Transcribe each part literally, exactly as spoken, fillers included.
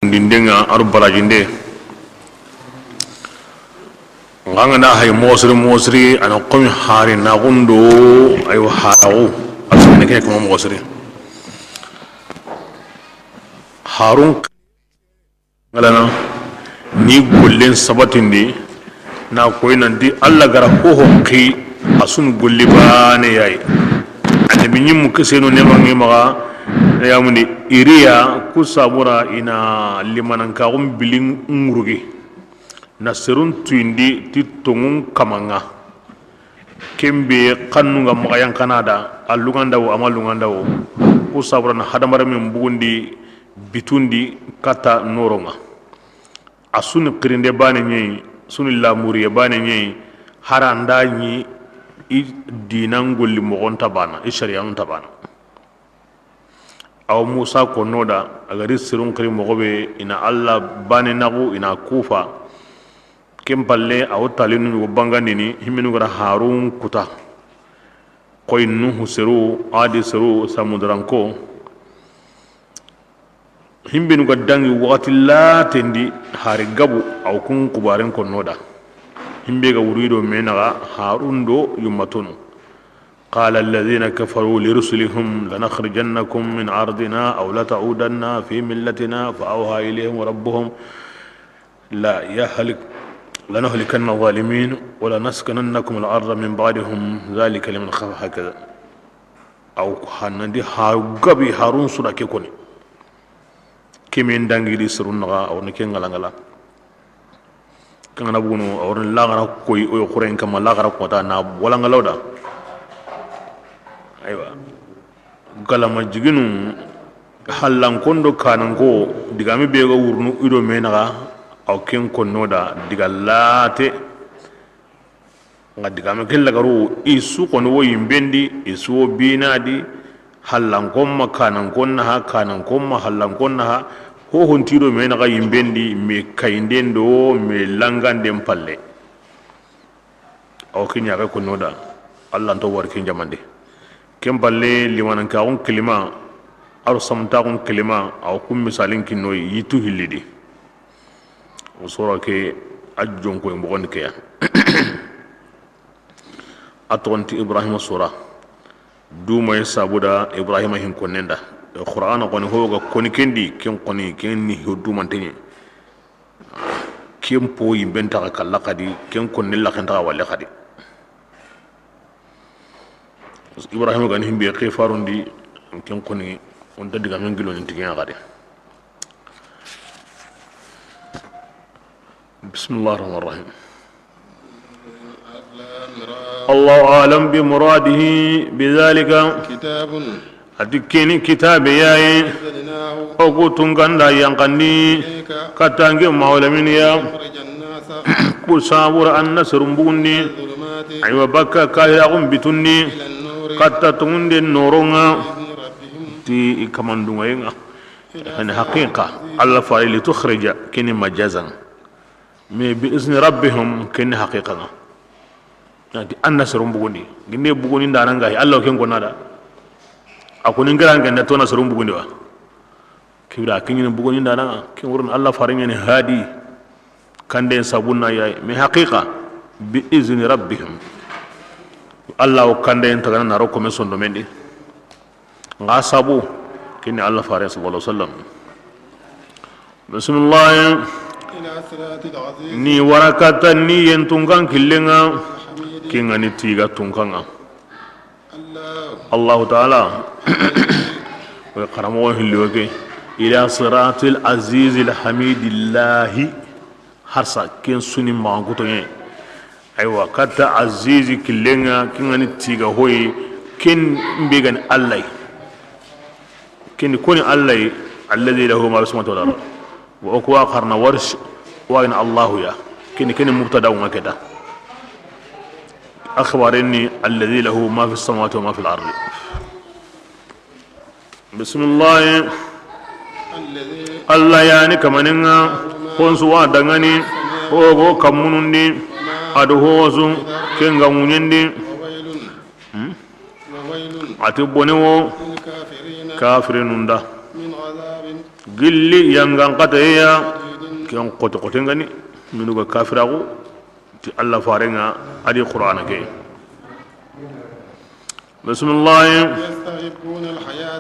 Ndindenga aro barajinde. Nganga na hay mosri mosri, ana komi hari na gundo, ayo haragu. Asane ke kuma mosri. Harun ngalana ni gollen sabatindi, na koy nanti Allah gara ho hokki, asun golli bane yayi. Annabi ñimmu keseno nemangi maga, yamundi iriya ku sabura ina limanankaxun bilin ŋurugi. Na serun tuyindi ti tonŋun kamanga. Kembe xannunga maxa yankana da, a lungandawo, a ma lungandawo. Ku sabura na hadamaren bugundi, bitundi, katta noronga. A suni xirinde bane ñeyi, suni lamuriye bane ñeyi, haranda ñi i dinan golli moxon ta bana, i sariyanun ta bana. Awa Musa konno da, a gari sirun xiri moxo be, ina Allah bane naxu, ina kufa. Ken palle, awo talinu ñugo bangandini, himminu gara Harun kuta. Koy Nuhu seru, Adi seru, Samudaranko. Himbenu ga dangi waxati latendi, hari gabu, aw kun kubaren konno da. Himbe ga wurido menaga, Harun do yummatonu. قال الذين كفروا لرسلهم لنخرجنكم من أرضنا أو لتعودن في ملتنا فأوحى إليهم ربهم ليهلك-، لنهلكن الظالمين ولنسكننكم الأرض من بعدهم ذلك لمن خاف. هكذا. Aw hannandi ha gabi Harun sura ke koni. Kimin dangidi sirun naga, aw ne ke ngalangala. Kangana bugunu, aw ne lagara koy, o yo xuren kama lagara kota na walangalaw da. Aywa. Galama jiginu, hallankondo kananko, digami be ga wurunu ido menaga, aw ken konno da, diga late. Nga digame ke lagaru, i su xoni wo yimbendi, i su wo binadi, hallankon ma kanankon naha, kanankon ma hallankon naha, ho hontido me naxa yimbendi, me kayinden do me langanden palle. Aw ke ñaxe konno da, Allah nto wari ken jamande. Ken palle limanankaxun kilima, aro samuntaxun kilima, aw kun misalin kinnoyi yitu hillidi. O sura ke a jonkoy moxondi ke ya. A toxonti Ibrahima sura. Dumaye sabuda Ibrahima hin konnen da. Qur'ana xoni ho ga koni kendi, ken xoni ken ni ho dumanteñe. Ken po yimben taxa kalla xadi, ken konni laxen taxa walle xadi. Ibrahima gani himbe ke farundi, ken koni, on ta digamen giloni tigen xadi. بسم الله الرحمن الرحيم. الله أعلم بمراده بذلك. كتاب. A ti keni kitabe yayi. أنزلناه. O ku tunganda yankandi. إليك. Katange mawlaminiya. لتخرج الناس. Ku sabura anna serum bugundi. من الظلمات. Aywa bakka kahiraxun bitundi. إلى النور. Katta tungunde noronga. بإذن ربهم. Ti i kamandungayenga. Hani haqiqa, Allah fari li tukhrija, kini majazan. Mais bi izni rabbihim, kini haqiqa nga. Nanti anna serum bugundi. Ginde bugundi ndananga, Allah ken gona da. A koni ngara ngenda tona serum bugundi wa. Kibra kini bugundi ndananga, kin wurin Allah fari ngani hadi. Kande sabunna yayi. Mais haqiqa, bi izni rabbihim. Allah o kande tagana naro kome sondo mendi. Nga sabu, kini Allah fare sallallahu alaihi wasallam. Bismillah. إلى صراط العزيز. Ni warakata ni yen tunkan killenga, الحميد. Kingani tiga tunkanga. الله. Allahu Ta'ala. الذي. Wa qaramo hilloke. إلى صراط العزيز الحميد الله. Harsa ken suni maxankutoñe. Aywa, katta Azizi killenga, kengani tiga hoyi, ken mbe gani Allahy. Ken koni Allahy, الذي له ما في السماوات والأرض. Wa o kuwa xarna Warsh, wa gani Allahu ya. Ken, ken mubtada nga keta. Akhbarini الذي له ما في السماوات وما في الأرض. Bisimilahi. Allah yani kamaninga, honsu wa dangani, hogo kamunundi, adu hosu, kenga munyendi. Hmm? Ati bone wo, kafirinunda. Gilli yangan xateya, ken xote xote ngani, minu ga kafiraxu ti Allah farenga, adi Qur'ana ke. Bismillah.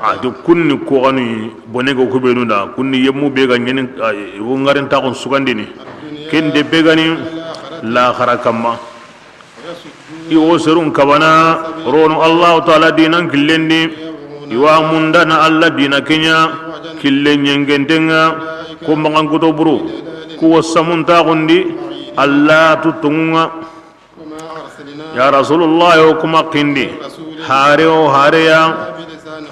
A ti kunni ko gani bone ga kubenu da, kunni yemmu be ga nyeni, a, wo ngarin taxun sugandini. Ken de be gani laxara kamma. I wo serun kabana rono Allahu Taala dinan killendi, i wa mundana Allah dina kenya kille nyengentenga, ko mangan kuto buru, ku wo samun taxundi Allah tuttunga. Ya Rasulullah, yo kuma kindi, hare o hare ya,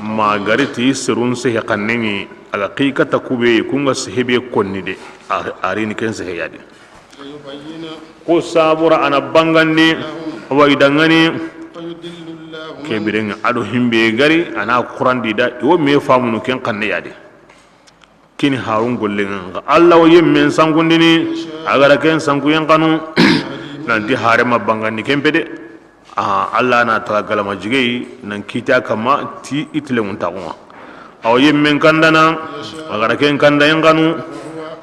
ma gari ti serun sehe kannengi, a ga xi kata kube, kunga sehe be konni de, a, a rini ken sehe yadi. Ko sabura ana bangandi, wa idangani, kebirenga ado himbe gari, ana kurandi da, i wo me famunu ken kanne yadi. Kini harun gollenga, nga Allah wo yemmen sankundini, a gara ken sankuyen kanu, nanti hare ma bangandi ken pede. A, Allah na taga galama jigey, nan kita kama ti itilengun taxunga. Awa yemmen kandana, a gara ken kandayen kanu,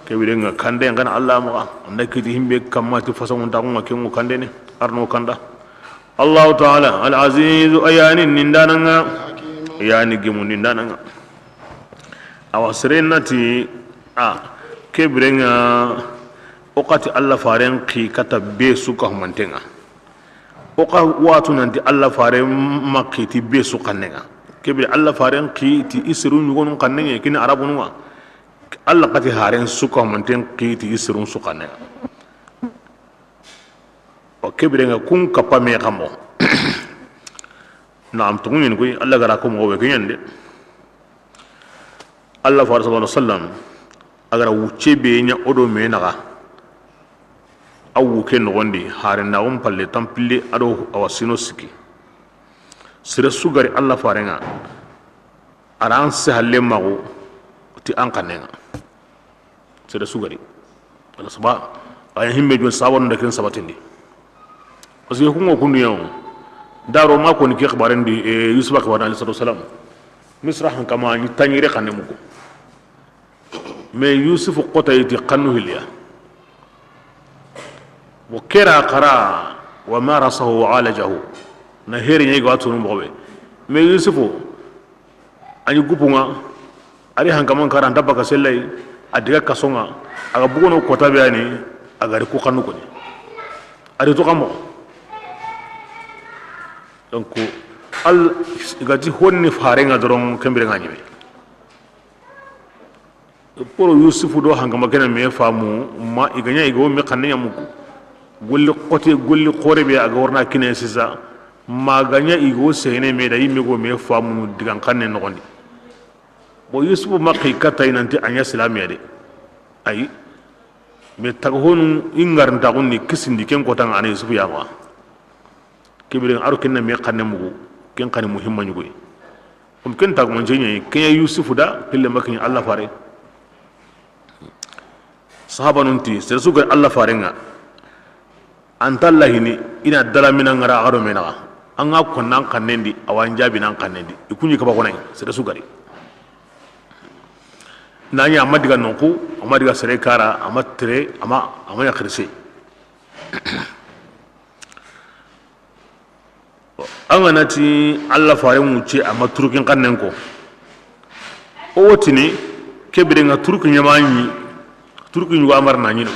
kebirenga kandayen kana Allah maxa, anda kiti himbe kama ti fasangun taxunga, kengu kandene, arno kanda. Allahu Taala, Al Azizu, a yani nindananga, a yani gemundindananga. Awa seren nati, a, kebirenga, o xati Allah faren xi kata be su ka humantenga. O xa watu nanti Allah fare ma xiti be su kannenga. Kebe Allah faren xiti i serun yugonun kannenga, kini arabununga. Allah xati haren su ka humanten xiti i serun su kannenga. O kebirenga kun kappa me xamo. Naam, tungu ñini koy, Allah gara ko mo be kenyande. Allah fare sallallahu alaihi wasallam, a gara wucce be ña o do me naxa. A wu ke noxondi, hare naxun palle, tanpille, a do awa sino sikki. Sere su gari Allah farenga, a ra an se halle maxu ti an kannenga. Sere su gari. Ala saba, a ya himbe jon sabon da ken sabatindi. Parce que kungo kundu yawo. Daro ma ko ni ke xibarendi, e, Yusufa xibaren alayhi salatu wasalam. Misra hankama ni tanñere xanne mugu. Mais Yusufu xota yiti xannu hilya. Wo kera xara wa marasahu wa alajahu. Na heri ñi ga tunu moxo be. Mais Yusufu, a ñi gupunga, a ri hankaman kara, a nta baka sellay, a diga kasonga, a ga bugono kota be yani, a ga ri ku xannu koni. A ri to xamo. Donc, al, i ga ti honni farenga doron, kembire nga ñime. Poro Yusufu do hankama kena me famu, ma i ga ña i ga wo me xanne ña muku. Golli xote, golli xore be a ga warna kine sisa. Ma ga ña i ga wo sehene me da, i me ga wo me famu digan xanne noxondi. Bon, Yusufu ma xi kata i nanti a ña silamiya de. Ayi. Mais taga honu i ngarintaxun ni kisindi ken kotanga ana Yusufu yama. Kebiren aro ken na me xanne mugu, ken xani muhimma ñugoy. Comme ken tagumance ñayi, ken ya Yusufu da, kille ma ken ya Allah fare. Sahabanun ti, sere su gari Allah farenga, an ta lahini, i na dalamina ngara a ga do me naxa. An ga konna an xannendi, a wa an jaabina an xannendi. I kuñi kaba konay, sere su gari. Na ña a ma diga nonku, a ma diga sere kara, a ma tere, a ma, a ma ña xirise. An ga na ti Allah faren wucce a ma turukin xannen ko. O wotini, kebire nga turukin ñama ñi, turukin ñugo a ma ra na ñino.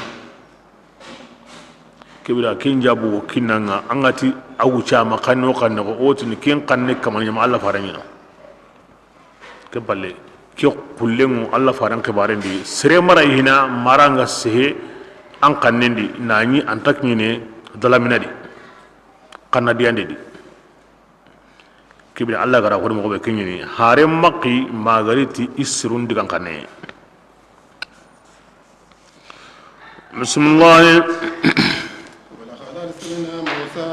Kebire ken jabu wo kinnanga, an ga ti a wucce a ma xanne o xanne ko, o wotini ken xanne kama ñama Allah faren ñino. Ke balle, ke xullenŋo Allah faren xibarendi, sere ma ra i hina, ma ra nga sehe an xannendi, na ñi an ta kiñine dalaminadi, xanna diyandedi. Kibiri Allah gara xoni moxo be kiñini, hare maxi ma gari ti i sirun digan xanne. Bisimilahi. ولقد أرسلنا موسى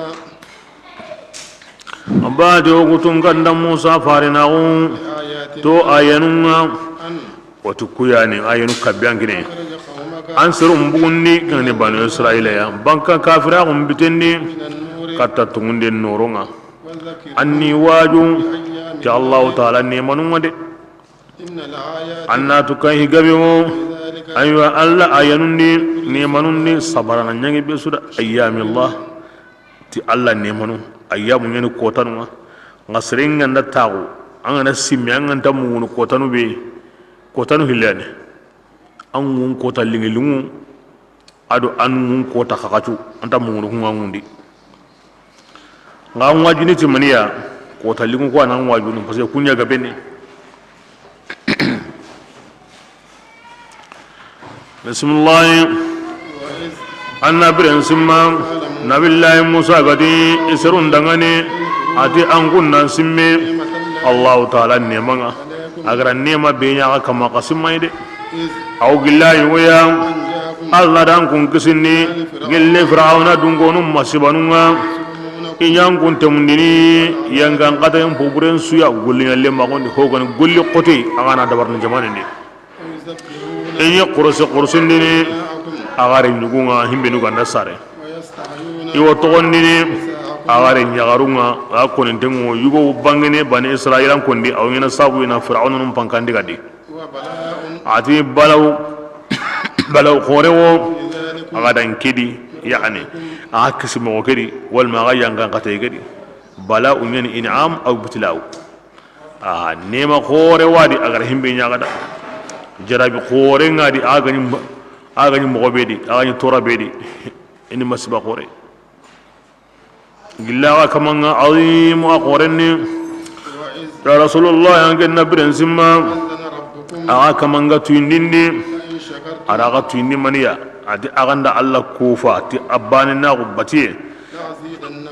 A ba jogu tun kanda Musa farenaxu بآياتنا to ayanunga. أن Wati kuyani ayanu kabiyan kine. أخرج قومك An serun bugundi gani Banu Israila ya. Banka kafiraxun bitendi من النور katta tungunde noronga. وذكر Anni waju بأيام ti Allahu الله Taala nemanunga de. An na tu kan hi gabe wo. Aywa, Alla ayanun di, neemanun di, sabarana ɲaŋi be su da. Ayyamillah, ti Alla neemanu. Ayyamu ɲa ni kotanu ŋa. Ŋa seren ga nda taxu, an ga na simme, an ga nta mugunu kotanu be, kotanu hillane. An ŋun kota liŋi liŋu. Ado an ŋun kota xaxacu, an ta mungunu ku ŋa ŋundi. Ŋa ŋa juni ti maniya, kota liŋu ko a na ŋa juni, parce que ku ɲa ga beni. Bisimilahi. An na biren simma, Nabilahi Musa ga ti i serun daŋani, a ti an kun na simme, Allahu Taala neema ŋa. A ga ra neema be ɲa xa kama xa simma i de. Aw gilla yugo ya, Alla da an kun kisindi, gelle Firawuna dungonu masibanu ŋa, i ɲa an kun temundini, yangan xatayen poburen su ya, golli ɲa le maxondi, ho gani golli xote, a ga na dabarini jamanen di. I ɲi xorosi xorosindini, a ga ri ɲugu ŋa, himbenu ga nda sare. I wo toxondini, a ga ri ɲaxaru ŋa, a ga koninten ŋo, yugo bangene, Bani Israyilan kondi, a wo ɲaana sabu i na Firawuna nun pankandi ga di. A ti balaw, balaw xoore wo, a ga dan ke di, yani, a ga kisi moxo ke di, walma a ga yangan xataye ke di. Balaw ɲa ni in'am aw ibtilaw. A neema xoore wa di, a ga ra himbe ɲa ga da. Jarabi xoore ŋa di, a ga ɲi, a ga ɲi moxo be di, a ga ɲi toora be di. I ni masiba xoore. Gilla xa kaman ŋa, azimu, a xooren ni. Ya Rasulullah, an ke na biren simma, a xa kaman ga tuyindindi, a ra xa tuyindi maniya, a ti a ga nda Alla kufa, ti a baane na xu batiye.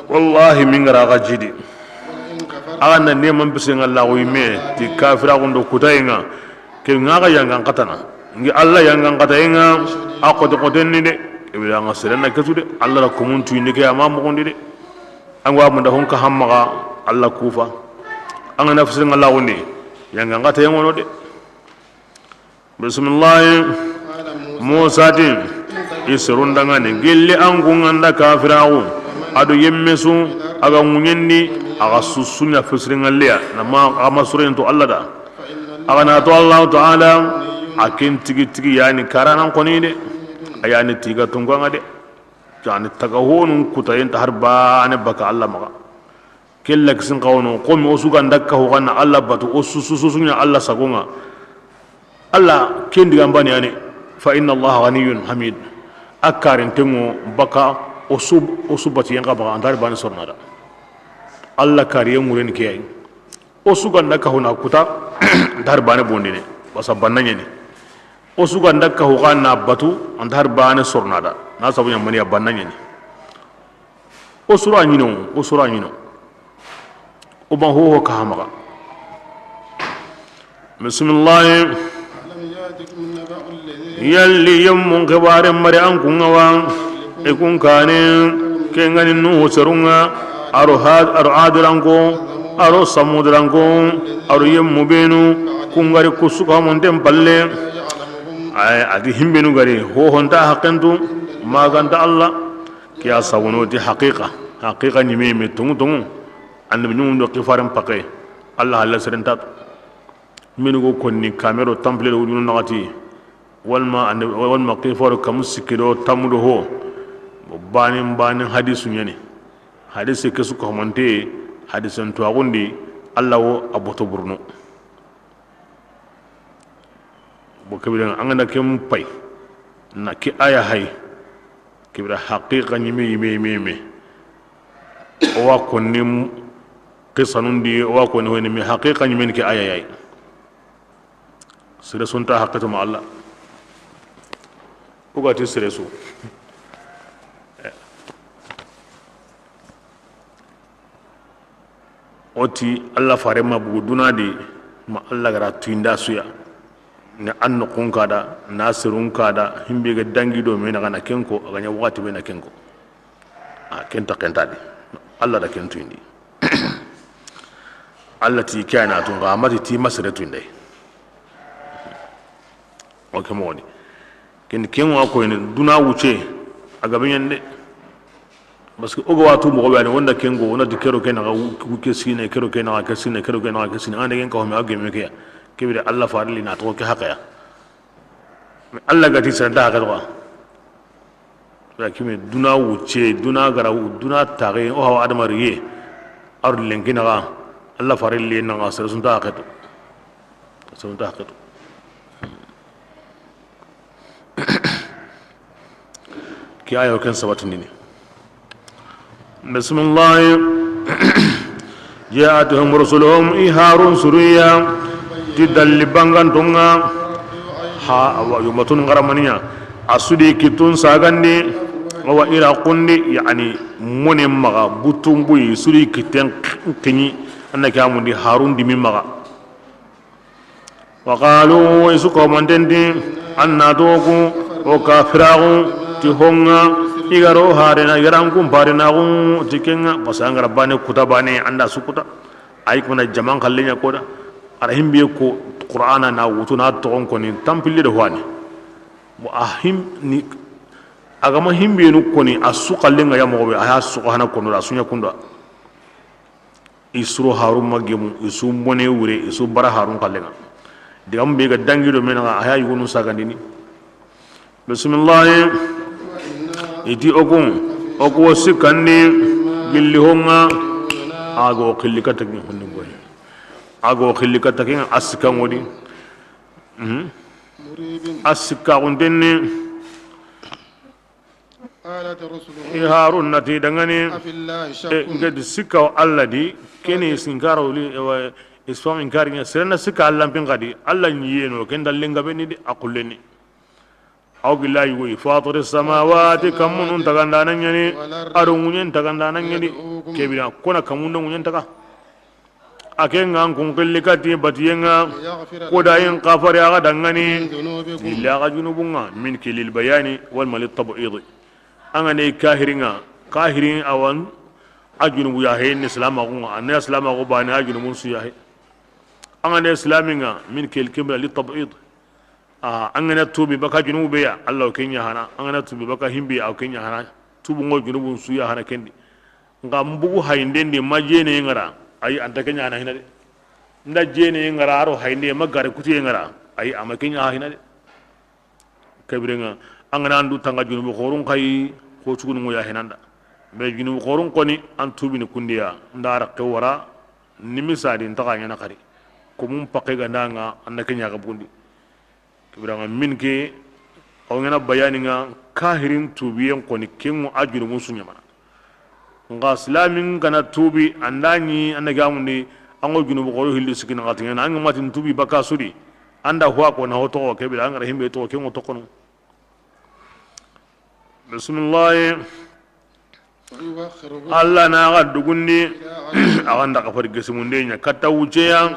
Wallahi, min ga ra xa jidi. A ga nda neeman pisen ŋa laxu yi me, ti kafiraaxun do kutayen ŋa, Ke ŋa ga yangan xatana. Ngi Alla yangan xatayen ŋa, a xote xoten ni de. Ke bire an ga seren na ke tu de. Alla ra komun tuyindi ke a ma moxondi de. An ga wa munda honka hamma ga Alla kufa. An ga na fisirin ŋa laxundi. Yangan xatayen ŋono de. Bisimilahi. Musa ti, i serun daŋani, gilli an kun ga nda kafiraaxu, a do yemme su, a ga ŋuɲendi, a ga susuɲa fisirin ŋa leya, na ma, a ma suren to Alla da. A ga na to Allahu Taala, a ken tigi tigi yani karanan koni de, a yani tiga tunkan ŋa de, yani taga honun kutayen ta har baane baka Alla maxa. Ke lakisin xawono, komi o su ga nda kahu xa na Alla batu, o su, su, su, suɲa Alla sagon ŋa. Alla ken digan bani yani, fa inna Allaha ghaniyyun hamid. A karinten ŋo baka o su, o su batiyen xa maxa, a nta har baane sorona da. Alla kariyen ŋuren ke yi. O su ga nda kahu na kuta, a nta har baane bondini, basa banna ɲa ni. O su ga nda kahu xa na batu, a nta har baane sorona da. Na sabu ɲa maniya banna ɲa ni. O su ra ɲi no, o su ra ɲi no. O ma hoho kaha maxa. Bisimilahi. Yalli yemmun xibaare mari an kun ŋa wa? I kun kane, ke ŋa ni Nuhu serun ŋa, a do Ha-, a do Adiranko, a do Samudiranko, a do yemmu benu, kun ga ri ku su kamonten palle. Ay, a di himbenu ga ri, hoho nta haqqen tu, ma ga nta Alla. Ke ya sabu no ti haqiqa, haqiqa ɲime yime tongu tongu. Annabi ɲuŋun do xifaren paqe, Alla halla seren ta tu. Mini go konni kame do tanpille do wujunu naxati, walma annabi, walma xifaru kamu sikki do tammu do ho. Bo baane baane hadisu ɲa ni. Hadise ke su ko mante, hadisen tuwaxundi, Alla wo a boto burno. Bo ke bire an ga na ken pay na ke aya hay, ke bire haqiqa ɲime yime yime yime. O wa konni qisanun di, o wa konni hoyni, mi haqiqa ɲime ni ke aya yayi. Sere su nta haqqe to ma Alla. O ga ti sere su. O ti Alla fare ma bugu duna di, ma Alla ga ra tuyinda su ya. Ni an noxun ka da, na serun ka da, himbe ga dangi do me na ga na ken ko, a ga ɲa waxati be na ken ko. A ken ta, ken ta di. Alla da ken tuyindi. Alla ti ke ya na tu ŋa, a ma ti ti ma sere tuyinde. O ke moxo ni. Ken, ken wa koyini, duna wucce, a gabe ɲande. Parce que o ga wa tu moxo be yani, wonda ken go, wona di kero ke naxa, wu-, ke sine, kero ke naxa, ke sine, kero ke naxa, ke sine, ande ken ka home, a gemme ke ya. Ke bire Alla fare li na toxo ke haqe ya. Mais Alla ga ti sere nta haqe toxo. Ya kime duna wucce, duna gara, duna taxe, o hawa adama riye. Ar lenki naxa, Alla fare li naxa, sere su nta haqe to. Sere su nta haqe to. Ke ayo ken sabatindini. Bismillahi. Ja'atuhum rusuluhum, i harun suriya, ti dalli bangantonga. Ha, awa, yumatun garamaniya. A su di kitun sagandi, awa, ira kundi, yani, mone maga, butun buyi, su di kitten kini, anna ke amundi harun dimi maga. Wa qalu, i su ko mantenti, anna toku, o kafiraxu, ti honga, i garo harena, i garan kun parenaxu, ti kenga, parce que an gara bane kuta bane, anda su kuta. Ay kuna jaman xallen ya koda. Ara himbe ko Qur'ana na wutu na toxon koni, tampille de hwani. Mo a him ni, agama himbe nu koni, a su xallen ga ya moxo be, a ya su ko hana kono, a su nya kunda. I suro harun ma gemu, i su mone wure, i su bara harun xallenga. Digam be ga dangi do menaga, a ya yugonu sagandini. Bismillahi. I ti okun, oku wo sikkandi, gilli honga, a go xilli ka tagi honni goy. A go xilli ka tagi a sikka ngodi. Mhm. A sikka guntenni. I harun nati dangani, e, ngedi sikka o Alla di, keni sinkaro li, ewa, isfam inkari nya, serena sikka Alla mpin kadi, Alla nyiyeno, ken dallinga beni di, a kulleni. Aw billahi wi, fatiri samawati, kamunun tagandana nyani, aro ngunyen tagandana nyani, kebira, kona kamundo ngunyen taga. A ke nga n kun xilli kati batiyen nga, kodayin kafari a ga dangani, illa a ga junubun nga, min ke lil bayani, wal mali tab'idi. An ga ne kahirin nga, kahirin awan, a junubu ya he ni silamaxu nga, a ne silamaxu bane a junubun su ya he. An ga ne silamin nga, min ke lil kimra li tab'id. A, an ga na tubi baka junubu be ya, Alla o ken ya hana, an ga na tubi baka himbi, a o ken ya hana, tubu ngo junubun su ya hana kendi. Nga mbugu haynden di ma jene ngara, ayi, anta kenya na hina de. Nda jene ngara aro haynden ma gare kuti ngara, ayi, ama kenya hina de. Kabirenga, an ga na andu tanga junubu xorun kai, ko tugunu ngo ya hinanda. Mais junubu xorun koni, an tubini kundiya, nda ara ke wara, nimisa di ntaga nyana kari. Ko mun pakke gandanga, anda kenya ga bundi. Kibiranga min ke, aw ngana bayani nga kahirin tubiyen koni kengo a junubun su ɲamana. Nga silamin kana tubi, anda ɲi, anda gamundi, ango junubu xoro hilli sikina xati ngana, anga matin tubi baka sudi, anda huwa ko na hoto kebira, angara himbe to kengo tokono. Bismillahi. Alla na ga dugundi, a ga nda kafari gesimunde ɲa katta wuceya,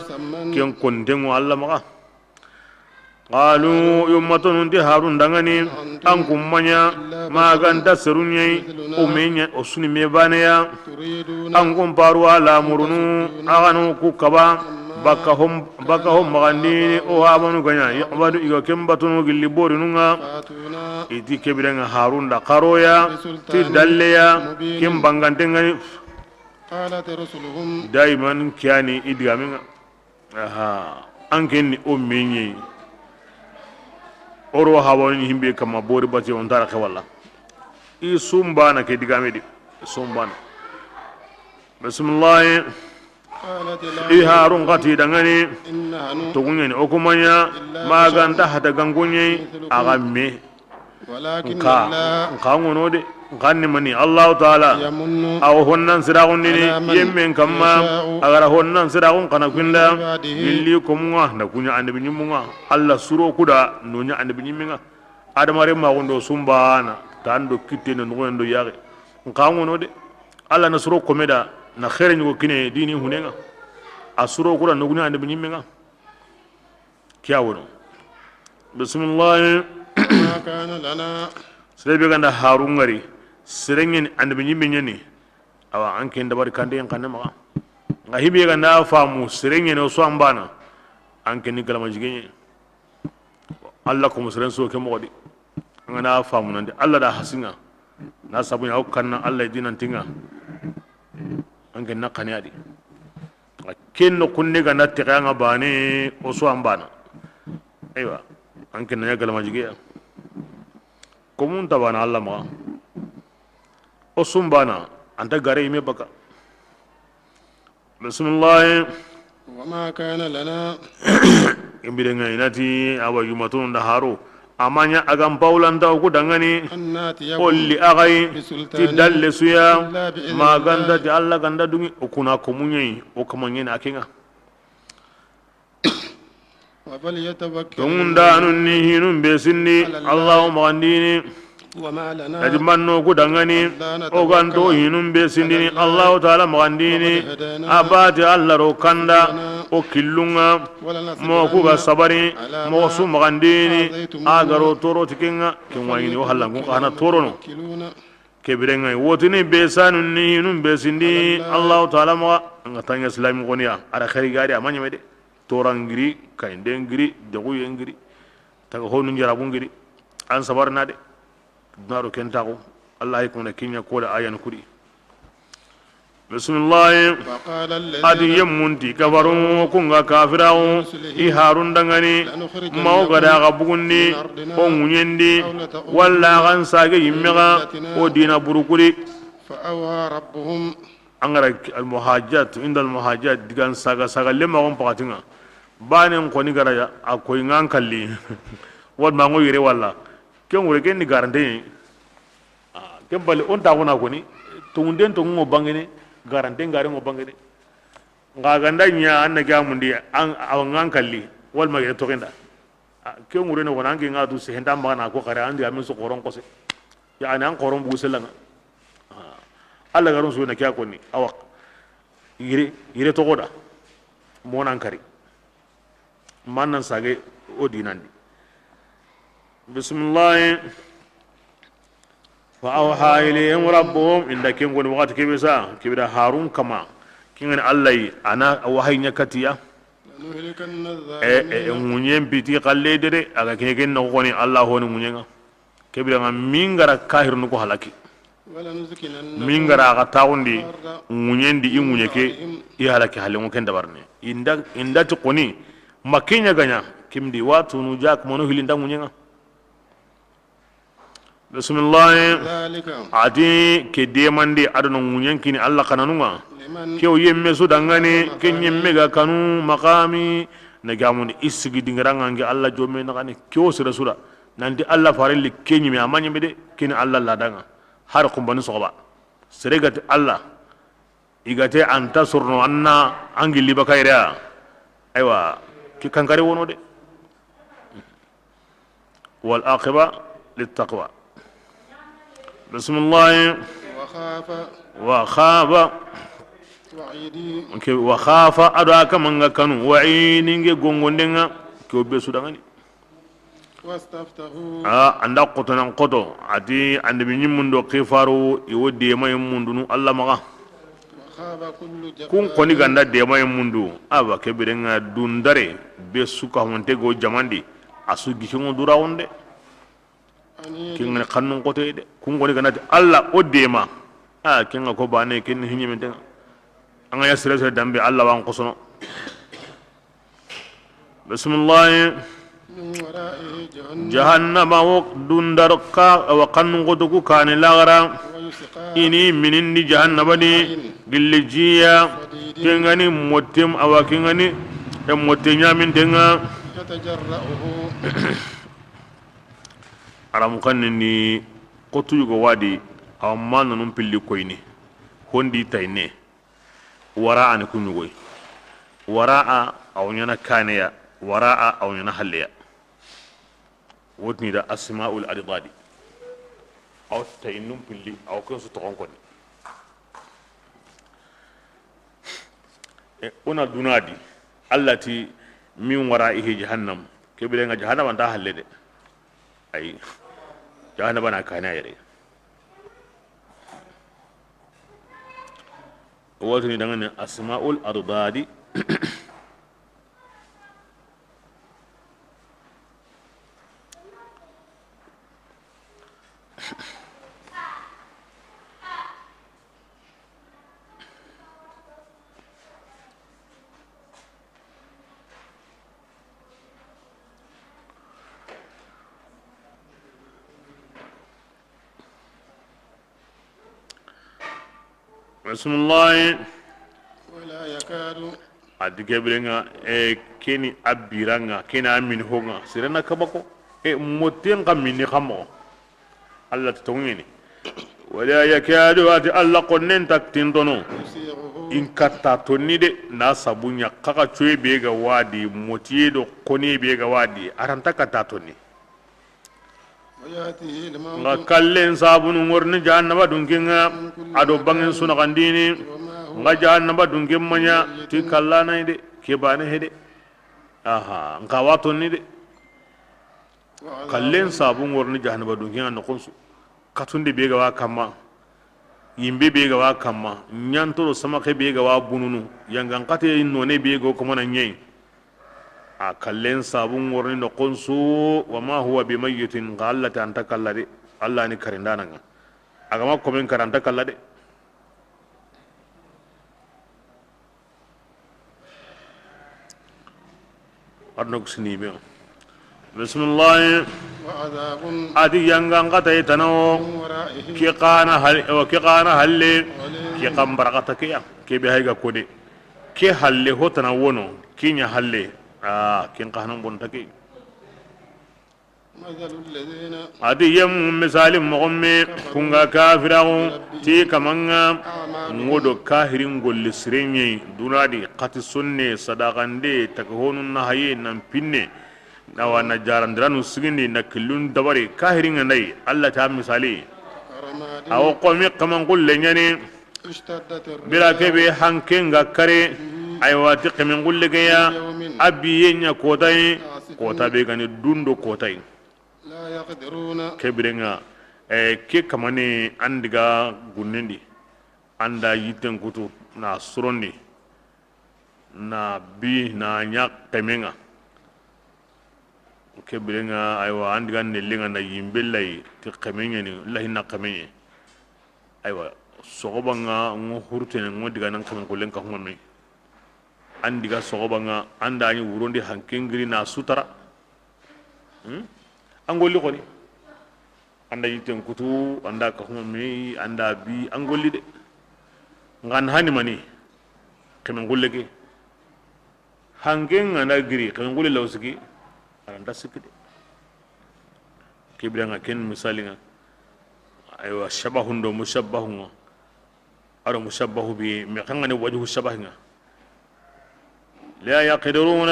ken kontengo Alla maxa. Qalu, yummatonun ti Harun dangani, an kummanya, maganta serunyai, o menya, o suni me baneya, an kun paru ala murunu, a ganu ku kaba, baka hom, baka hom magandini, o habanu ganya, yabadu iga kembatunu gilli borinunga. Iti kebirenga Harun da karoya, ti dalleya, ken bangantengani. Daiman kiyani idigamenga. Aha, an ken ni o menye. Oro hawani himbe kama bori bati on tara ke wala. I sumbana ke digame di. Sumbana. Bismillah. I Harun xati dangani, toguɲeni o kumanya, maganta hata gankuɲei, a ga me. Nka, nka ŋono de, nka ni mani, Allahu Taala, a wo honnan siraxundini, yemmen kamma, a gara honnan siraxun kana kinda, gilli komunga, na kuɲa annabi ɲimmunga, Alla suro kuda, no ɲa annabi ɲimminga. Adama remma gundo sumbana, tando kitte no nugondo yaxe. Nka ŋono de, Alla na suro komeda, na xere ɲugo kine dini hunenga. A suro kura noguɲa annabi ɲimmenga. Kiya wono. Bismillah. Ma kana lana. Sere be ganda Harun ngari. Serengen annabi ɲimme ɲani. Awa an ken dabari kande en kanne maxa. Nga hibe ganda famu serengen o so ambana. An ken ni galama jigenye. Alla ko musren so ke moxo di. An gana famu nandi Alla da hasinga. Na sabu ya o kanna Alla dinantinga. An ken na kane adi. Ken noxun di ga na texe an ŋa baane, o su an baana. Eywa, an ken na ɲa galama jigiya. Komun ta baana Alla maxa. O su n baana, an ta gare yinme baka. Bisimilahi. وما كان لنا. Ken biren ŋa i na ti awa yumatunu nda haro. A ma ɲa a ga n pawulanta o ku danŋani. أن نأتيكم. O li axa yi. بسلطان. Ti dalle su ya. إلا بإذن الله. Ma ga nta ti Alla ga nda duŋi o ku na ko muɲeyi o kama ɲeni a ke ŋa. وفليتوكل. Tonŋundanun ni hinun be sindi. على الله. Allahu maxandini. وما لنا. Nati manno ku danŋani. ألا نتوكل. O ga nto hinun be sindini. على الله. Allahu taala maxandini. وقد هدانا. A bati Alla ro kanda. سبلنا. O killun ŋa. ولنصبرن. Mo ku ga sabari. على ما. Mo su maxandini. آذيتمونا. A ga ro toro ti ke ŋa. Ken wa yi ni o hallan kun xa na torono. وفليتوكل على الله. Ke biren ŋa wotini be sanun ni hinun be sindi. على الله. Allahu taala maxa. An ga ta ɲa silami xoni ya. A da xeri gari a ma ɲeme de. Toran giri, kayinden giri, dexuyen giri, taga honu njarabu n giri. An sabarina de. Duna do ken taxu. Alla hay kuna kiɲa ko da ayan kudi. Bisimilahi. وقال الذين. A di yemmunti kafaru ku ŋa kafiraxu. لرسلهم. I harun danŋani. لنخرجنكم. Ma o ga da xa bugundi. من أرضنا. O ŋuɲendi. أو لتعودن. Walla xa n sage yinme xa. في ملتنا. O dina burukuri. فأوحى ربهم. An ga ra almuhajat, inda almuhajat, digan saga, saga lema gon pakatinga. Banen koni ga ra ya, a koy ŋa n kalli. Wad ma ŋo yere walla. Ken wure ken ni garante. Ah, ken bali on ta gona koni. Tongunden tongu ŋo bangene, garante ngare ŋo bangene. Nga ganda ɲa an na gamundi, an, a ŋa n kalli. Wal ma yere togenda. Ah, ke ŋurene wona anke ŋa du sehenta magana ko xare andi amin so xoron kose. Yani an xoron bugu selanga. Ah, Alla garon so na kiya koni awa. Yire, yire togoda. Monan kari. Mannan sage o dinandi. Bismillah. Fa awha ilayhim rabbuhum, inda ken goni waxati kebe sa, kebe da Harun kama. Kingani Alla yi, ana wahayi ɲa katiya. E, e, e, ŋuɲen piti xalle dede, a ga kiɲe ken noxo koni, Alla honi ŋuɲen ŋa. Kebe da ŋa mingara kahirnu ko halaki. Mingara a ga taxundi, ŋuɲen di i ŋuɲe ke, i halaki halle ŋo ken dabarne. Inda, inda ti koni, ma ke ɲa ga ɲa, kimdi wa tunu ja kuma no hilinda ŋuɲen ŋa. Bisimilahi. A ti ke demandi a do no ŋuɲen kini Alla kananun ŋa. Ke o yemme su dangani, ke ɲemme ga kanu maqami, na gamundi i sigi dingiran ŋa nge Alla jomme na gani, ke o sere su da. Nanti Alla farelli ke ɲime, a ma ɲime de, kini Alla ladan ŋa. Har kumbani soxoba. Sere ga ti Alla. I ga te an ta sorono, an na an gilli baka yere ya. Aywa, ki kankare wono de. Wal aqiba lit taqwa. Bismillah. Wa khafa. Wa khafa. Wa'idi. Ke wa khafa, a do a kama nga kanu. Wa'idi nge gongonde nga. Ke o be su dangani. A, an da xoto nan xoto, a ti annabi ɲimmun do xifaru, i wo demayen mundunu Alla maxa. Kun xoni ganda demayen mundu, a ba ke biren ŋa dundare, be su ka honte go jamandi, a su gisi ŋo dura wonde. Ken ŋa ni xannun xotoye de. Kun xoni ganda ti Alla o dema. A, ken ŋa ko bane, ken ni hiɲemente ŋa. An ga ya sere sere dambe, Alla wa n xosono. Bisimilahi. Jahannama wo dundar ka, wa kannu goto ku kane lagara. I ni minindi jahannama di gilli jiya. Kengani motte, awa kengani e motte ɲamintenga. Aramu kannindi kotu yugo wadi, awa ma nanun pilli koyni. Hondi tayne. Wara'a ni ku ɲugoy. Wara'a, aw ɲana kaneya. Wara'a, aw ɲana halleya. Wotini da asma'ul adidadi. Aw tayinnun pilli, aw ken su toxon koni. E, o na dunadi, Alla ti, min wara'ihi jahannam. Ke biren ŋa jahannaba nta halle de. Ay, jahannaba na kaneya yere. Wotini dangane asma'ul adadi. Bisimilahi. ولا يكاد. A ti ke biren ŋa, e, ke ni a biran ŋa, ke ni a mini ho ŋa, sere na kaba ko. E, motten xa mini xa moxo. Alla ti tonŋeni. ولا يكاد, a ti Alla xonnen ta tintono. يسيغه. In katta tonni de, na sabu ɲa xa xa coye be ga wadi, motiye do xoniye be ga wadi, a ra nta katta tonni. ويأتيه الموت. Nxa kallen sabunu ŋorni jahannaba dunken ŋa, من كل a do bangen مكان sunaxandini, وما هو nxa jahannaba dunken ma ɲa, بميت ti kallanayi de, ke bane he de. Aha, nxa wa tonni de. وعذاب. Kallen sabu ŋorni jahannaba dunken ŋa noxon su. Katunde be ga wa kamma, yimbe be ga wa kamma, ɲantoro samaxe be ga wa bununu, yangan xate none be go komana ɲeyi. A kallen sabu ŋorni noxon su, وما هو بميت, nxa Alla ti a nta kalla de, Alla ni karindana ŋa. A ga ma komen kara a nta kalla de. Arno kusini be. Bisimilahi. وعذاب. A ti yangan xata i tana wo. من ورائه. Ke xa na hal-, o, ke xa na halle. غليظ. Ke xa n barakata ke ya. Ke be hay ga kode. Ke halle ho tana wono. Ke ɲa halle. A, ke xa na bonta ke. مثل الذين. A ti yemu misali moxo me, كفروا. Ku ga kafiraxu, بربهم. Ti kaman ŋa, أعمالهم. Ŋo do kahirin golli sirenye, duna di, xati sonne, sadaxande, takahonu na haye, nan pinne, awa na jarandiranu sigindi, na killun dabari, kahirin ŋa ndayi, Alla ta misali. كرماد. Awa xomi kaman xulle ɲani. اشتدت الرياح. Bira kebe hanken ga kare, به. Aywa, ti xemen xulle ke ya, في يوم. A biye ɲa kotayi, عاصف. Kota be gani dundo kotayi. لا يقدرون. Ke biren ŋa, e, ke kamane an diga gunnendi, an da yitten kutu na sorondi, na bi na ɲa xemen ŋa. Ke biren ŋa, aywa, an diga nellen ŋa na yimbe layi, ti xemen ɲa ni, lahi na xemen ɲa. Aywa, soxoba ŋa, ŋo hurtene, ŋo diga nan xemen xullen ka huma me. An diga soxoba ŋa, an da ɲi wurondi hanken giri na sutara. Hmm? An golli xoni. An da yitten kutu, an da ka huma me, an da bi, an golli de. Ngan hani mani, xemen xulle ke. Hanken ŋa na giri, xemen xulle law siki, a ra nta sikki de. Ke biren ŋa ken misali ŋa. Aywa, shabahun do mushabbahun ŋa. A do mushabbahu bi, me xa ŋa ni wajhu shabahi ŋa. لا يقدرون.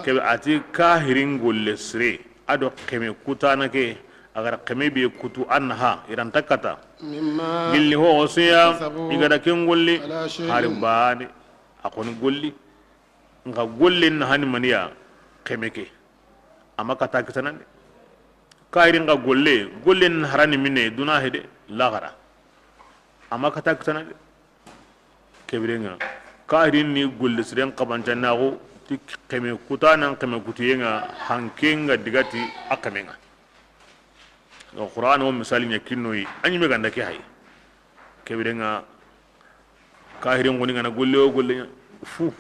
Kebe a ti kahirin golle sire, a do xeme kutana ke, a ga ra xeme be kutu an ha, i ra nta kata. مما. Gilli ho su ya, كسبوا. I ga da ken golli, على شيء. Hari bane, a xoni golli. Nxa golle na hani maniya xeme ke. A ma kata kitana de. Kahirin xa golle, golle na harani mine duna he de, laxara. A ma kata kitana de. Ke biren ŋa. Kahirin ni golle siren xabancannaxu ti xeme kutanan xeme kutuyen ŋa hanken ga digati a xemen ŋa. Donc, Qur'an o misali ɲa kinnoyi, a ɲime ganda ke hay. Ke biren ŋa, kahirin xoni ga na golle o golle ɲa, fu.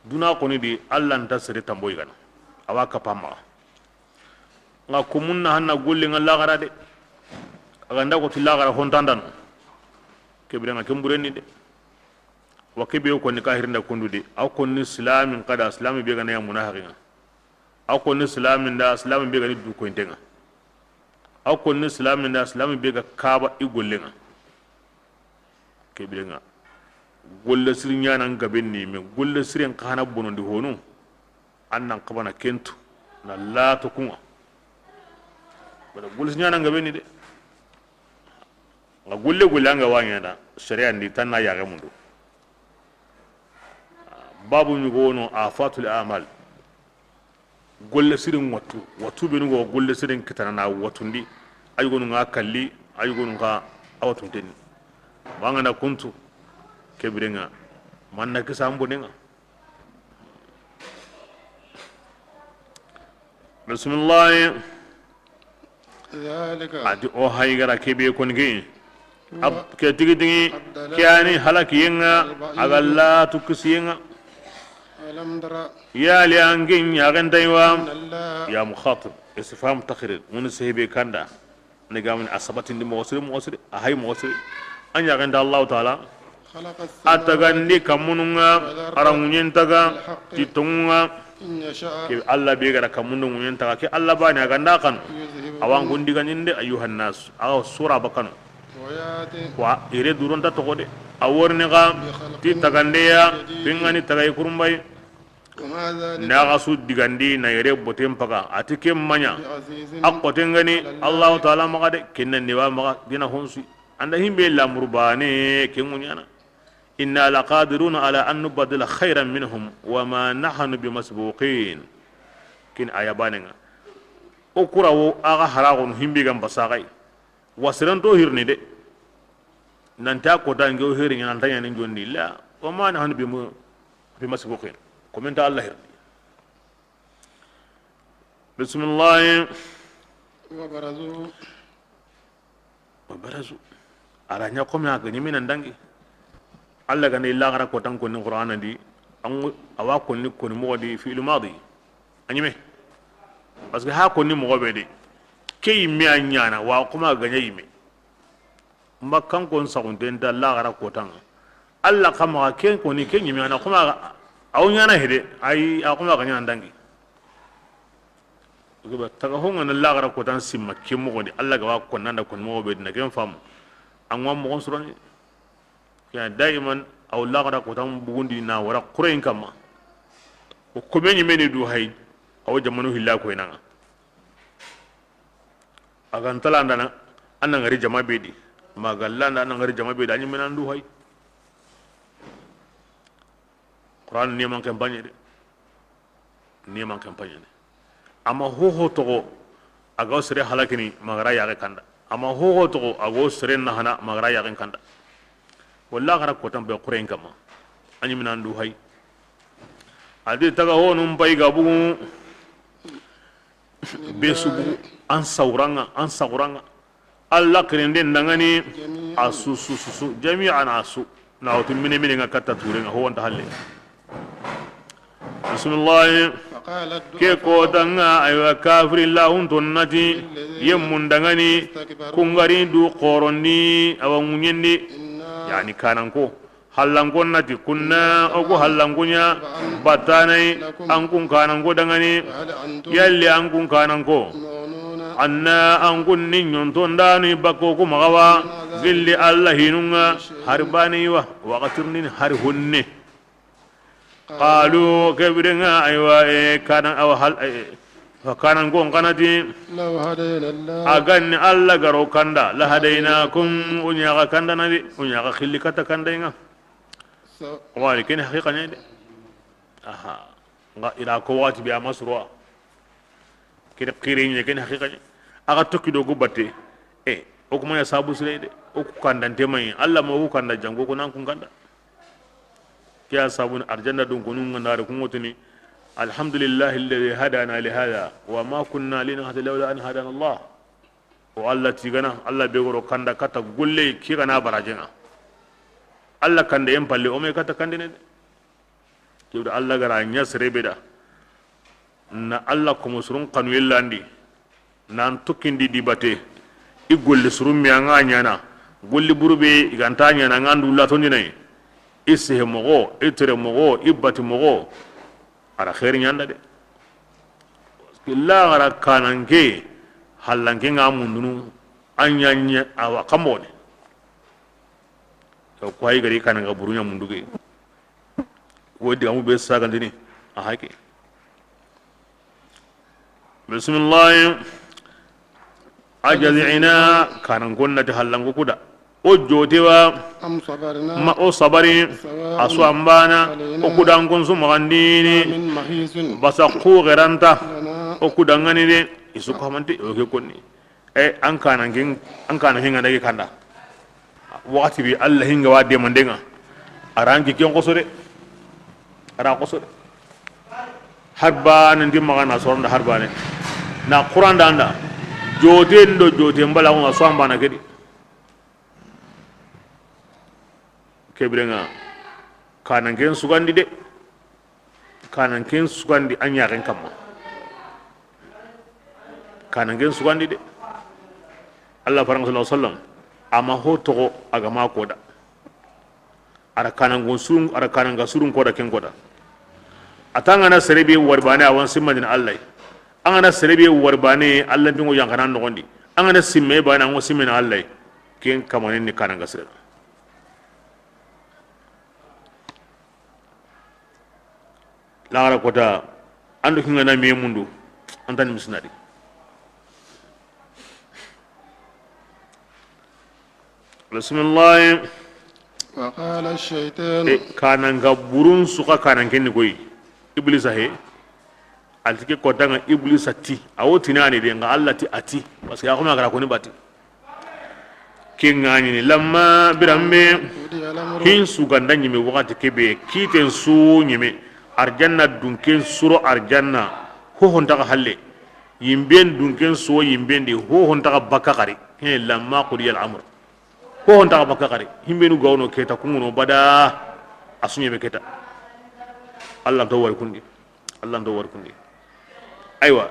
Duna xoni di, Alla nta sere tamboyi gana. Awa kapa maxa. Nxa komun na hanna golle ŋa laxara de. A ganda ko ti laxara hontandano. Ke biren ŋa ken burenni de. Wa ke be konni kahirin da kundu de. A konni silamin kada, silami be gana ya munafiqin ŋa. A konni silamin da, silami be gani du koyinten ŋa. A konni silamin da, silami be ga kaba i gollen ŋa. Ke biren ŋa. Golle siri ɲanan gaben ni, me golle siren xa na bonondi honu. An nan xabana kentu na lato kun ŋa. Wala golle siri ɲanan gaben ni de. Nxa golle golle an ga wa ɲana, sharia ndi tan na yaxe mundu. Babu ɲugo wono, afatul amal. Golle sirin wattu, wattu benu go golle sirin kitana na wattundi. A yogonu ŋa kalli, a yogonu ŋa a wattunten ni. Mangana kuntu, ke biren ŋa, manna kisa an bonen ŋa. Bisimilahi. ذلك. A ti o hayi ga ra ke be koni ke. هو. Ab-, ke tigi tigi, الضلال. Ke yani halakiyen ŋa, البعيد. A ga latu kisiyen ŋa. ألم تر. Yali an ke ɲa gentay wa. أن الله. Ya mukhatab, istifham taqrir, mun sehbe kanda. Ni ga mini a sabatindi moxo siri, moxo siri, a hay moxo siri. A ɲaxenta Allahu Taala. A tagandi kammunun ŋa, a ra ŋuɲen taga ti tonŋun ŋa. Ke Alla be ga ra kammun do ŋuɲen taga, ke Alla baane a ga nda xanu. A wa an kun digandini de, ayyuhan nas, a ga sura bakano. Wa ire duronta toxo de. A worini xa ti tagandeya, pingani tagay kurumbay. Na xa su digandi na yere boten paga, a ti ke maɲa. A xoten gani Allahu Taala maxa de, kenna ne wa maxa dina honsu. An da himbe lamuru baane ke ŋuɲana. Inna laqadiruna ala an nubaddila khayran minhum wa ma nahnu bimasbuqin. Kin aya baane ŋa. O kura wo a ga haraxonu himbe gan basaxay. Wa seren to hirni de. Nanta kota nge o heri ɲa, nanta ɲani jondi la. Wa ma nahnu bimu-, bimasbuqin. Komenta Alla hirni. Bismillahi. Wa barazu. Wa barazu. A ra ɲa kome a ga ɲi me nan dangi. Alla ga na i laxara kotan konni Qur'ana di, an, a wa konni, konni moxo di fi'lu madi. A ɲi me. Parce que ha konni moxo be de. Ke yimme a ɲana, wa kuma ga ɲa yimme. Mba kan kon saxunten ta laxara kotan ŋa. Alla xa maxa ken koni ke ɲimme a na kuma a wo ɲana hede, ayi, a kuma ga ɲana dangi. Taga ho ŋa na laxara kotan simma ke moxo di, Alla ga wa konna nda konni moxo be dina ken famu. An wa moxon surani. Ya daiman, a wo laxara kotan bugundi na wara kureyin kamma. O kome ɲimme ni du hay, a wo jamanu hilla koyna ŋa. A ga nta landa na, a na ŋari jama be di. Ma ga landa, a na ŋari jama be di, a ɲimme nan du hay. Qur'an ni man ken paɲe de. Ni man ken paɲe de. Amma hoho toxo, a ga wo sere halakini, ma ga ra yaxe kanda. Amma hoho toxo, a ga wo sere nahana, ma ga ra yaxen kanda. Walla a ga ra kotan be kureyin kamma. A ɲimme nan du hay. A di taga honun pay ga bugu. Be su bugu, an sawura ŋa, an sawura ŋa. Alla kirinde ndangani, a su, su, su, su, jami'an a su. Na woti mine, mine ŋa katta ture ŋa, ho wanta halle. Bismillahi. Ke kotan ŋa, aywa, kafiri lahun tonnati, yemmun dangani, kungari du xorondi, awa ŋuɲendi, yani kananko. Hallankon nati kunna, o ku hallankuɲa, battanay, an kun kananko dangani, yalli an kun kananko. Anna an kun ni ɲonton danu bakko ku maxawa, gilli Alla hinun ŋa, hari bane wa, waxatirnin hari honne. Qalu, ke biren ŋa, aywa, e, kanan, awa, hal, e, fa kanan ko kanati. Law hadayna Allah. A ga ni Alla ga ro kanda, la hadaynakum, o ɲa ga kanda na di, o ɲa ga xilli kata kanda ŋa. So. Wali ken haqiqa ne de. Aha. Nga ila ko wati bi a masruwa. Kiri kiri ɲe ken haqiqa ɲe. A ga tokki do go batte. E, o kuma ya sabu sire de. O ku kandante may. Alla ma o ku kanda jango ko nan kun kanda. Ke ya sabu ni arjanna dun ko nun ngandare kun wotini. Alhamdulillahi alladhi hadana li hadha wa ma kunna linahtadiya lawla an hadana Allah. O Alla tigana, Alla be ga ro kanda kata golle ke gana barajenga. Alla kande en palle o me kata kandene de. Kewda Alla ga ra ɲa sere be da. Na Alla komo surun kanu yellandi. Nan tokkindi di bate. I golle surun me anga ɲana. Golli burube i ganta ɲana ngandu latondinay. I sehe moxo, i tere moxo, i bati moxo. A ra xeeri ɲanda de. Parce que laxara kananke, hallanke nga mundunu, a ɲaɲa awa kamone. To ko ay gari kananga burunya munduge. Ko digamu be sagandini, a hake. Bismillah. Ajazina, kanan gonna ti hallangu kuda. O jotewa. Am sabarna. Ma o sabari. Sawa'un. A su ambana. Alaina. O kudan kun su magandini. Min mahisin. Basa ku geranta. Lana. O kudangani de. Isu kamante o ke konni. E, an kanan kin, an kanan hinga dagi kanda. Wakati bi Alla hinga wa demandenga. Aranki ken koso de. Ara koso de. Har bane ndi magana soronda har bane. Na Qur'an da anda. Jote ndo jote mbala ko so ambana kedi. Kebirenga. Kanan ken sugandi de. Kanan ken sugandi a ɲaxen kamma. Kanan ken sugandi de. Alla faran sallallahu alaihi wasallam. A ma ho toxo a ga ma ko da. A ra kanangon surun, a ra kananga surun ko da ken ko da. A ta an ga na sere be wari baane, a wa n simmandini Alla yi. An ga na sere be wari baane, Alla n pingo yanqana noxon di. An ga na simme baane, an ŋo simmeni Alla yi. Ken kamanen ni kananga sere. Laxara kota, an do ken ga na me mundu, an ta ni misinadi. Bisimilahi. وقال الشيطان. E, kananga burun su xa kananken ni koyi. Iblisa he. A ti ke kota ŋa Iblisa ti. A wo tinani de, nga Alla ti a ti. Parce que a xo ma gara koni bati. Ken ŋa ni, lamma biranbe, قضي الأمر. Hin su ga nda ɲime waxati ke be, kiten su ɲime, arjanna dunken suro arjanna, ho ho nta xa halle, yimben dunken su yimben di, ho ho nta xa bakka xari. He, lamma قضي الأمر. Ho ho nta xa bakka xari. Himbenu ga wono keta, kunŋuno bada, a su ɲime keta. Alla nto wari kundi. Alla nto wari kundi. Aywa.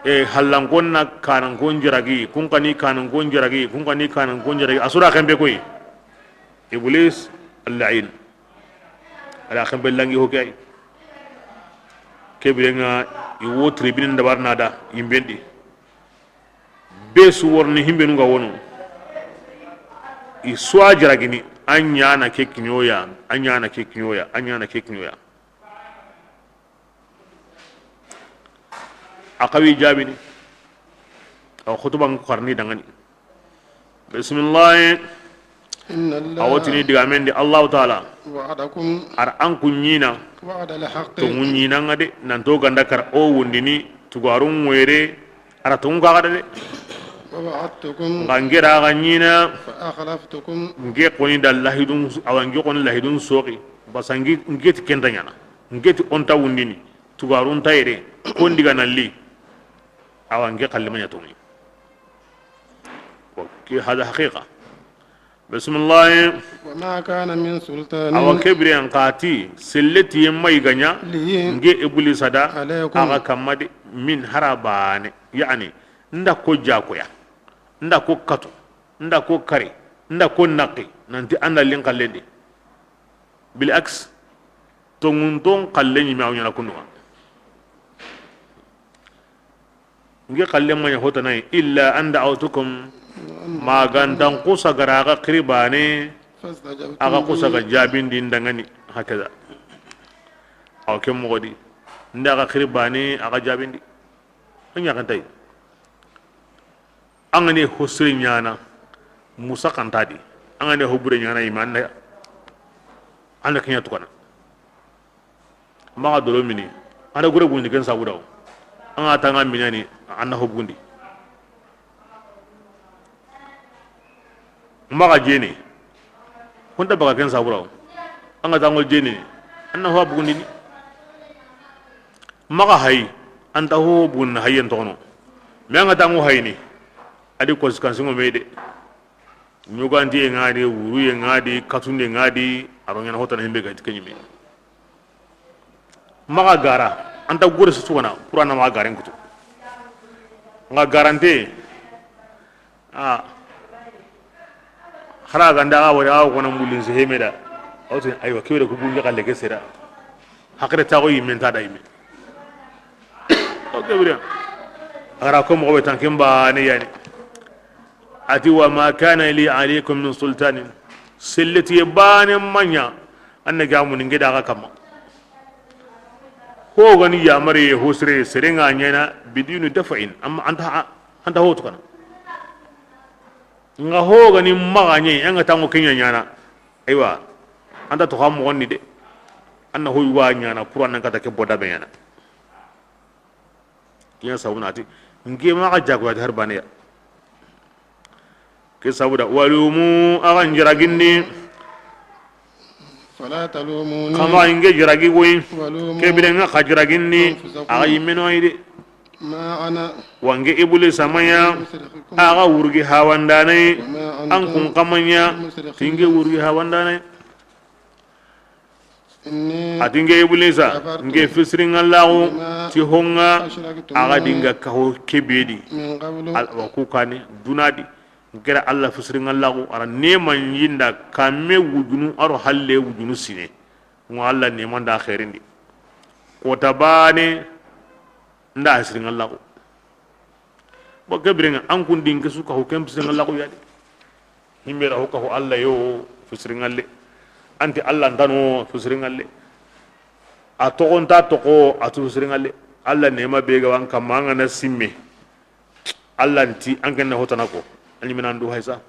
E, hallankon na kanankon jaragi, kun xa ni kanankon jaragi, kun xa ni kanankon jaragi. A su ra xenpe koyi. Iblis al-la'in. A ra xenpe langi ho ke yi. Ke biren ŋa i wo tribune dabar na da yimben di. Be su worni himbenu ga wono. I su a jaragini, a ɲa na ke kiɲoya, a ɲa na ke kiɲoya, a ɲa na ke kiɲoya. A xawi jaabini. A wa xutuban xarni dangani. Bisimilahi. إن الله. A wo tini digamen di Allahu Taala. وعدكم. A ra an ku ɲina. وعد الحق. Tonŋu ɲina ŋa de, nanto ga nda kara o wundini, tugarun were, a ra tonŋu ga xa da de. ووعدتكم. Nga nge ra ga ɲina. فأخلفتكم. Nge xoni da lahidun, awa nge xoni lahidun soxi. Basa nge, nge ti ken ta ɲana. Nge ti o nta wundini, tugarun ta yere, kon diga na li. Awa nge xalle ma ɲa tonŋi. Wa ke hada haqiqa. Bisimilahi. وما كان من سلطان. Awa ke biren xa ti, selleti ye ma i ga ɲa, لي. Nge Iblisa da, عليكم. A ga kamma de, min harabane. Yani, nda ko jakoya, nda ko katu, nda ko kari, nda ko naqi, nanti an da lin xallen di. Bil aks, tonŋunton xalle ɲime a wa ɲana kundu ŋa. Nge xalle ma ɲa hotanayi, إلا أن دعوتكم. Ma ga nta n xusa ga ra xa xiri bane, فاستجبتم لي. A xa xusa ga jaabindi n dangani, hakaza. Awa ke moxo di, nda xa xiri bane, a xa jaabindi. A ɲa xa ntayi. An ga ni ho sire ɲana, musa xa nta di. An ga ni ho bure ɲana, i ma an da, an da ke ɲa tukana. Maxa doro mini, an da gure bugundi ken sabu da wo. An ga tanga minani, an na ho bugundi. Maxa jene, ho nta baga ken sabu da wo. An ga tango jene, an na ho bugundini. Maxa hayi, an ta ho bugunna hayen toxono. Mais an ga tango hayini, a di conséquence ŋo me de. Ɲogantiye ŋa di, wuruye ŋa di, katunde ŋa di, a ro ɲana hotana himbe ga ti ke ɲime. Maxa gara, an ta gore su tugana, pour an na maxa garen kutu. Nga garante, a, xara ganda ga wari, a, ko na mbulin se hemeda. Awti, aywa, kewre ku bunge xalle ke sera. Hakre taxo yimme nta da yimme. O ke bure. A ga ra ko moxo be tan ken bane yani. A ti, وما كان لي عليكم من سلطان. Selletiye bane ma ɲa, an na ga muni nge da ga kamma. Ho ga ni yamare ye ho sire, sere nga ɲana, بدون دفع, amma an ta, an ta ho tukana. Nga ho ga ni maxa ɲa, an ga tango ke ɲa ɲana. Aywa, an ta to xa moxon di de. An na ho wa ɲana, pour an nan kata ke boda be ɲana. Ken sabu na ti, nge maxa jagoya ti har baneya. Ke sabu da, ولوموا, axa n jaragindi. فلا تلوموني. Xa maxa nge jaragi koyi. ولوموا. Ke bire nga xa jaragindi. أنفسكم. Axa yimme no ayi de. ما أنا. Wa nge Iblisa ma ɲa. بمصرخكم. Axa wurgi hawandanayi. وما أنتم. An kun xa ma ɲa. بمصرخي. Ti nge wurgi hawandanayi. إني. A ti nge Iblisa, كفرت. Nge fisirinŋa laxu, بما. Ti honŋa, أشركتموني. Axa di nga kaho kebedi. من قبل. Al, wa ku kani, dunadi. N kera Alla fisirinŋallaxu, a ra neeman yinda kame wujunu, a ro halle wujunu sine. Ŋo Alla neeman da xeerindi. Kota baane nda fisirinŋallaxu. Bon, ke birenŋa, an kun di n ke su kahu ken fisirinŋallaxu ya de. Himbe ra ho kahu Alla yo fisirinŋalle. An ti Alla nta no fisirinŋalle. A toxo nta toxo a tu fisirinŋalle. Alla neema be ga wa an kamma, an ga na simme. Alla nti an ken na ho tana ko. An ɲi me na an du haysa.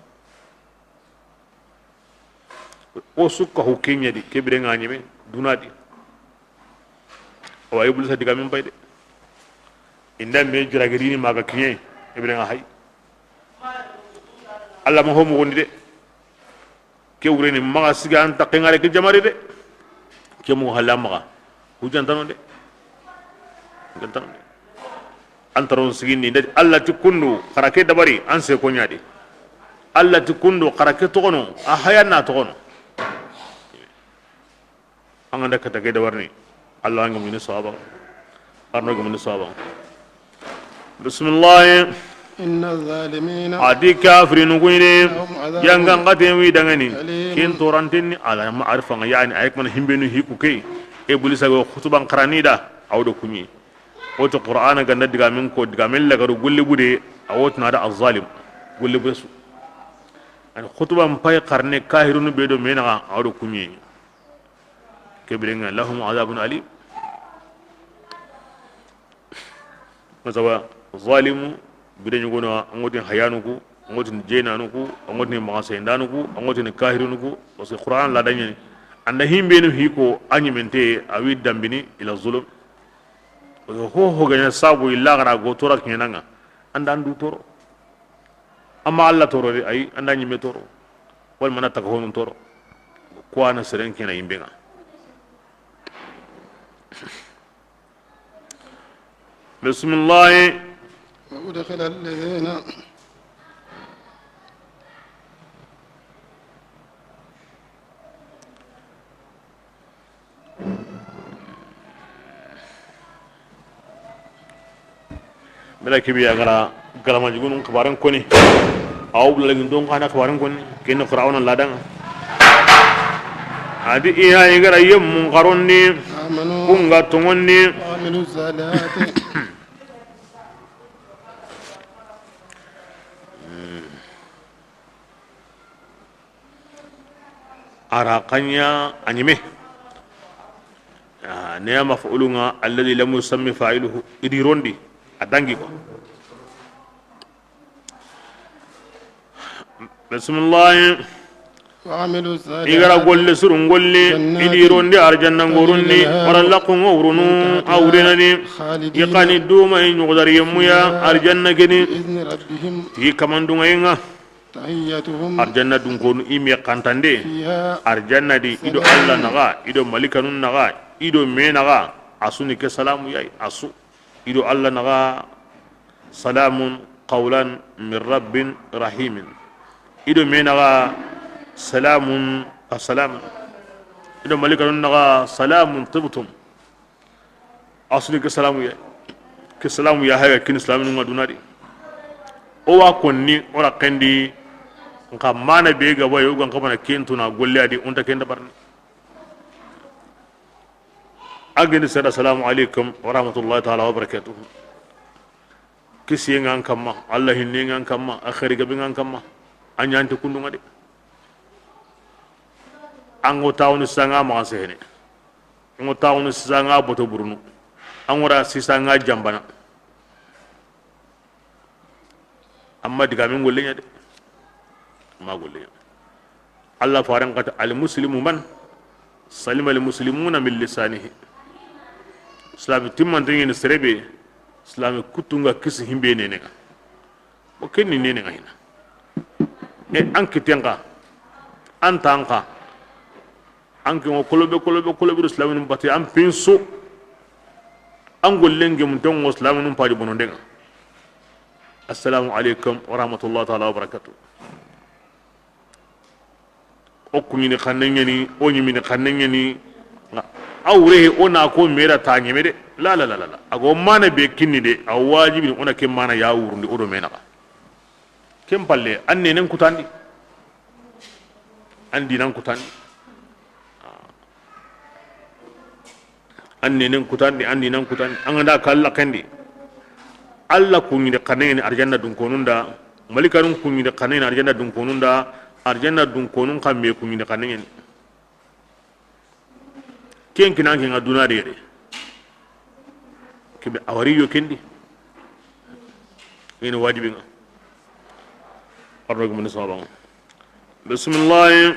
O su kahu ken ɲa di, ke birenŋa ɲeme duna di. Awa Ibliisa digaamen pay de. Inda me jira gidini maga kiɲe, ke birenŋa hay. Alla ma ho muxundi de. Ke wureni maxa siga an taxe ŋare ke jamare de. Ke muxu halla maxa. Hujantano de. Hujantano de. An taron sigindi ndati Alla ti kundu, xara ke dabari, an se ko ɲa di. Alla ti kundu, xara ke toxono, a haya na toxono. An ga nda kata ke dabarini, Alla an ga mini sawaba. Arno ga mini sawaba. Bismillah. إن الظالمين A di kafirinu kuyini, لهم عذاب yangan xate wi dangani. أليم. Ken torantenni ala ma'arifa nga, yani, ay mana himbenu hiku ke. Ibliisa go xutuban xarani da, a wo do kuɲi. Wo ti Qur'ana ga nda digaamen ko, digaamen lagaru golli bude, a wo ti na da azzalim. Golli bude su. Ani xutuban pay xarne kahirunu be do me naxa, a wo do kuɲi. Ke birenŋa, لهم عذاب أليم. Masaba, zalimu, bire ɲugono, an ŋo tini hayanu ku, an ŋo tini jeenanu ku, an ŋo tini maxasayindanu ku, an ŋo tini kahirunu ku, parce que Qur'an la daɲeni. An da himbenu hiko, a ɲimente, a wi dambini, ila zulum. Parce que ho, ho ga ɲa sabu, illa gara go tora kiɲananga. An da an du toro. Amma Alla toro de, ay, an da ɲime toro. Wala mana taga honu toro. Ko ana seren kena yimbe nga. Bismillah. وأدخل الذين Mela kibiya ngara galama jugunun xibaren koni. Aw bula lagin don kana xibaren koni. Ken Fir'auna ladanga. A di iya i gara yemmun xarondi. آمنوا Kunga tongondi. وعملوا الصالحات. A ra xa ɲa a ɲime. Ah, ne ya maf'ulun ŋa, alladhi lam yusammi fa'iluhu, i di rondi, a dangi ko. Bismillah. وعملوا الصالحات I gara golle surun golle, جنات i di rondi arjanna تجري ngorunni, من تحتها wara laqqun ŋo wurunu, الأنهار a wurenani, خالدين i xani duma i ɲugodari yemmuya, فيها arjanna keni, بإذن ربهم ti kamandunga inga. تحيتهم Arjanna dunkonu i me xantande. فيها Arjanna di, i do سلام Alla naxa, i do malikanun naxa, i do me naxa, a su ni ke salamu yayi, a su. I do Alla naxa, salamun qawlan min rabbin rahimin. I do me naxa, salamun fa salamun. I do malikanun naxa, salamun tibtum. A su ni ke salamu ya, ke salamu ya haya kin islamin nga duna di. O wa konni, o ra kendi, nka mana be ga ba yo gan kamana ken tuna golle a di, o nta ken dabarni. A geni sere da, assalamu alaikum wa rahmatullahi ta'ala wa barakatuh. Kisiye nga an kamma, Alla hinne nga an kamma, a xeeri gabe nga an kamma. A ɲa nti kundu nga de. An ŋo tawunu sanga maxa sehene. An ŋo tawunu sanga boto burunu. An ŋo ra sisanga jambana. Amma digamen golle ɲa de. Ma golle ɲa. Alla faren xati, al muslimu man salima al muslimuna min lisanihi. Islami timmante ɲeni sere be, islami kuttunga kisi himbe nenenga. O kenni nenenga hina. E an kiten xa, an tan xa, an ke ŋo kolobe, kolobe, kolobe do islaminun bati, an pinso, an gollen gemunten ŋo islaminun paji bonondenga. Assalamu alaikum wa rahmatullahi ta'ala wa barakatuh. O kuɲini xanne ɲeni, o ɲimini xanne ɲeni. A wure he, o na ko mera ta ɲeme de. La, la, la, la, la. A go mana be kinni de, a wajibini o na ke mana ya wurundi o do me naxa. Ken palle, an nenen kutandi, an dinan kutandi. An nenen kutandi, an dinan kutandi, an ga da ka Alla xendi. Alla kuɲindi xanne ɲeni arjanna dunkonun da, malikanun kuɲindi xanne ɲeni arjanna dunkonun da, arjanna dunkonun xa me kuɲindi xanne ɲeni. Ken kinan ke ŋa duna de yere. Kebe a wari yo kendi. Ina wajibi ŋa. Arno gumuni saba. Bismillah.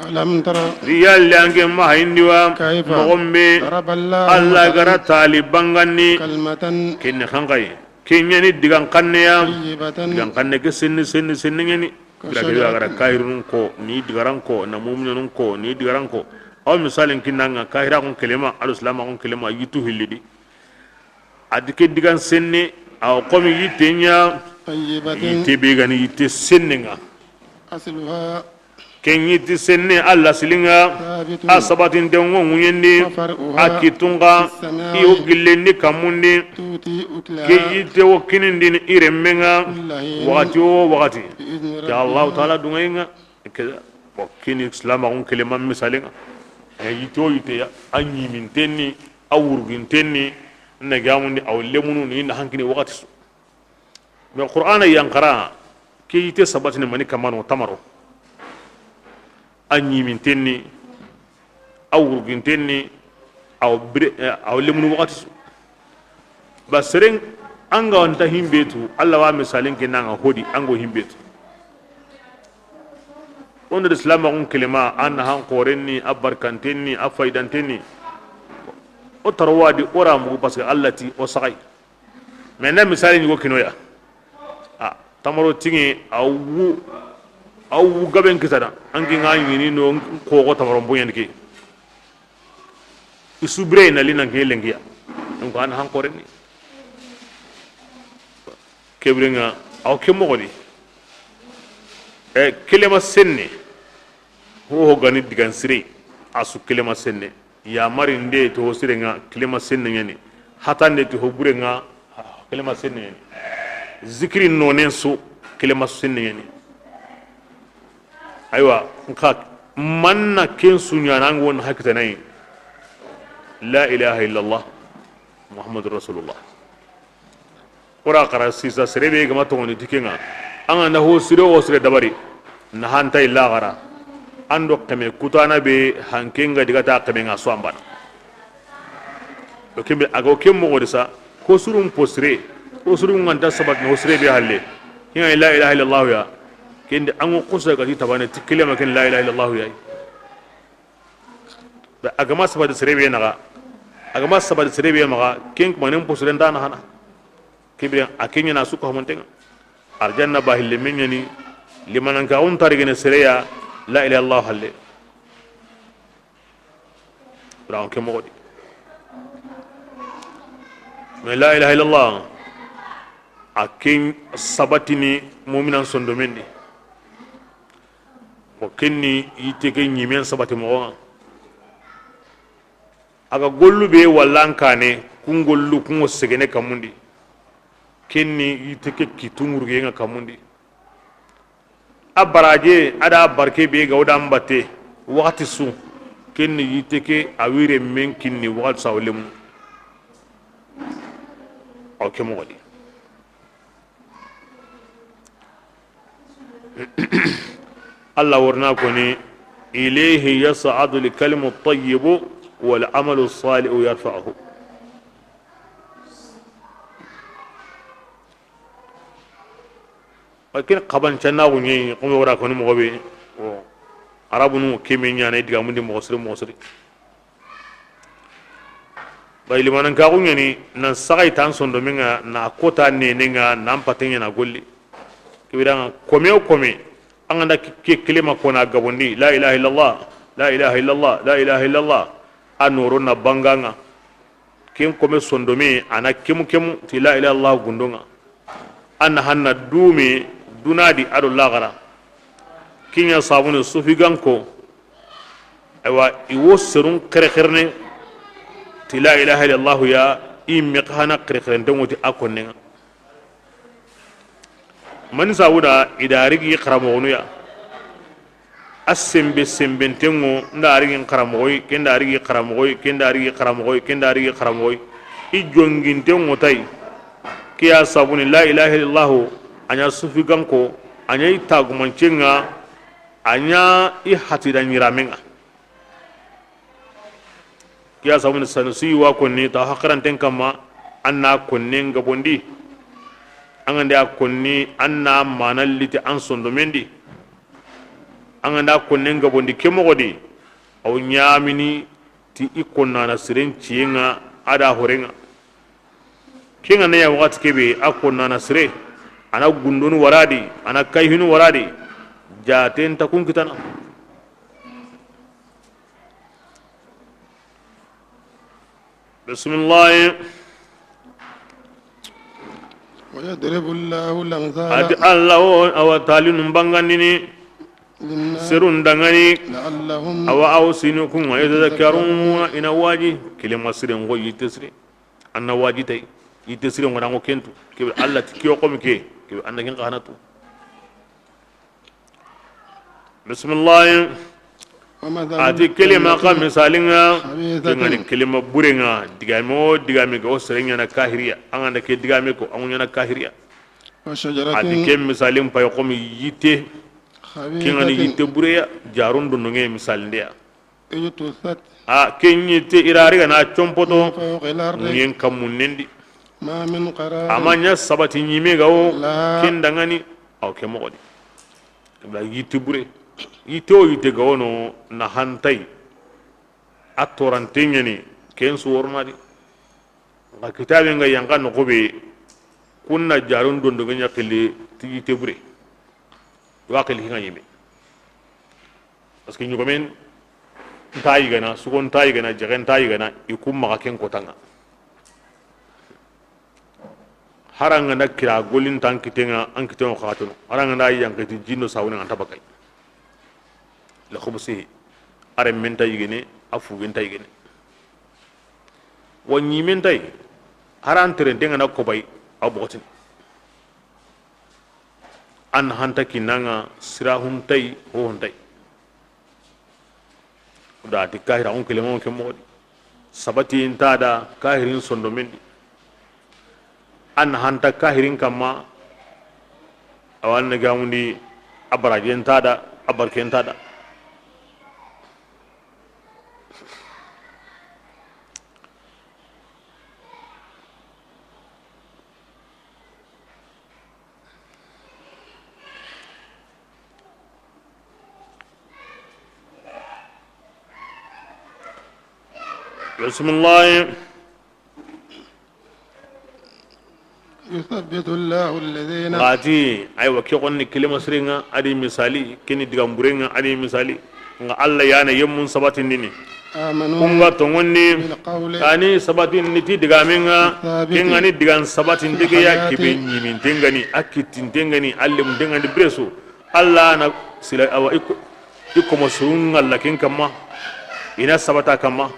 Alam tara. Riyal yange ma hayindi wa. Kayfa. Moxo be. Daraba Allahu. Alla ga ra masalan. Tali bangandi. Kalimatan. Kenne xanxayi. Ken ɲa ni digan xanne ya. Tayyibatan. Digan xanne ke senni, senni, senni ɲa ni. Bira ke be ga ra kahirunun ko, ni digaran ko, na mu'minun ko, ni digaran ko. Aw misalen kinanga kahiraxun kelema, ado silamaxun kelema, yitu hillidi. A di ke digan senne, aw komi yitte ɲa, tayyibatin. Yitte be ga ni yitte senne ŋa. Asluha. Ken yitte senne, Alla silinga, thabitun. A sabatinten ŋo ŋuɲendi, wa far'uha, a kittunga, fis samai. I wo gillendi kammundi. Tu'ti ukulaha. Ke yitte wo kinindini i remmenga, kulla hin. Waxati wo waxati. Bi izni. Ke Allahu rabbiha. Taala dungayenga. Ke, bon, kini silamaxun kelema misalenga. E, yitte wo yitte ya, a ɲimintenni, a wurgintenni, na gamundi, a wo lemunu ni na hankini waxati su. Mais Qur'ana yanqara ke yitte sabatini mani kamano tamaro. A ɲimintenni, a wurgintenni, a wo bire, eh, a wo lemunu waxati su. Ba seren an ga wanta himbe tu, Alla wa misalin ke nanga hodi an go himbe tu. Onda de silamaxun kelema, a na han xorenni, a barkantenni, a faydantenni. O tarowadi o ra mugu parce que Alla ti o saxay. Mais na misali ɲigo kinoya. A tamaro tiŋe a wu, a wu gaben kitana. An ki ŋa ɲini no xoxo tamaro boɲandi ke. I su bire na li nan ke lenkiya. Donc an han xorenni. Ke birenga aw ke moxo di. E kelema senne. Ho ho gani digan sire. A su kelema senne. Yamari nde to ho sirenga kelema senne ɲani. Hata nde to ho burenga kelema senne ɲani. Zikiri nonen su kelema senne ɲani. Aywa, nka manna ken su ɲana ngo na hakita nay. La ilaha illallah Muhammadur Rasulullah. Ora xara sisa sere be gama toŋondi ti ke ŋa. An ga na ho sire wo sire dabari. Na hanta illa xara. An do xeme kutana be hanke ŋa diga ta xeme ŋa so an bana. O kembe a ga o kem moxo de sa. Ko surun po sire. Ko surun ŋa nta sabat no sire be halle. Ken la ilaha illallah ya. Kende an ŋo xusa ga ti tabane ti kelema ken la ilaha illallah ya. A ga ma sabati sere be naxa, a ga ma sabati sere be maxa, ken kuma nen posuren ta naxana. Ke biren a ke ɲana su ko hamanten ŋa. Arjanna ba hille men ɲani, limanankaxun tarigene sere ya, la ilaha illallah halle. Ran ke moxo di. Mais la ilaha illallah, a ken sabatini muminan sondomen di. Ko kenni yitte ke ɲimen sabati moxo ŋa. A ga gollu be wallan kane, kun gollu kun ŋo segene kamundi. Kenni yitte ke kitu ŋurgiyen ŋa kamundi. A baraje a da barke be ga o da mbatte waxati su. Kenni yitte ke a wire men kinni waxati su a wo lemu. Aw ke moxo di. Allah warna koni, ilayhi yas'adu al-kalimu at-tayyibu wal amalu salihu yarfa'uhu. Lakin xaban canna gunye, kuma wara koni moxo be. Arabunu keme ɲana i digamundi moxo siri moxo siri. Bay limanankaxu ɲani nan saxay tan sondomen ŋa, na kota nenen ŋa, nan paten ɲana golli. Kibiranga kome o kome, an ga na ke kelema kona gabondi, la ilaha illallah, la ilaha illallah, la ilaha illallah. A noro na banga ŋa. Ken kome sondome a na kemu kemu ti la ilaha illallah gundo ŋa. A na hanna dume duna di a do laxara. Ken ɲa sabuni sufi ganko. Aywa, i wo serun xerexerene ti la ilaha illallah ya, i me xa na xerexerenten ŋo ti a konnen ŋa. Mani sabu da i da rigi xaramoxonu ya. A senbe senbenten ŋo, n da rigi xaramoxoyi, ken da rigi xaramoxoyi, ken da rigi xaramoxoyi, ken da rigi xaramoxoyi. I jonginten ŋo tayi. Ke ya sabu ni la ilaha illallahu, a ɲa sufi ganko, a ɲa i tagumancen ŋa, a ɲa i hatida ɲiramen ŋa. Ke ya sabu ni Sanusi wa konni ta haqiranten kamma, an na konnen gabondi. An ga nda a konni, an na mana liti an sondomen di. An ga nda a konnen gabondi ke moxo di, a wo ɲamini ti i konnana siren ciyen ŋa a da horen ŋa. Ken ga na ya waxati kebe, a konnana sire, a na gundonu wara di, a na kayhinu wara di, jaten ta kun kitana. Bisimilahi. ويضرب الله الأمثال. A ti Alla wo a wa talinun bangandini. للناس. Serun dangani. لعلهم. A wa aw sinu kun ŋa, يتذكرون. I na waji. Kilima siren ŋo yitte sire. An na waji tayi. Yitte siren ŋo na ŋo kentu. Kebe Alla ti kiyo komi ke. Kebe an na ken xa na tu. Bisimilahi. ومثل. A ti kelima xa التي. Misalin ŋa. خبيثة. Ken ga ni kelima buren ŋa, digame wo digame ga wo sere ɲana kahiriya, an ga nda ke digame ko, an ŋo ɲana kahiriya. وشجرة. A ti ke misalin pay komi yitte. خبيثة. Ken ga ni yitte bureya, jarun do no ŋe misalinde ya. اجتثت. A ken yitte i ra ri ga na compoto. من فوق الأرض. Ŋen kammunnen di. ما من قرار. A ma ɲa sabati ɲime ga wo. لها. Ken dangani. Aw ke moxo di. Bla yitte bure. Yitte wo yitte ga wo no na hantayi. A torante ɲani ken su worona di. Nxa kitabe nga yanka noxo be, kun na jarun dondo ŋa ɲa xili ti yitte bure. Wa xili hinga ɲime. Parce que ɲogomen nta yigana, sugon nta yigana, jexen nta yigana, i kun maxa ken kota ŋa. Hari an ga nda kira gollin ta an kitten ŋa, an kitten ŋo xatunu. Hari an ga nda yanqiti jinno sawunen ŋa, an ta bakay. La khubsihi. A renmen nta yigene, a fugen nta yigene. Wa ɲimen nta yi. Hari an terenten ga na kobay, a boxotini. An hanta kinanga sirahun tay, hohon tay. Da ti kahira on kelemo ke moxo di. Sabati nta da kahirin sondomen di. An hanta kahirin kamma. Awa an na gamundi a baraje nta da, a barke nta da. Bisimilahi. يثبت الله الذين. Ati, aywa, ke xonni kelima sirenga, a di misali, keni digamburenga, a di misali. Nga Alla yana yemmun sabatindini. آمنوا. Kunga tongondi, بالقول. Ani sabatindi ti digamenga, الثابت. Kengani digan sabatindi ke ya, في الحياة. Kibe ɲimintengani, a kittintengani, a lemtengani biresu. Alla na sila awa iko, iko masurunga lakin kamma. Ina sabata kamma.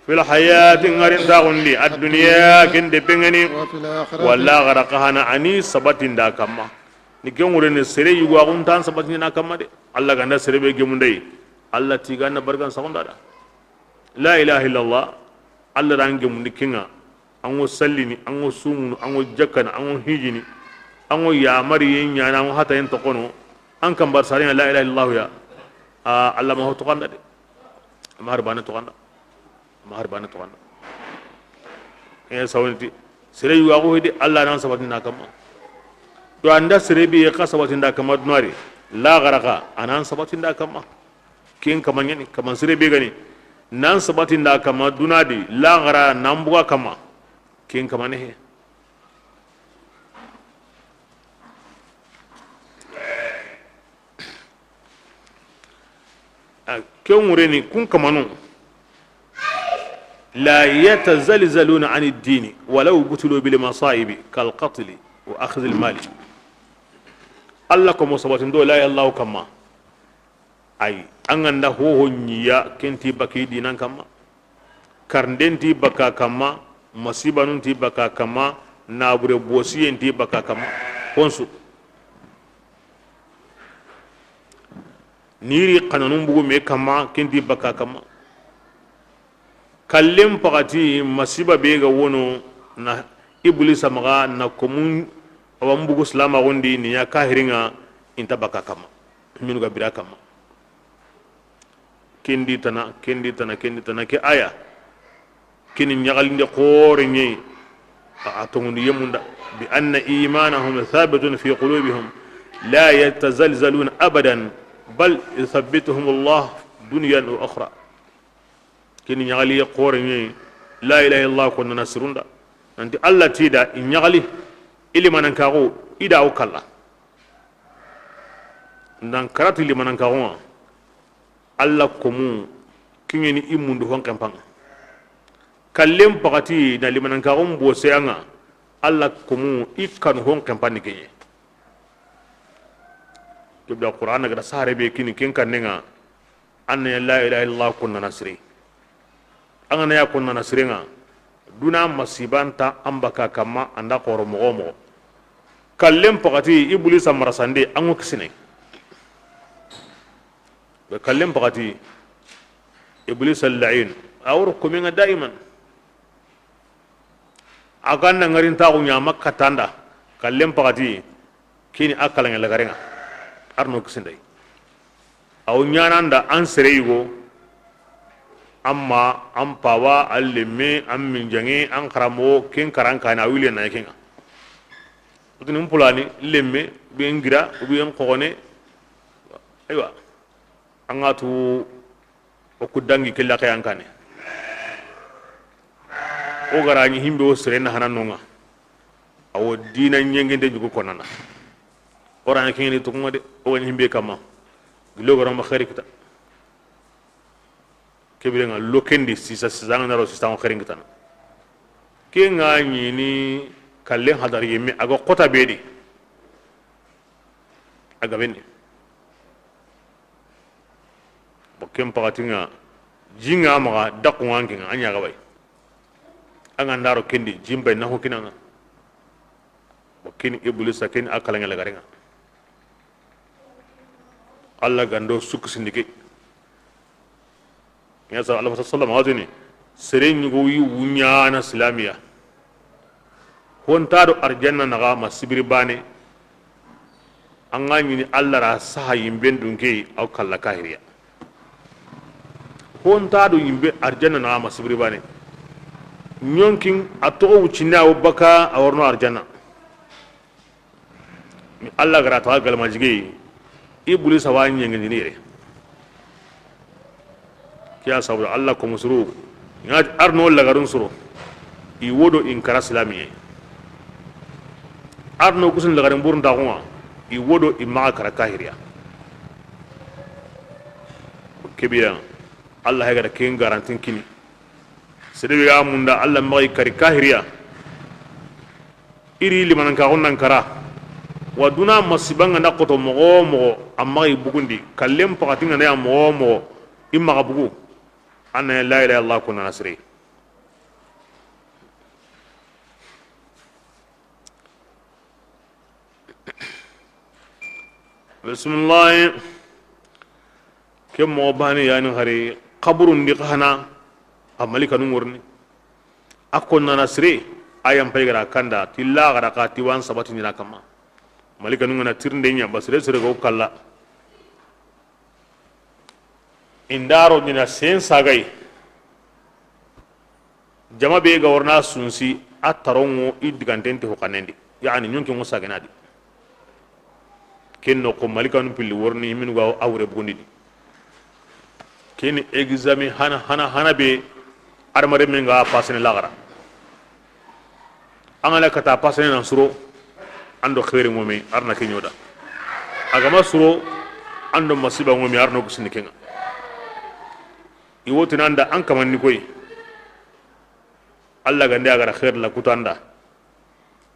Fil hayati, ŋarin taxundi, adduniya, ken de bengani, وفي الآخرة. Walla xara kahana ani sabatinda kamma. Ni ken ŋurene sere yugo axun tan sabatinda kamma de. Alla ganda sere be gemundey. Alla tiganda bargan saxunda da. La ilaha illallah. Alla dan gemundi kinga. An ŋo sallini, an ŋo sumunu, an ŋo jakkana, an ŋo hijini, an ŋo yamariye ɲana, an ŋo hatayen toxono, an kan bar sariya la ilaha illallah ya. A, Alla ma ho toxanda de. Ma har bana toxanda. Ma har bana toxanda. E sawonti. Sere yuwa ko hidi Alla nan sabatinda kamma. To anda sere bi ka sabatinda kamma dunari. La garaka anan sabatinda kamma. Ken kama ɲani, kama sire be gani. Nan sabatinda kama duna di, laxara nan buga kama. Ken kama nehe. A, ken ŋureni, kun kamanu. لا يتزلزلون عن الدين ولو ابتلوا بالمصائب كالقتل وأخذ المال. Alla komo sabatindo la ya Allahu kamma. Ay, an ga nda hoho ɲiya, ken ti baki dinan kamma. Karnden ti baka kamma, masibanun ti baka kamma, nabure bosiyen ti baka kamma. Konsu. Niri xananun bugu me kamma, ken ti bakka kamma. Kallen paxati masiba be ga wono na Iblisa maxa na komun awa n bugu silamaxun di ni ya kahirinŋa, i nta bakka kamma, minu ga bira kamma. Ken di tana, ken di tana, ken di tana, ke aya. Kini ɲaxalinde xoore ɲeyi. A, a tongundi yemunda. Bi anna imanahum thabitun fi qulubihim la yatazalzaluna abadan bal yuthabbituhum Allah dunyan wa ukhra. Kini ɲaxaliye xoore ɲeyi. La ilaha illallah ko nana sirunda. Nanti Allah ti da i ɲaxali. I limanankaxu i da o kalla. Ndan karati limanankaxunŋa. Allah komu kiɲeni i mundu hon kempanŋa. Kallen paxati na limanankaxun boseyanŋa. Allah komu i kanu hon kempanni keɲe. Kebda Qur'ana gada sare be kini ken kannenŋa. An na la ilaha illallah konnana sire. An ga na ya konnana sirenŋa, duna masibanta an baka kamma, an da xoro moxo moxo. Kallen paxati Iblisa marasande an ŋo kisine. Be kallen paxati Iblisa al-la'in a woro komenŋa daiman. A ga na ŋarintaxu ɲa Makka tanda, kallen paxati kini a kalanŋe lagarenŋa. Arno kisinday. Aw ɲananda an sere yugo, amma an pawa, an lemme, an minjanŋe, an xaramoxo, ken karan kane a wile na kenŋa. Otini n pulani lemme, ou bien n gira, ou bien n xoxone. Aywa. An ga tu o ku dangi ke laxe yan kane. O ga ra ɲi himbe o sere na hana nonŋa. Awo dina ɲengende ɲugo konana. O ra ɲa kengeni tokunŋa de, o ga ɲi himbe kamma. Gilo ga ra ma xeeri kita. Kebirenŋa lokendi sisa, sisa an ga na ro sisa an xeerin kitana. Ke ŋa ɲini kallen hadari yemme a ga xota be di. A gabenni. Bon, ken paxatinŋa, jinŋa maxa, daxunŋa an kenŋa, a ɲaxa bay. An ga ndaro kendi, jin bay naxu kinanŋa. Bon, kini Iblisa, kini a kalanŋe lagarenŋa. Allah gando sukku sindike. Ya sa, Allah sallam a tini, sere ɲugo yi wuɲana silamiya. Honta do arjanna naxa ma sibiri bane. An ga ɲini Allah ra saha yimben dunke aw kalla kahiriya. Honta do yimbe arjanna naxa ma sibiri bane. Ɲonkin a toxo wuccinne awo baka a worno arjanna. Mi Allah ga ra taxa galma jige, Iblisa wa ɲeŋendini yere. Ke ya sabu Allah ko musuru, ina arno lagarun suro, i wodo in kara silamiye. Arno kusun lagarin burun taxunŋa, i wodo i maxa kara kahiriya. Kebiya, Allah ya ga da ken garantin kini. Sere be ga munda Allah maxa i kari kahiriya. Iri limanankaxun nan kara. Wa duna masiba nga na xoto moxo wo moxo, a maxa i bugundi. Kallen paxati nga na ya moxo wo moxo, i maxa bugu. An na la ilaha illallah ko nana sire. Bisimilahi. Ke moxo bane yani hari xaburun di xa hana a malikanu ŋorni. A ko nana sire, a yan pay gara kanda ti laxara xa ti wan sabati ɲina kama. Malikanu nga na tirinde ɲa ba sere sere go kalla. Indaro ɲina sen sagay. Jama be ga warna sunsi a taronŋo i diganten te ho xanendi. Yani ɲonki ŋo sagenadi. Ken no ko malikanu pilli worni minu ga a wure bugundidi. Keni examen hana hana hana be adamare men ga pasene laxara. An ga na kata pasene nan suro, an do xeeri ŋomi arna ke ɲoda. A ga ma suro, an do masiba ŋomi arna kusini kenga. I woti nanda an kamanni koy. Allah gande a gara xeer la kutanda.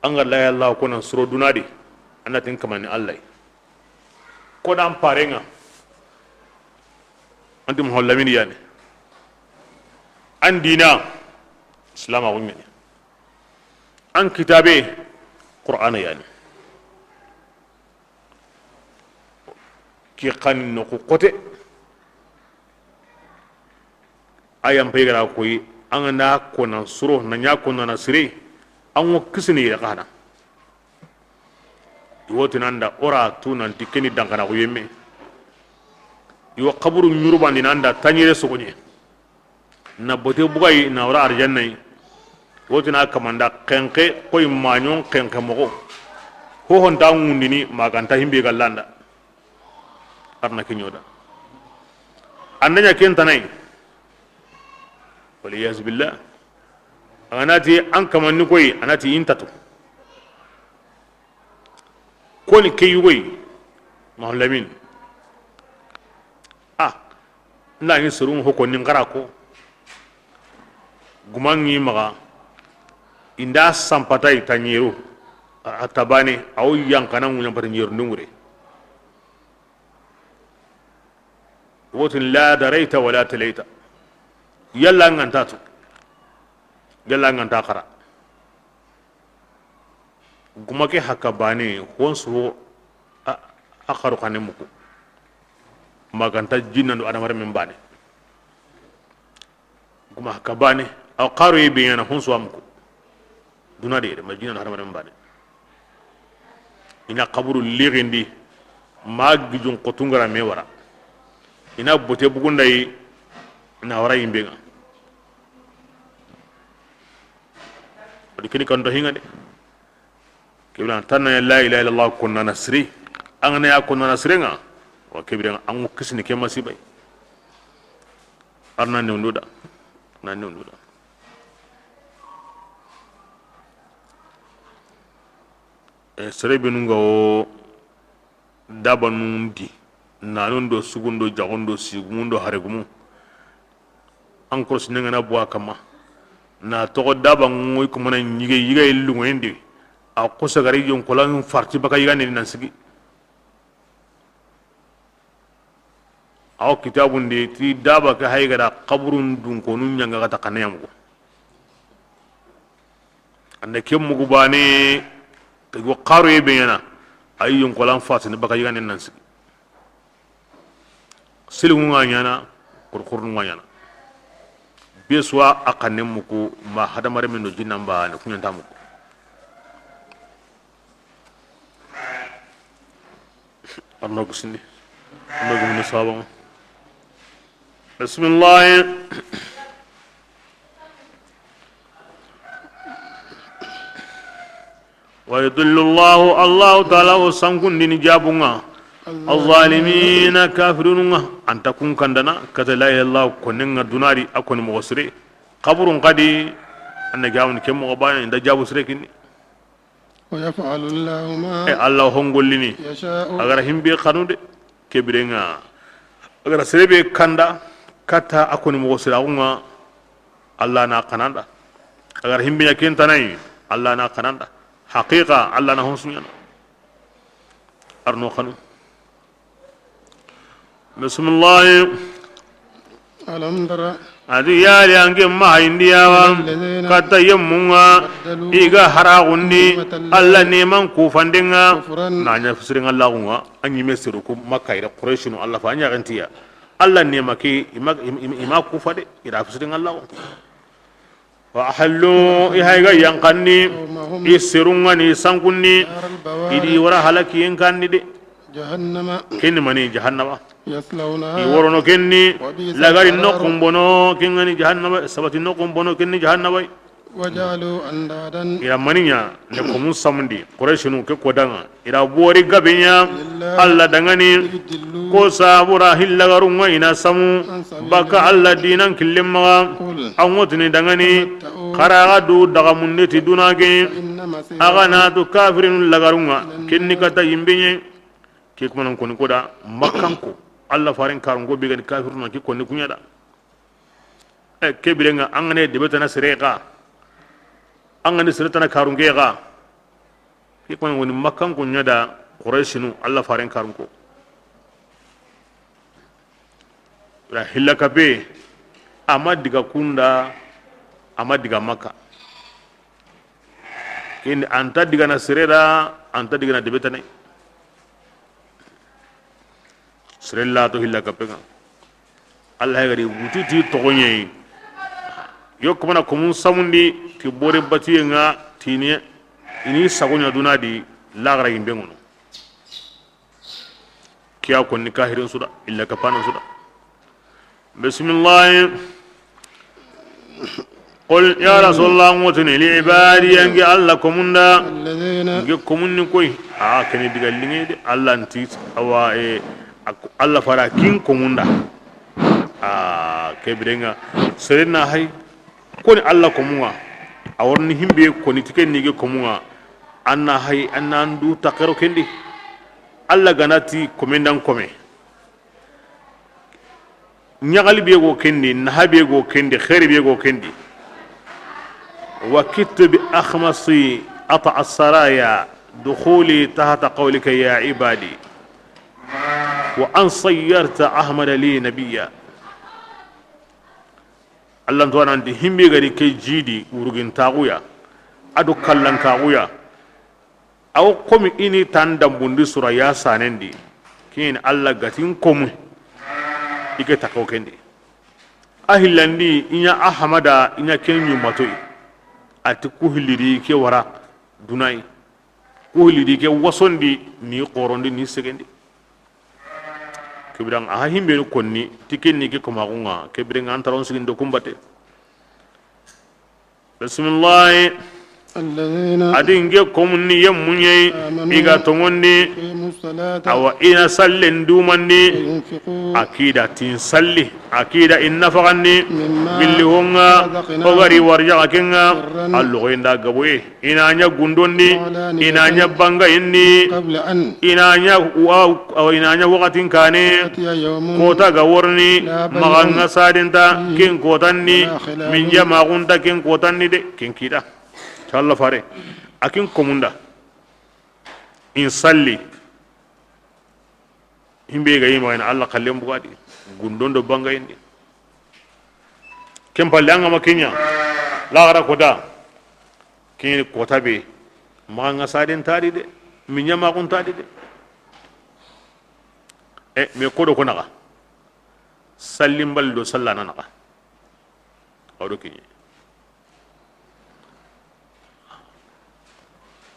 An ga la ya Allah ko nan suro dunadi. An na tin kamanni Allah. Ko dan parenga. Anti Muhammad Lamine yani. An dina Islam a gunyani. An kitabe Qur'ana yani. Ke xa ni noxu xote. A yan pay ga ra koyi, an ga na ko nan suro, na ɲa ko nan sire, an wo kisini yere xa na. I wo ti nan da o ra tu nanti ke ni dankanaxu yemme. I wo xaburu ɲurubandi nan da taɲere sogoɲe. Na bote bugayi na wara arjannayi. Wo ti na kamanda xenxe koyi maɲon xenxe moxo. Hohonta ŋundini maganta himbe gallanda. Arna ke ɲoda. An da ɲa ken tanayi. Waliyasu billah. A ga na ti an kamanni koyi, a na ti intatu. Koni ke yugoyi, Mahamlamin. A, n da ɲi sorun ho konni n xara ko. Gumangi maxa, i nda sampata i ta ɲeru, a, a tabane, a wo yankana ŋuɲa pata ɲeru ndungure. Wotin la darayta wala talayta. Yalla nganta tu. Yalla nganta xara. Guma ke haka bane, honsu a, a xaru xane muku. Maganta jinnando adamare men bane. Guma haka bane, aw xaru ye be ɲana honsu a muku. Duna de, ma jinnando adamare men bane. I na xaburu lixindi, ma gijun xotungara me wara. I na bote bugundayi, na wara yimbe ŋa. Wadi kini kanto hinga de. Kebira tanna ya la ilaha illallah konna na siri. An ga na ya konna na sire ŋa. Wa kebira an ŋu kisini ke masibay. Arna ne unduda. Na ne unduda. E, sere benu ŋa wo. Dabanun di, nanun do, sugun do, jaxun do, sigumun do, haregumu. An korosi nengana buwa kama. Na toxo dabanun ŋoy kumana ɲige, yiga yi lungoyen di. A xosa gari yonkolan farti baka yigande nan sigi. Aw kitabun di ti daba ke hay gada xaburun dun konu ɲanga gata xane yamugo. Anda ke mugu bane, ke go xaro ye be ɲana, ay yonkolan fasini baka yigande nan sigi. Silimu nga ɲana, kurkurnu nga ɲana. Be suwa a xane muku ma hadamare men do jinnan ba ne kuɲanta muku. Arno kusindi. Arno gumini sabon. Bismillah. Wa yudillu Allahu, Allahu Taala wo sankundini jabunga. Al-zalimina, kafirununga. Anta kun kandana kata la ilaha illallah konenga dunari a koni moxo sire. Xaburun xadi, anna jabun ke moxo bana inda jabu sire kinni. Wa yaf'alu Allahu ma, e, Allah hongollini, yasha'u, a gara himbe xanu de. Kebirenga a gara serebe kanda kata a koni moxo siraxunga, Allah na xananda. A gara himbe ɲa kentanayi, Allah na xananda. Haqiqa Allah na honsuɲana. Arno xanu. Bismillahi. Alam tara. Adi yali anke ma hayindiyawa. Alladhina, katta yemmunga. Baddalu, iga haragundi. Ni'matallahi, Allah neman kufandenga. Kufran. Na ɲa fisiringa lagunga. An ɲime seru ku Makka ira Qurayshinu Allah fa ɲaxantiya. Allah nema ke ima, ima, ima kufa de. Ira fisiringa lagunga. Wa ahallu, i hayga yankanni, i serungani sankunni, i di wara halakiyen kanni de. Jahannama. Kenni mani jahannama. Yaslawnaha. I worono kenni, wa bi'sal, lagari qararu, noqun bono, kengani jahannama, sabati noqun bono, kenni jahannama. Wa ja'alu andadan. Ira maniya, ne komun samundi, Qurayshinu ke kodanga. Ira bori gabeɲa Allah dangani. Ko sabura hillagarunga ina samu baka Allah dinan killemmaga. An wotini dangani. Xaraga du daga munde ti dunage. Aga na tu kafirin lagarunga kinni kata yimbeɲe. Ke kumanan koni koda Makkanko Allah faren karunko be gani kafiruna ke konni kuɲada. E, kebirenga angane debetana sere ga, angane sere tana karunge ga. Ke koni woni Makkanko ɲa da Qurayshinu Allah faren karunko. Ra hilla kape, ama diga kunda, ama diga Makka. Kindi anta diga na sere da, anta diga na debetane. Sere la to hilla kapenga. Allah ga di wutu ti toxoɲeyi. Yo komana komun samundi ti bore batiyenga tini ini sagoɲa duna di laxara yimbe ŋono. Kiya konni kahirin suda illa kapana suda. Bisimilahi. Qul ya rasulullah, ŋotini li ibadiya, nge Allah komunda. Alladhina. Nge komunni koy. A keni diga lingi de Allah nti. Awa e Allah fara kin komunda. A kebirenga serena hay koni Allah komunga. A warni himbe koni tiken ni ge komunga. Anna hay anna ndu takero kendi. Allah ganati komendan kome. Ɲagali be go kendi, naha be go kendi, xeeri be go kendi. Wa kittu bi akhmasi ata asaraya dukhuli tahta qawlika ya ibadi. Wa an sayyarta Ahmada li nabiyya. Allah nto ananti himbe gari ke jidi urugintaxuya. Ado kallankaxuya. Aw komi ini tan dambundi sura ya sanendi. Kin Allah gatin komu. Ike takaw kendi. A hillandi inya Ahmada inya ken ɲumatoyi. Ati ku hillidi ke wara dunai. Ku hillidi ke wasondi ni xorondi ni segendi. Kebiran aha himbeni konni tikenni ke komaxunga kebirenga antaron sigindo kumbate. Bisimilahi. Alladhina. Adi nge komunni ye muɲeyi. Amanu. I ga tongondi. Yuqimu salata. Awa ina sallen dumandi. Wa yunfiqu. Akida tin salli. Akida in nafagandi. Mimma. Billi honga. Razaqnahum. Ogari warjaga kenga. Sirran. Allogoyinda gaboye. Ina ɲa gundondi. Wa alaniyatan. Ina ɲa bangayindi. Qabla an. Ina ɲa wa ina ɲa wakatin kane. Yawmun. Kota ga worni. La bay'un. Maxa nga sadenta. Fihi. Ken kotanni. Wala. Min jamaxunta ken kotanni de ken kida. Calla fare. Akin komunda. In salli. Himbe ga yima ina Allah kallen bugadi. Gundondo bangayindi. Ken palle anga ma kenya. Laxara kota. Ken kota be. Maxa nga saden tadi de. Min jamaxun tadi de. E me kodo ko naxa. Sallimbal do sallana naxa. Aw do kiɲe.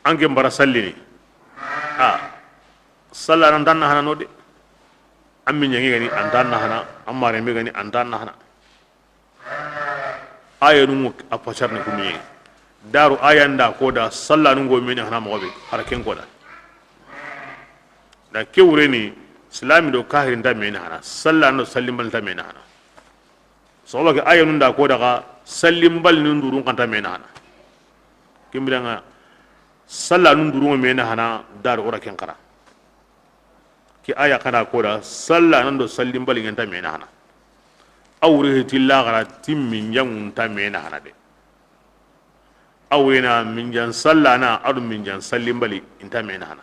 Anke mbara sallini. A sallana ntan na hana no de. An mi ɲangi gani antan na hana. An marembe gani antan na hana. Aya nungu a pasarni kuniye. Daru aya nda koda sallanu ngo meni hana moxo be. Hara ken koda. Da ke wureni silami do kahiri nta meni hana. Sallanu do sallimbal nta meni hana. Soxoba ke aya nun da ko daga sallimbal nun durun kanta mena hana. Kimbiranga salla nun durun mena hana dar ora ken kara. Ki aya kana ko da salla nan do sallimbal ngenta mena hana. Awre hiti laxara timmin jangun ta mena hana de. Awena min jan salla na adu min jan sallimbali inta mena hana.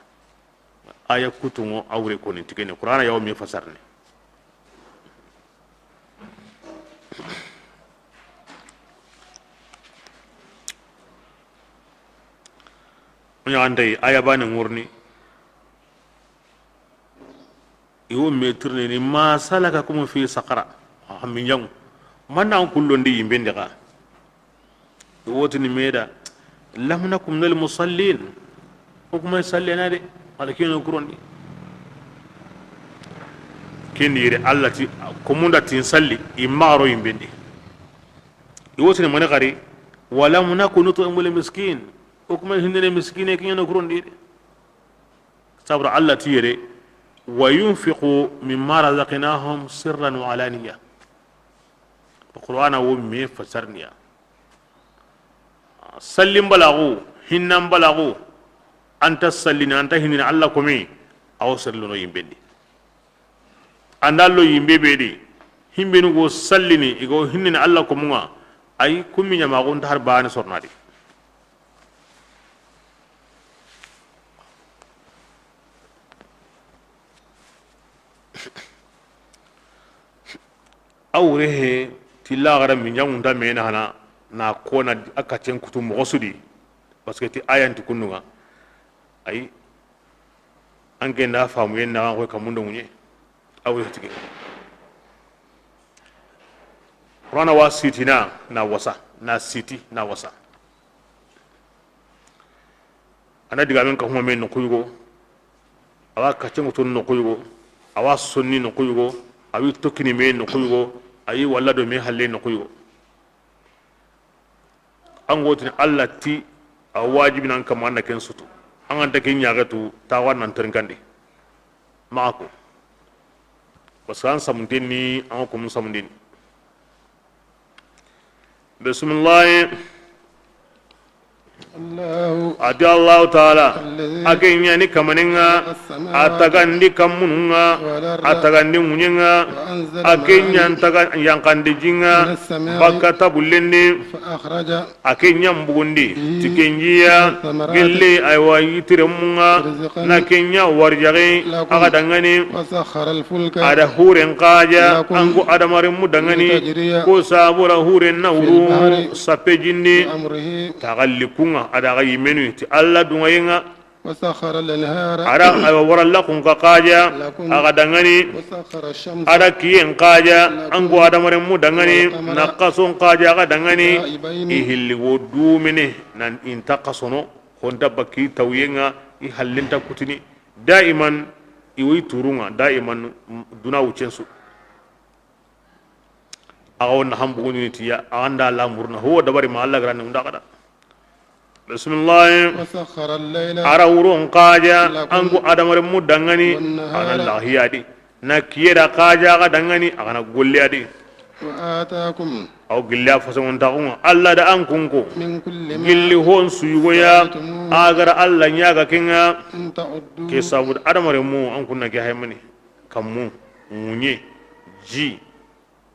Aya kutungo awre koni tikene Qur'ana yawo mi fasarni. Oɲa antay aya bane ŋurni. Iwo me tirnini ma salakakum fi saqara. Hamminjaŋu manna an kullondi yimbendi xa. Wotini meda lam nakum minal musallin. O kuma sallena de. Ala kino kurondi. Kendi yere Allah ti komunda tin salli i maxaro yimbendi. I wotini mani xari walam naku nut'imul miskin. O kuma hindene miskine kiɲana kurondi de. Sabra Allah ti yere wa yunfiqu mimma razaqnahum sirran wa alaniya. Qur'ana wo me fasarniya. Sallimbalaxu, hinnanbalaxu, anta sallini anta hinnini Allah komi. Awo serlono yimbendi. Anda lo yimbe be di himbenu go sallini igo hinnini Allah komunga. Ay kummi ɲamaxunta har bane sornadi. Awre he tilla gara minjaŋunta mena hana na kona a kaccen kutu moxo sudi. Parce que ti ayanti kunnunga. Ay an ke nda famu yen naxa koy kamundo ŋuɲe. A wuri tigi. Qur'ana wa sitina na wasa, na siti na wasa. A na digamen ka huma me noxu yugo, a wa kacce ŋutu noxu yugo, a wa sonni noxu yugo, a wi tokkini me noxu yugo, a yi walla do me halle noxu yugo. An ga tini Allah ti a wajibi nan kama, an na ken sutu, an ga nta ken ɲaxe tu, tawa nan terinkandi maxa ko. Parce que an samunten ni, an ga komun samunden ni. Bisimilahi. Allahu. A ti Allahu Taala, allazi, a ke ɲa ni kamanen ŋa, khalaqa as-samawati, a tagandi kanmunun ŋa, wal arda, a tagandi ŋuɲen ŋa, wa anzala, a ke ɲa ma'an, n taga yankandi jin ŋa, minas sama'i, bakka tabullen di, fa akhraja, a ke ɲa n bugundi, bihi, ti ken ji ya, minas samarati, gelle, aywa, yitire mun ŋa, rizqan, na ke ɲa warijaxe, lakum, a ga da ŋa ni. Wa sakhkhara al-fulka, a da huren xaja, lakum, an ko adamarenmu da ŋa ni, litajriya, ko sabura huren na wuru, fil bahri, sappe jin di, bi amrihi, taxalli kun ŋa, a da ga yimenu ti Allah dunŋayen ŋa. وسخر الأنهار. A da, aywa, wara laxun ka xaja, lakum, a ga da ŋa ni. وسخر الشمس. A da kiyen xaja, lakum, an ko adamarenmu da ŋa ni. والقمر. Na xason xaja a ga da ŋa ni. دائبين. I hilli wo dumene, nan inta xasono, honta bakki tawuyen ŋa, i hallinta kutini. Daiman, i wo i turun ŋa, daiman, m-, duna wuccen su. A ga wo na hambu ni tiya, a ga nda lamurna, ho dabari ma Allah garani unda kada. Bismillah. وسخر الليل. A da wuron xaja, lakum, an ko adamarenmu da ŋa ni, والنهار, a ga na lahiya di. Na kiye da xaja a ga da ŋa ni, a ga na golle a di. وآتاكم. Aw gilla fasangon taxun ŋa, Allah da an kun ko. من كل ما. Gilli hon su yugo ya, سألتموه. A ga ra Allah ɲaga ken ŋa. إن تعدوا. Ke sabu da adamarenmu an kun na ke haymani. Kammu, ŋuɲe, ji,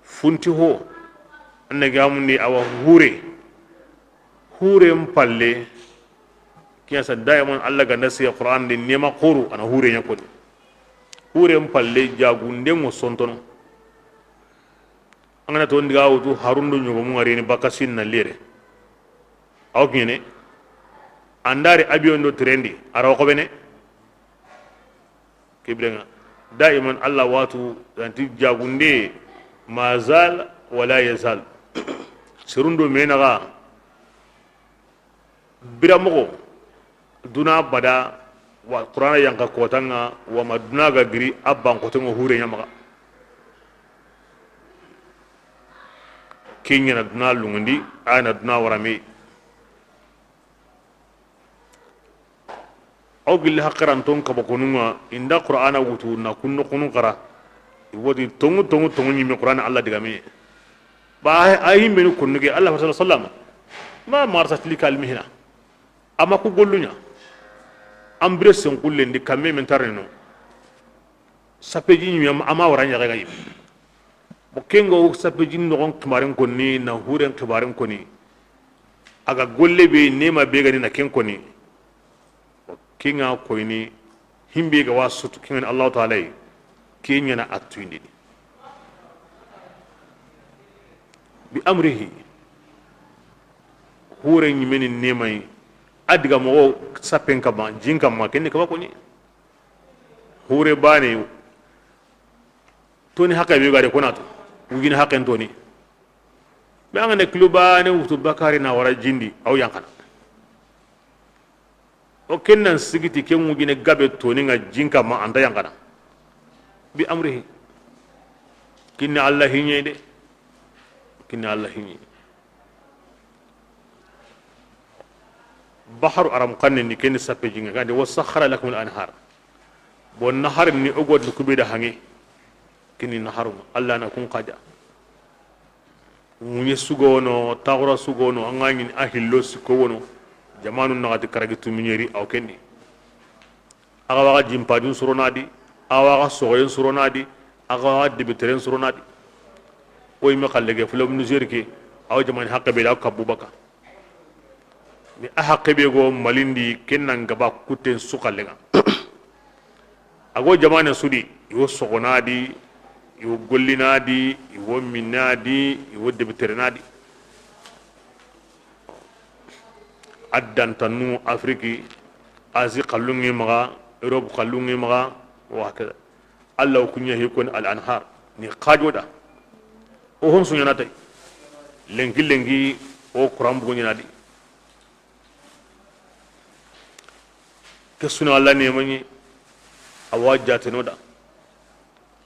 funti ho, an na gamundi awa hure, hure n palle, kiyasa daiman Allah ga nda siya Qur'an di nema xoru, a na hure ɲa koni. Hure n palle jagunde ŋo sontono. An ga na to ndiga wutu harundo ɲogomu ŋa rini bakasin na lere. Aw kine, andari avion do train di, a ra wo xobene. Ke biren ŋa, daiman Allah watu, nanti jagunde, ma zal wala yazal. Serundo me naxa, bira moxo, duna bada, wa Qur'ana yanqa kotan ŋa, wa ma duna ga giri, a ban koten ŋo hure ɲa maxa. Ke ɲa na duna lungundi, a na duna warame. Aw gilli haqiranton kaba konun ŋa, inda Qur'ana wutu na kunno kunun xara. I woti tongu, tongu, tongu ɲimme Qur'ana Allah digame. Ba a himbenu kunnuge Allah sallallahu alaihi wasallam. Ma marsat lika almihna. Ama ku gollu ɲa. An bire sen kullen di kamme men tarneno. Sappe ji ɲimme ama wara ɲaga ga yi. Bo ken ŋa wo sappe jin noxon xibaren koni, na huren xibaren koni. A ga golle be, nema be ga ni na ken koni. Bo ken ŋa koyni, himbe ga wa sutu, ken ŋa ni Allahu Taala yi, ken ɲa na a tuyindini. Bi amrihi, hure ɲimeni nema yi, a diga moxo sappen kama, jin kama, ken ni kaba koni. Hure bane, Toni haqqe be ga de kona to. Wujini haqqen toni. Be an ga ne kilo bane wutu bakari na wara jin di, aw yanqana. O ken nan sigiti ken wujine gabe toni ŋa jin kama anta yanqana. Bi amrihi. Kinni Allah hiɲe de. Kinni Allah hiɲe. Baharu aram xannen di ken ni sappe jin ŋa, gandi, "Wa sakhkhara lakumul anhar." Bon, naharin ni o gotini kube da hanŋe. Kini naharu, Allah na kun xaja. Ŋuɲe su ga wono, taxura su ga wono, an ga ɲini a hillo sikko wono. Jamanu naxati karagi tumiɲeri, aw ken di. A ga waxa jimpajun suronadi, a ga waxa soxoyen suronadi, a ga waxa debiteren suronadi. O yime xalle ke, fleuve Niger ke, aw jamani haqqe be da, aw kabu baka. Mi a haqqe be go Malindi, ken nan gaba kutten su xalle ŋa. A go jamane sudi, i wo soxonadi, i wo gollinadi, i wo minnadi, i wo debiterenadi. A dantannu Afriki, Asie xallunŋe maxa, Europe xallunŋe maxa, wa hakada. Alla wo ku ɲa hi koni al anhar, ni xajo da. O hon su ɲaana tay. Lenki lenki o Quran bugu ɲaana di. Ke su na Alla neema ɲi, a wa jaateno da.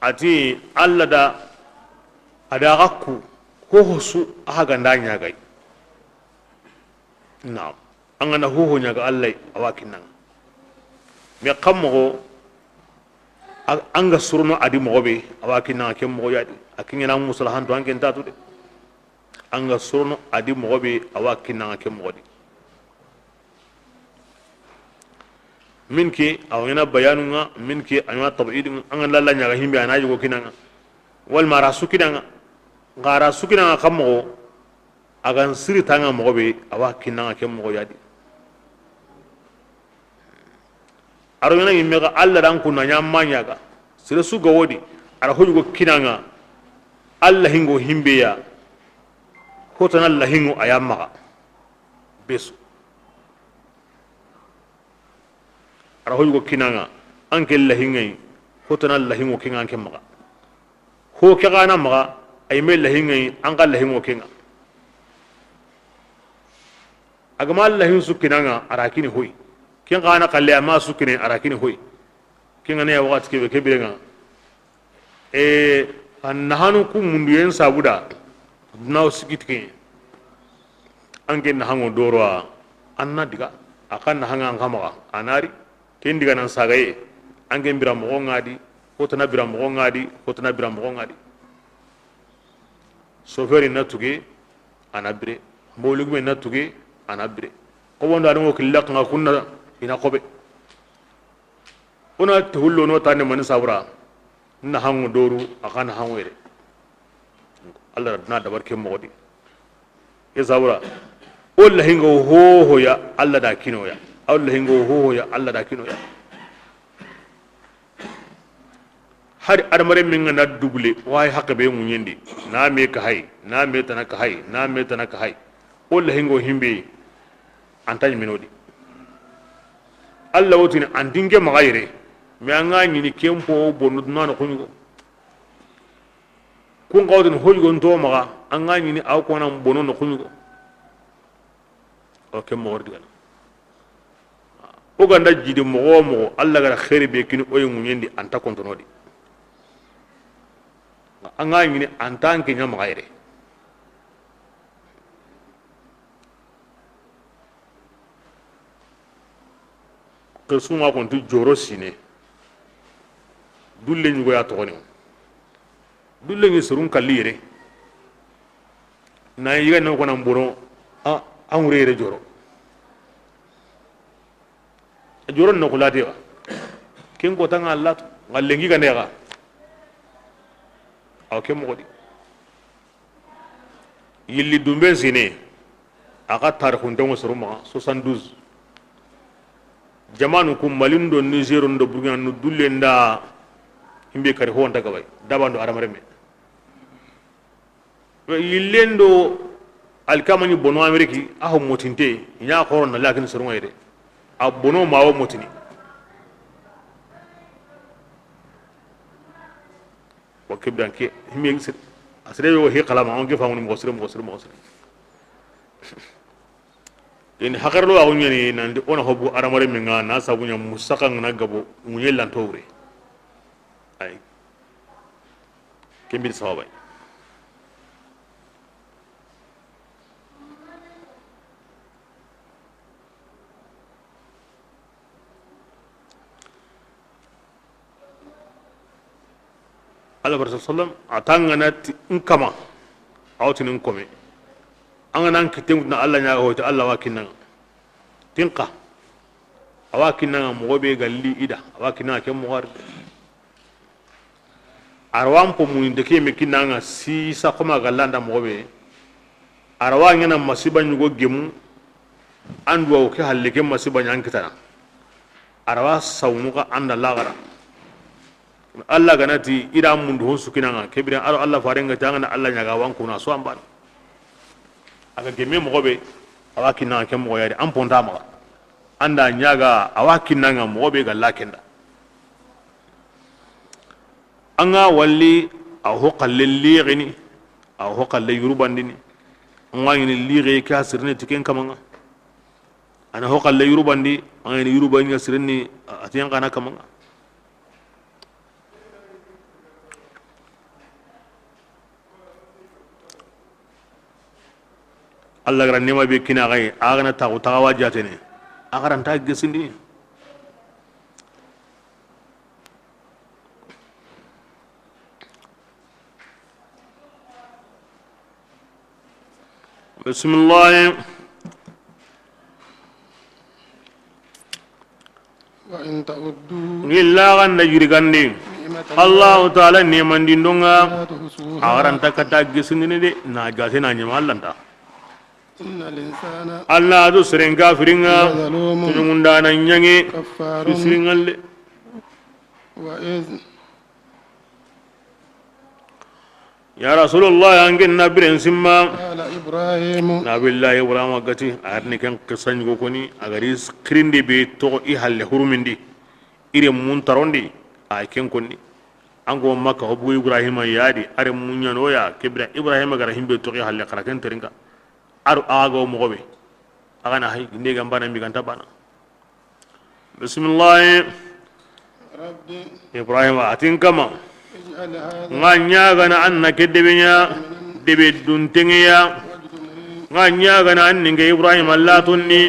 A ti Alla da, a da ga ku, hoho su, a xa ga nda ɲaagay. Naam. An ga na hoho ɲaaga Alla, a wa kinna an ŋa. Mais xa moxo, a, an ga sorono a di moxo be, a wa kinna an ŋa ke moxo ya di. A kiɲana musalahanto an ke nta tu de. An ga sorono a di moxo be, a wa kinna an ŋa ke moxo di. Min ke, a wa ɲaana bayaanu ŋa, min ke, a ɲaana tab'iidu ŋa, an ga na Alla ɲaaga himbe, a na yogo kinna an ŋa. Walla ma a ra su kinna an ŋa. Xa a ra su kinna an ŋa xa moxo, a ga n siri ta an ŋa moxo be, a wa kinna an ŋa ke moxo ya di. A ro ɲaana yimme ga Alla da an kunna ɲa ma ɲaaga. Sere su ga wo di, a ra ho yogo kinna an ŋa, Alla hingo himbe ya, ho tana Alla hingo a ya maxa. Be su. A ra ho yogo kinna an ŋa, an ke Alla hinŋa yi, ho tana Alla hingo kinna an ke maxa. Ho ke xa na maxa, a yimme Alla hinŋa yi, an xa Alla hingo kinna an ŋa. A ga ma Alla hin su kinna an ŋa, a ra kini hoyi. Ken xa na xalle, a ma su kinne, a ra kini hoyi. Ken ga na ya waxati ke be, ke bire ŋa. E, an na hanu ku mundu yen sabu da, duna wo sikki ti ke. An ke na hango doro a, an na diga, a xa na hanga an xa maxa, a na ri, ken diga nan sagaye, an ke bira moxo ŋa di, ho tana bira moxo ŋa di, ho tana bira moxo ŋa di. Soferi na tuge, a na bire, mboligume na tuge, a na bire. Xobondo a ni wo killa xa ŋa kunna, i na xobe. O na te hullo no tane mani sabura, na hango doru, a xa na hango yere. Alla na dabar ke moxo di. Ke sabura, o Alla hingo hoho ya, Alla da kino ya. O Alla hingo hoho ya, Alla da kino ya. Hari adamaren min ga na duble, wa hay haqe be ŋuɲendi. Na me ka hay, na me tana ka hay, na me tana ka hay. O Alla hingo himbe, an ta ɲi mino di. Alla wo tini an dinge maxa yere, mais an ga ɲini ken po bono duna no kuɲugo. Kun xa wo tini ho yogo nto maxa, an ga ɲini a wo kona bono no kuɲugo. O ke moxo digana. O ga nda jidi moxo wo moxo, Alla ga da xeeri be kini o yi ŋuɲendi, an ta kontono di. An ga ɲini an ta an ke ɲa maxa yere. Ke su ŋa konti joro sine. Dulle ɲugo ya toxoni. Dulle ɲi sorun kalli yere. Na yiga nan kona bono, a, an wure yere joro. Joro no kulate wa. Ken ko tanga Allah, ŋa lenki ga ne ga. Aw ke moxo di. Yilli dunben sine, a xa tarixunten ŋa soro maxa, soixante-douze. Jamanu ku, Mali ndo, Niger ndo, Burkina ndo, dulle nda himbe kari ho nta gabay, daba ndo adamarenme. Yillen do alkama ni bono Ameriki, a ho motinte, i ɲa xoro na lakin soro ŋa yere. A bono ma wo motini. Wa ke biran ke, himi sir-, a sere yo he kalama, on ke famuni moxo sire, moxo sire, moxo sire. Ini hakarlo a ɲani, nanti o na hobu adamarenme ŋa, na sabu ɲa musaka ŋa na gabo, ŋuɲe lanto wure. Ay. Ken biri sababay. Allah barasa sallam, a tangana ti n kama, a wo tini n kome. An ga na n kitten kutu na Allah ɲa ga hoyta, Allah wa kinna ŋa. Tinka. A wa kinna ŋa moxo be ga li i da, a wa kinna ŋa ken moxo ari. A ra wa n po muninte ke me kinna ŋa sisa xoma ga landa moxo be. A ra wa ɲana masiba ɲugo gemu. An duwa wo ke halle ke masiba ɲa n kitana. A ra wa sawunu xa an da laxara. Allah ga na ti i da mundu hon su kinna ŋa, ke biren a ro Allah faren ga ti an ga na Allah ɲa ga wa n kuna so an bana. A ga gemme moxo be, a wa kinna ŋa ken moxo yadi, an ponta maxa. An da ɲa ga, a wa kinna ŋa moxo be ga la ken da. An ga walli, a ho xalle lixini, a ho xalle yurubandini. An ga ɲini lixe ke a sirini ti ken kamaŋa. A na ho xalle yurubandi, an ga ɲini yuruba ɲa sirini, a ti yan xa na kamaŋa. Allah ga ra nema be kini a ga yi, a ga na taxu taxawa jatene, a ga ra nta gesindi. Bisimilahi. وإن تعدوا Gilla ganda yirigandi نعمة الله Allahu Taala nemandindonga, لا تحصوها a ga ra nta kata gesindini de, na jate na ɲama Allah nta. إن الإنسان Allah a do seren kafiringa, لظلوم tuɲungundana ɲange, كفار kisiringalle. وإذ Ya Rasulullah, an ken na biren simma. قال إبراهيم Nabillahi Ibrahima ga ti, a ri ni ken qissa ɲugo koni, a ga ri kirindi be toxo i halle hurumindi, i renmun tarondi, a ken konni. An ko Makka, ho bugu Ibrahima ya di, a renmun ɲa no ya, ke bire Ibrahima ga ra himbe toxo i halle, xa ra ken terinka. A ro a ga wo moxo be, a ga na hay, ne ga n bana, mi ga nta bana. Bisimilahi. رب Ibrahima a ti n kama, اجعل هذا n ga ɲaagana an na ke debe ɲa, debe dunteŋe ya. واجنبني N ga ɲaagana an ni n ke Ibrahima latonni,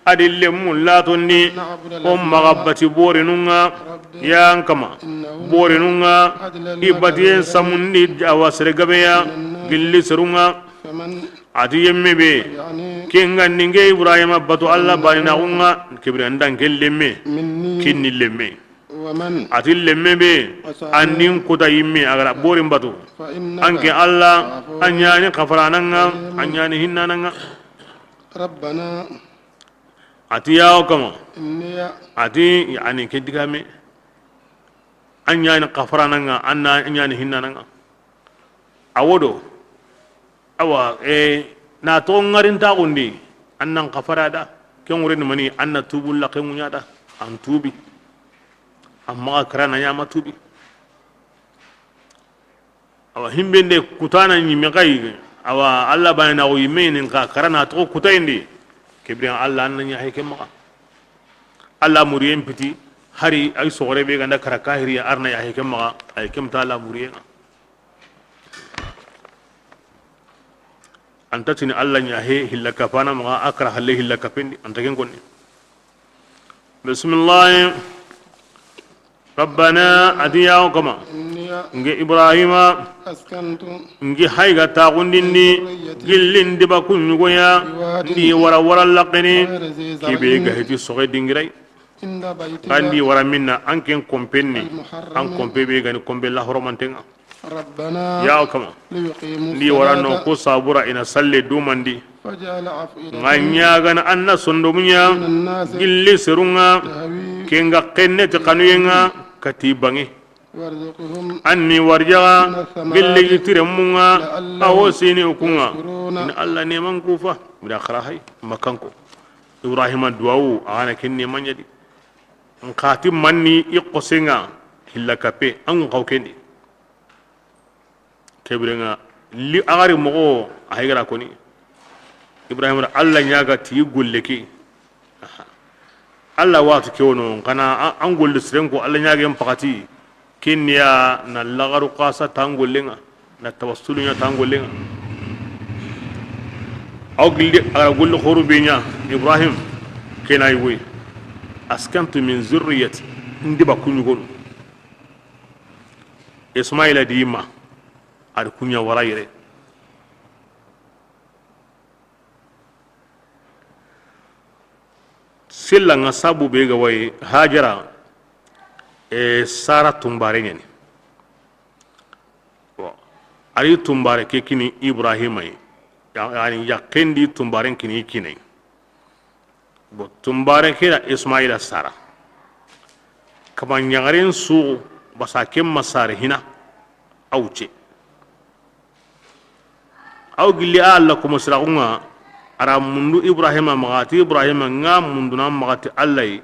a di lemmu latonni, أن نعبد o maxa الأصنام bati borenunga, رب ya n kama, إنهن borenunga, أضللن i batiyen كثيرا samundi, a wa sere gabe ya, من الناس gilli serunga. فمن A ti yemme be, تبعني ken ga ni n ke Ibrahima batu Allah فإنه baninaxunga, ke bire n da n ke lemme, مني ken ni lemme. ومن A ti lemme be, عصاني an di n kuta yimme, a ga ra borin batu. فإنك An ke Allah, عفو a ɲa ni xafarananga, a كريم ɲa ni hinnananga. ربنا A ti ya o kama, إني a ti, yani, ke digame, a ɲa ni xafarananga, a na, a ɲa ni hinnananga. A wo do, awa, e, na toxo ŋarintaxundi, an na n xafara da, ken ŋureni mani, an na tubu laxe ŋuɲa da, an tubi, an maxa kara na ɲama tubi. Awa, himbende kutana ɲimme xayi, awa, Allah baninaxu yimme ni n xa kara na toxo kutayindi, ke biren Allah an na ɲa hay ke maxa. Allah muriyen piti, hari ay soxore be ga nda kara kahiriya, a ra na ɲa hay ke maxa, ay kem ta Allah muriyen ŋa. An ta tini Allah ɲa he hilla kapana maxa, a kara halle hilla kapendi, an ta ken konni. Bisimilahi. Rabbana, a ti ya o kama, إني n ke Ibrahima, أسكنت n ke hay ga taxundindi, من ذريتي gillin diba kuɲugoya, بواد ndi wara wara laxeni, غير ذي زرع ke be ga heti soxe dingiray. عند بيتك Kandi wara minna, an ken kompenni, المحرم an kompe be ga ni kompe la horomantenga. ربنا Ya o kama, ليقيموا ndi wara no الصلاة ko sabura i na salle dumandi. فاجعل أفئدة N ga ɲaagana an na sondomuɲa من الناس gilli serunga, تهوي ken ga kenne ti xanuyenga, kati bange. وارزقهم An ni warjaga من الثمرات gilli gitiremunga, لعلهم a wo sini ukunga. يشكرون Ni Allah neman kufa, mira xara hay, makanko. Ibrahima duwawu, a ga na ken neman ɲa di. N xa ti manni i xosenga, hilla kape, an xaw kendi. Ke birenga, li a ga ri moxo, a hay ga ra koni. Ibrahima da Allah ɲaaga ti golle ke. Aha. Allah watu ke wono, n xa na a-, an golle siren ko Allah ɲaage n paxati. Kinniya na lagaru xasa tan gollenga, na tawassulu ɲa tan gollenga. Aw gilli a ga ra golle xoru be ɲa, Ibrahim, ke na yi woy. Askantu min zurriyati, n diba kuɲugonu. Ismaila di ma, a di kuɲa wara yere. Silla nga sabu be ga wayi Hajara, e, Sara tumbare ɲani. Bon, a ri tumbare ke kini Ibrahima yi. Ya-, yani, yaqqen di tumbaren kini kine. Bon, tumbare ke da Ismaila sara. Kama ɲagaren su, basa ke ma sare hina, a wuce. Aw gilli a Allah kuma siraxunga, a ra mundu Ibrahima maxa ti Ibrahima nga mundu na maxa ti Allah yi,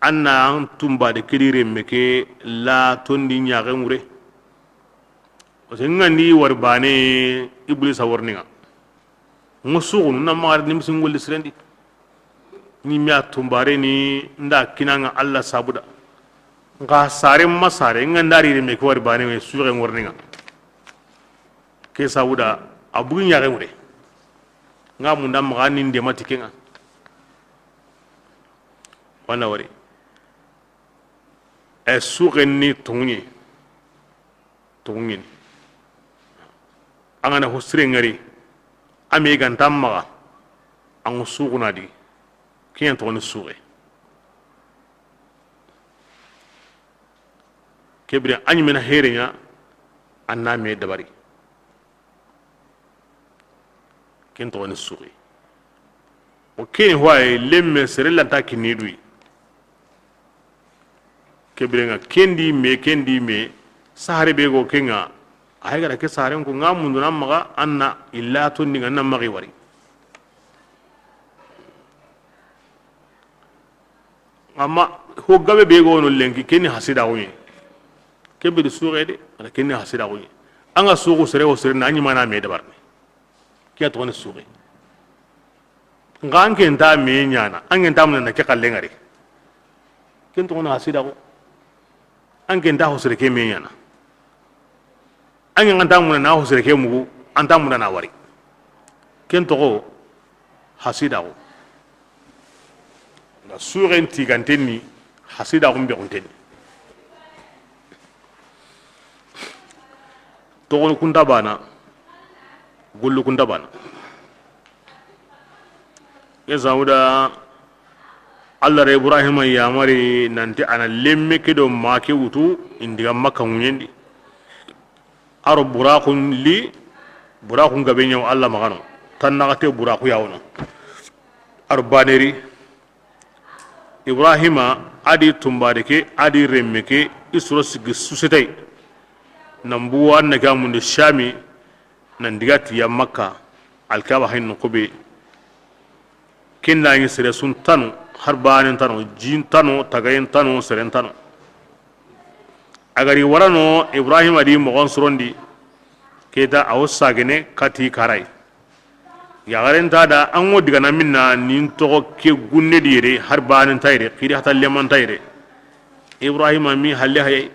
an na an tumba de kiri remme ke la tondi ɲaxe ŋure. Parce que n ga ndi wari baane, Iblisa wari ni ŋa. Ŋa suxunu na maxa nimisi ŋolli siren di. Ni mi a tunbare ni nda kinaŋa Alla sabuda. Nxa sare ma sare, n ga nda ri me ke wari baane, me suxe ŋorni ŋa. Ke sabuda, a bugi ɲaxe ŋure. N ga munda maxa ni ndema ti ke ŋa. Wana wari. E suxen ni toŋuɲe. Toŋuɲeni. An ga na ho sire ŋari, a me ga nta maxa, an ŋa suxuna di, ke ɲa toxoni suxe. Ke bire a ɲi me na here ɲa, an na me dabari. Ken toxoni suxi. O keni hoye lemme sere lanta kinni duyi. Ke birenŋa kendi me, kendi me, sahare be go kenŋa, a hay gara ke saharen ko ŋa munduna maxa, an na illa tondinŋa na maxi wari. Amma ho gabe be gono lenki, keni hasidaxuɲe. Ke be di suxe de, ala keni hasidaxuɲe. An ga suxu sere wo sere na, a ɲimana me dabarni. Ke ya toxoni suxe. Nxa an ke nta me ɲana, an ke nta munana ke xalle ŋari. Ken toxoni hasidaxu. An ke nta ho sere ke me ɲana. An ke nta munana ho sere ke mugu, an ta munana wari. Ken toxo hasidaxu. Nda suxen tiganten ni, hasidaxu n bexunten ni. Toxonu kunta bana, gollu kunta bana. Ke sabuda, Allah da Ibrahima yamari nanti a na lemme ke do ma ke wutu, i n diga Makka ŋuɲen di. A ro buraxun li, buraxun gabe ɲa wo Allah maxa no, tannaxate buraxu ya wo no. A ro bane ri, Ibrahima a di tunbade ke, a di remme ke, i soro sigi susetay. Nan bugu a na ke a mundi Shami, nan diga ti ya Makka, Alkaba hay noxu be. Ken da ɲi sere su n tanu, hari baane n tanu, ji n tanu, tagaye n tanu, sere n tanu. A gari warano, Ibrahima di moxon sorondi, ke ta a wo sagene kati karay. Yaxaren ta da an ŋo digana minna, nin toxo ke gunne di yere, hari baane nta yere, xiri hata leman nta yere. Ibrahima mi halle hayay.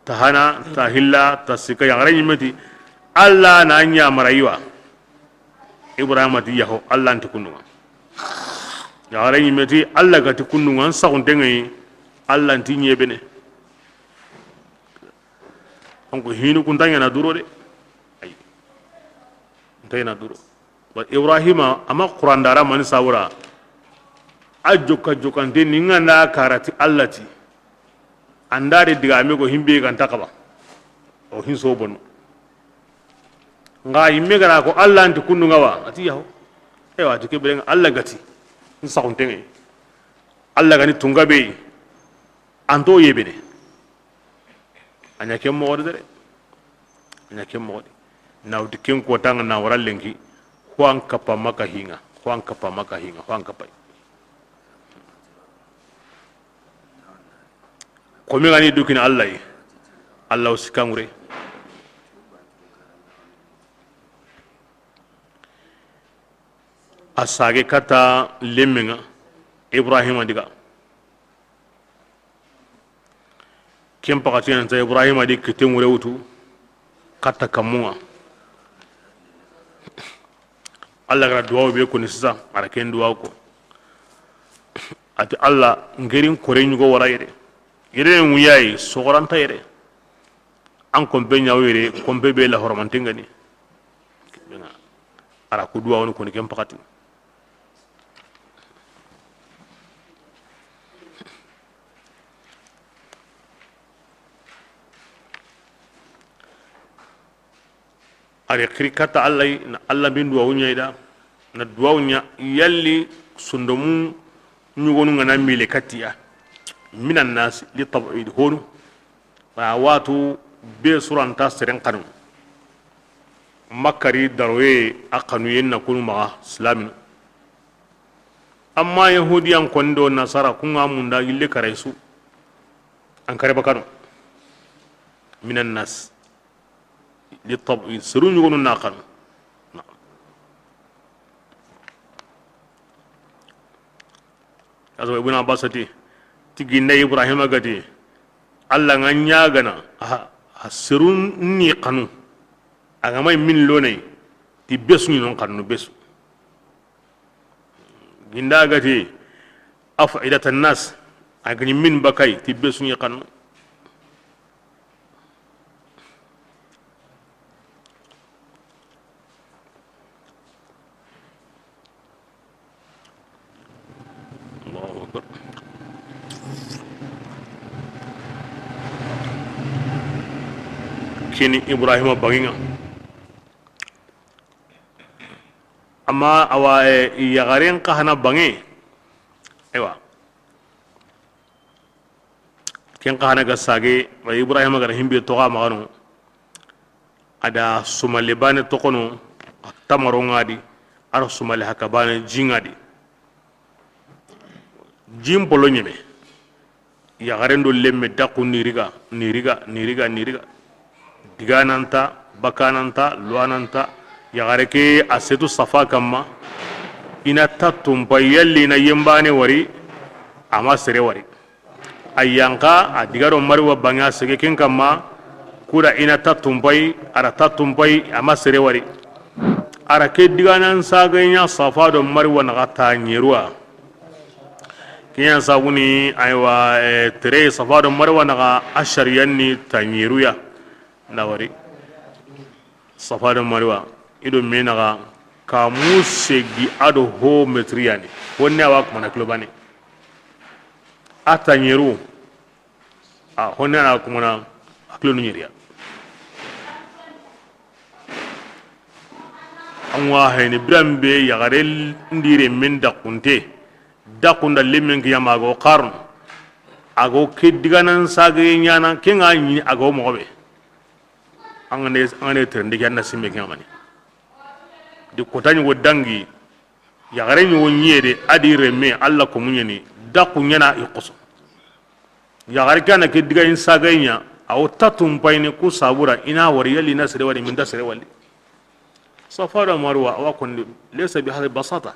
Ta hana, ta hilla, ta sika, yaxare ɲimme ti, Allah na ɲamara yiwa. Ibrahima ti yaho, Allah nti kunduŋa. Yaxare ɲimme ti, Allah ga ti kunduŋa, n saxunte ŋa yi, Allah nti ɲebene. Donc hinu kunta ɲana duro de. Ay. Nta ɲana duro. Ba Ibrahima, ama Qur'an dara mani sawura. A jokka jokkante ni ŋa nda karati Allah ti. An da de diga me go himbe ganta kaba. O hin so bono. Nga yimme gara ko Allah nti kunduŋa wa, a ti yaho. Ewa, a ti ke birenŋa Allah ga ti. N saxunte ŋa yi. Allah ga ni tunga be. An to yebene. A ɲa ken moxo di dere. A ɲa ken moxo di. Na wuti ken kotaŋa na wara lenki. Ho an kappa Makka hiŋa. Ho an kappa Makka hiŋa. Ho an kappa. Komi gani dukini Allah yi. Allah o sikaŋure. A sage kata lemmenŋa. Ibrahima diga. Ken pakati yan ta Ibrahima di kite ŋure wutu katta kammuŋa. Allah gara duwawu be koni sisa, ara ken duwawu ko. Ati Allah, ngerin kore ɲugo wara yere. Yere ŋuyayi, sogoranta yere. An kompe ɲawo yere, kompe be la horomantingani. Ara ku duwawuni koni ken pakati. Ari xiri katta Allah yi, na Allah bin duwawu ɲa i da, na duwawu ɲa yalli sondomu ɲugonu ŋa na mile katti ya. Minan nasi li tab'id honu. A watu be suranta seren xanu. Makkari daroye a xanuyen na kunu maxa silaminu. Amma yahudiyan koni do nasara kunŋa munda yille karaysu. An kare bakano. من الناس. Li tab-, seru ɲugonu na xanu. Kaso Ibn Abbas ti, ti ginda Ibrahima ga ti, Alla ŋa ɲaagana, a, a seru ni xanu. A ga may min lonay, ti besu ni non xanu besu. Ginda ga ti, أفئدة الناس, a ga ni min bakay, ti besu ni xanu. Allahu akbar. Kini Ibrahima baŋe ŋa. Amma awa, eh, yaxaren xa hana baŋe. Aywa. Ken xa hana ga sage, wa Ibrahima ga ra himbe toxa maxano. A da sumale bane toxono, a tamaro ŋa di, a ra sumale haka bane ji ŋa di. Jin polo ɲeme. Yaxaren do lemme daxu ni riga, ni riga, ni riga, ni riga. Digananta, bakananta, luwananta. Yaxare ke a setu Safa kamma. I na tattumpa yalli i na yembane wari, a ma sere wari. A yanqa, a diga do Marwa baŋe a sege ken kamma, kuda i na tattumpay, a ra tattumpay, a ma sere wari. A ra ke diganan sage ɲa Safa do Marwa naxa ta ɲeruwa. Ken ɲa sabuni, aywa, eh, tere Safa do Marwa naxa a sariyan ni ta ɲeruya. Na wari. Safa do Marwa, i do me naxa, kamu segi a do ho metri yani. Honne a wa kumana kilo bane. A ta ɲeru. A honne a na kumana a kilo nu ɲeriya. An wa hayni biran be yaxare ndire min daxunte. Daxunda lemmen kiyama a go xarno. A go ke diganan sage ɲana, ke ŋa ɲi a go moxo be. An ga ne, an ga ne terende ke an na simme ke ŋa mani. Di kota ɲi wo dangi, yaxare ɲi wo ɲiye de, a di remme, Alla ko muɲeni, daxu ɲana i xoso. Yaxare ke a na ke diga in sage ɲa, a wo tattumpayini ku sabura, i na wari yalli, i na sere wari, min ta sere wali. Safa do Marwa, a wa kondi, laysa bi hadi basata.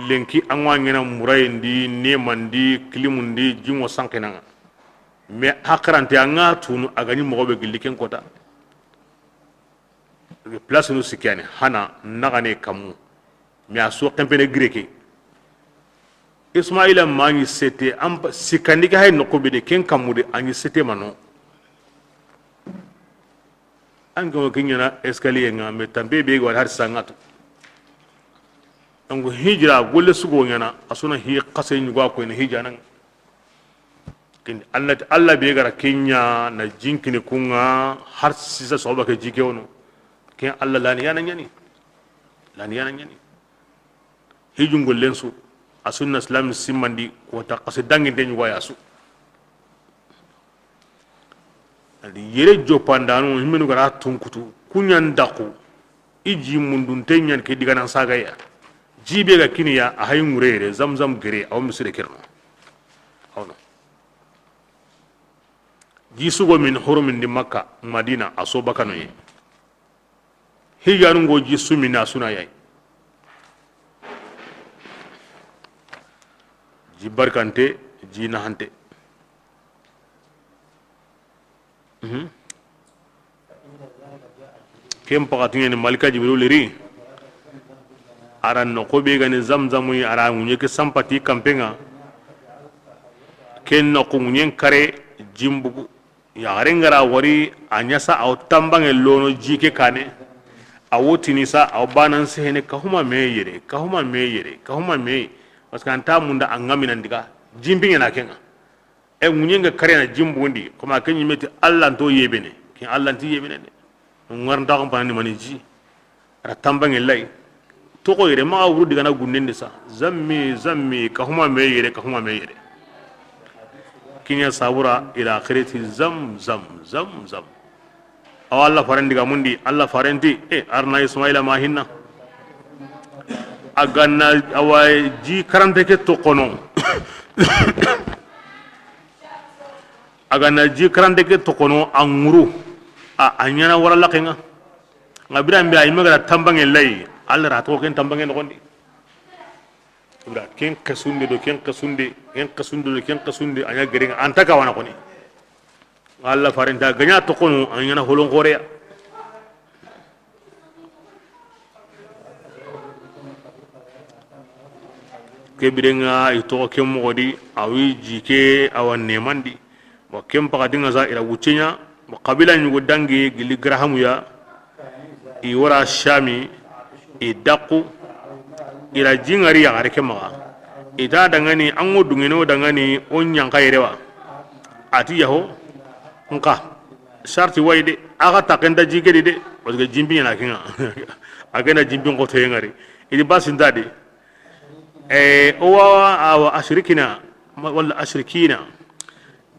Lenki an wa ɲana murayindi, nemandi, kilimundi, jingo sankinanga. Mais hakirante an ga tunu a ga ɲi moxo be gilli ken kota. Place nu sikane, hana, naxane kamu. Mais a so kempene greke. Ismaila ma ɲi sete, an pa-, sikandi ke hay noxo be de ken kamu de, a ɲi sete mano. An ga ke ɲana escalier ŋa, mais tampe be ga wari har sangatu. Donc hijra golle sugo ɲana, a suna hi xase ɲugo ko ni hijana. Ken Alla, Alla be ga ra ke ɲa na jinkini ku ŋa har sisa soba ke jike wono. Ken Alla lani yana ɲani. Lani yana ɲani. Hijun gollen su, a sunna islam simmandi ko ta xase danginte ɲugo ya su. Adi yere jopandano, himmenu ga ra tunkutu, ku ɲan daxu, i ji mundunte ɲan ke diganan sagaya. Ji be ga kiniya, a hay ŋure yere, zamzam gere, a wo misire kerno. Awno. Ji sugo min hurumindi Makka, Madina, a so bakano ye. Hijanu ŋo ji sumini a suna yayi. Ji barkante, ji nahante. Mhm. Ken paxatu ɲeni Malika Jibril ri. A ra noxo be ga ni zamzamu yi, a ra ŋuɲe ke sampati kampe ŋa. Ken noxo ŋuɲen kare jimbugu. Yaxare ŋa ra wari, a ɲa sa a wo tambanŋe lono ji ke kane. A wo tini sa, a wo banan sehene, ka huma me yere, ka huma me yere, ka huma me. Parce que an ta munda a ŋa mina n diga. Jimbi ɲana ke ŋa. E ŋuɲe ŋa kare na jimbundi, comme a ke ɲi me ti Alla nto yebene. Ken Alla nti yebene de. Ŋar nta ko panani mani ji. A ra tambanŋe lay. Toxo yere maxa wuru digana gunnen di sa. Zammi, zammi, ka huma me yere, ka huma me yere. Ken ɲa sabura, ila axirati zam, zam, zam, zam. Awa Alla faren digamundi, Alla faren ti, e, arna Ismaila ma hinna. A ga na, awa ji karante ke toxono. A ga na ji karante ke toxono, a ŋuru, a, a ɲaana wara laxen ŋa. Ŋa biran be a yinme ga ra tanbanŋe layi, Alla ra toxo ken tanbanŋe noxon di. Ibra ken xesunde do ken xesunde, ken xesunde do ken xesunde, a ɲa geren ŋa, a nta kawana xoni. Alla faren ta ga ɲa toxono, a ɲaana holon xoreya. Ke biren ŋa i toxo ke moxo di, a wi ji ke, a wa neeman di. Bon, ken paxati ŋa sa, i ra wucce ɲa. Bon, xabila ɲugo dangi gilli Garahamu ya, i wara Sami, i daxu, i ra ji ŋari yaxare ke maxa. I ta dangani, an ŋo dungene o dangani, o ɲanxa yere wa. A ti yaho, nxa, sarti wa yi de, a xa taxenta ji ke di de, parce que jinpi ɲaana ke ŋa. A ke na jinpi n xotoye ŋari. I di basi nta di. Eh, o wa, awa, ashrikina, ma-, wala ashrikina.